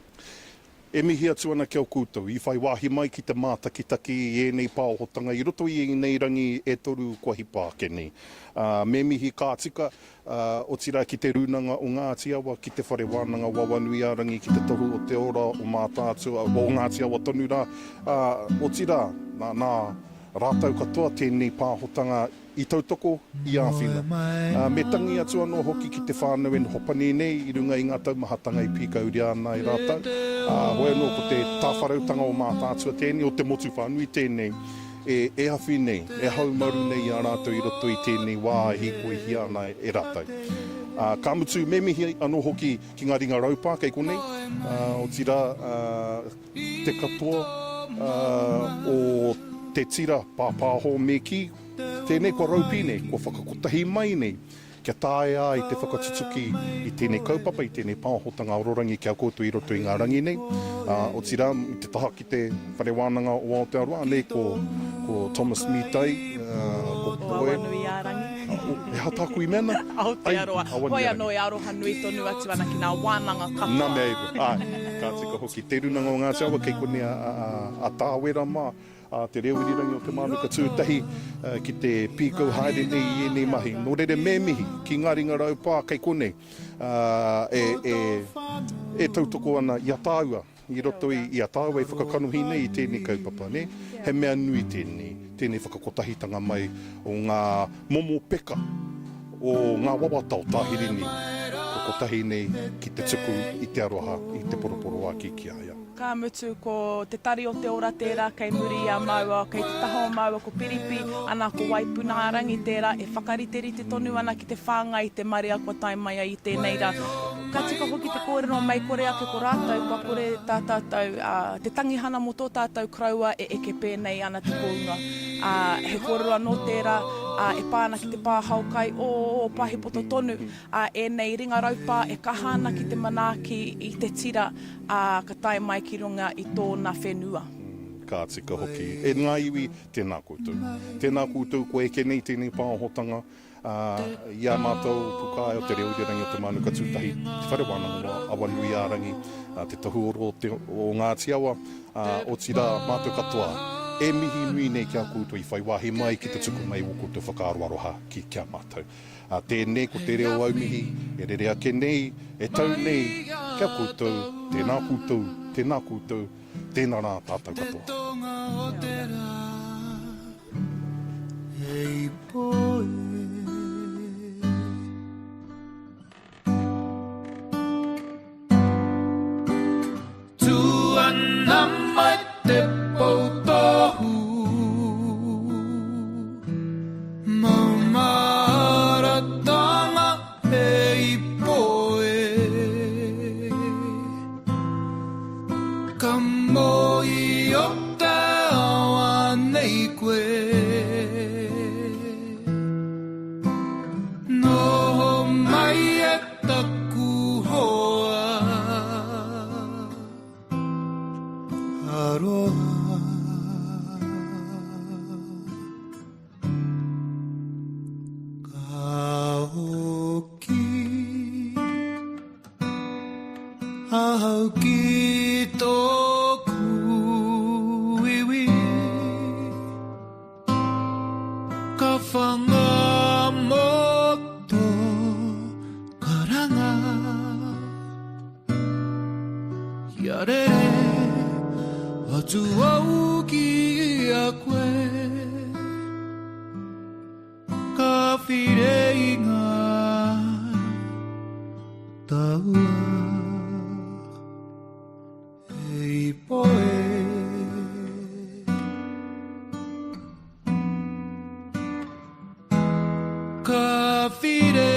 E mihi atu ana ki a koutou i whai wāhi mai ki te mātakitaki i ēnei pāohotanga i roto i ēnei rangi e toru kua hipa ake nei. Ā, me mihi ka tika, ā, otirā ki Te Rūnanga o Ngāti Awa, ki Te Whare Wānanga o Awanuiārangi, ki Te Tohu o Te Ora o Mātaatua, o Ngāti Awa tonu rā, ā, otirā, nā, nā rātou katoa tēnei pāhotanga i tautoko, i āwhina. Ā, me tangi atu anō hoki ki te whānau e noho pani nei i runga i ngā taumahatanga i pīkauria ana e rātou. Ā, hoi anō ko te tāwharautanga o Mātaatua tēnei, o te motu whānui tēnei, e, e awhi nei, e haumaru nei i a rātou i roto i tēnei wā e hīkoihia ana e rātou. Ā, ka mutu, me mihi anō hoki ki ngā ringa raupā kei konei, ā, otirā, ā, te katoa o te tira pāpāho me kī, tēnei kua raupī nei, kua whakakotahi mai nei, kia taea ai te whakatutuki i tēnei kaupapa, i tēnei pāhotanga arorangi ki a koutou i roto i ngā rangi nei. Otirā, i te taha ki te Whare Wānanga o Aotearoa, anei ko, ko Thomas Mītai, ko Ko Poe. Awanuiārangi. He aha tāku i mea na? Aotearoa. Hoi anō e aroha nui tonu atu ana ki ngā wānanga katoa. Nā mea e rua. Āe, ka tika hoki. Te Rūnanga o Ngāti Awa, kei konei a Tāwera mā, a Te Reo Irirangi o Te Mānuka Tūtahi ki te pīkau haere nei i ēnei mahi. Nō reira me mihi ki ngā ringa raupā kei konei e tautoko ana i a tāua. I roto i a tāua e whakakanohi nei i tēnei kaupapa, nē? He mea nui tēnei, tēnei whakakotahitanga mai o ngā momo peka o ngā wawata o Tā Hirini, kua kotahi nei ki te tuku i te aroha, i te poroporoākī ki a ia. Ka mutu, ko Te Tari o te Ora tērā kei muri i a māua, kei te taha o māua ko Piripi, ana ko Waipunārangi tērā e whakariterite tonu ana ki te whāngai i te marea kua tae mai ai i tēnei rā. Ka tika hoki te kōrero mei kore ake ko rātou, kua kore tā tātou, ā, te tangihana mō tō tātou koroua e eke pēnei ana te kounga. Ā, he kōrero anō tērā, ā, e pā ana ki te pā hao kai o, o Pahipoto tonu, ā, ēnei ringa raupā e kaha ana ki te manaaki i te tira, ā, ka tae mai ki runga i tōna whenua. Ka tika hoki. E ngā iwi, tēnā koutou. Tēnā koutou kua eke nei tēnei pāohotanga, Ā, i a mātou pukae o Te Reo Irirangi o Te Mānuka Tūtahi, Te Whare Wānanga o Awanuiārangi, Te Tohuoro o, te, o Ngāti Awa, ā, otirā, mātou katoa, e mihi nui nei ki a koutou i whai wāhi mai ki te tuku mai o ō koutou whakaaro aroha ki, ki a mātou. Ā, tēnei ko te reo aumihi e rere ake nei, e tau nei ki a koutou, tēnā koutou, tēnā koutou, tēnā rā tātou katoa. Hei poe. Tu ana mai te poutohu Maumaharatanga hei poe Ka mōhio te awa nei koe Noho mai e taku hoa Aroha Ka hoki ahau ki tōku iwi Ka whanga mō tō karanga Kia rere atu au ki a koe Ka whire i ngā taua Hei poe Ka whire.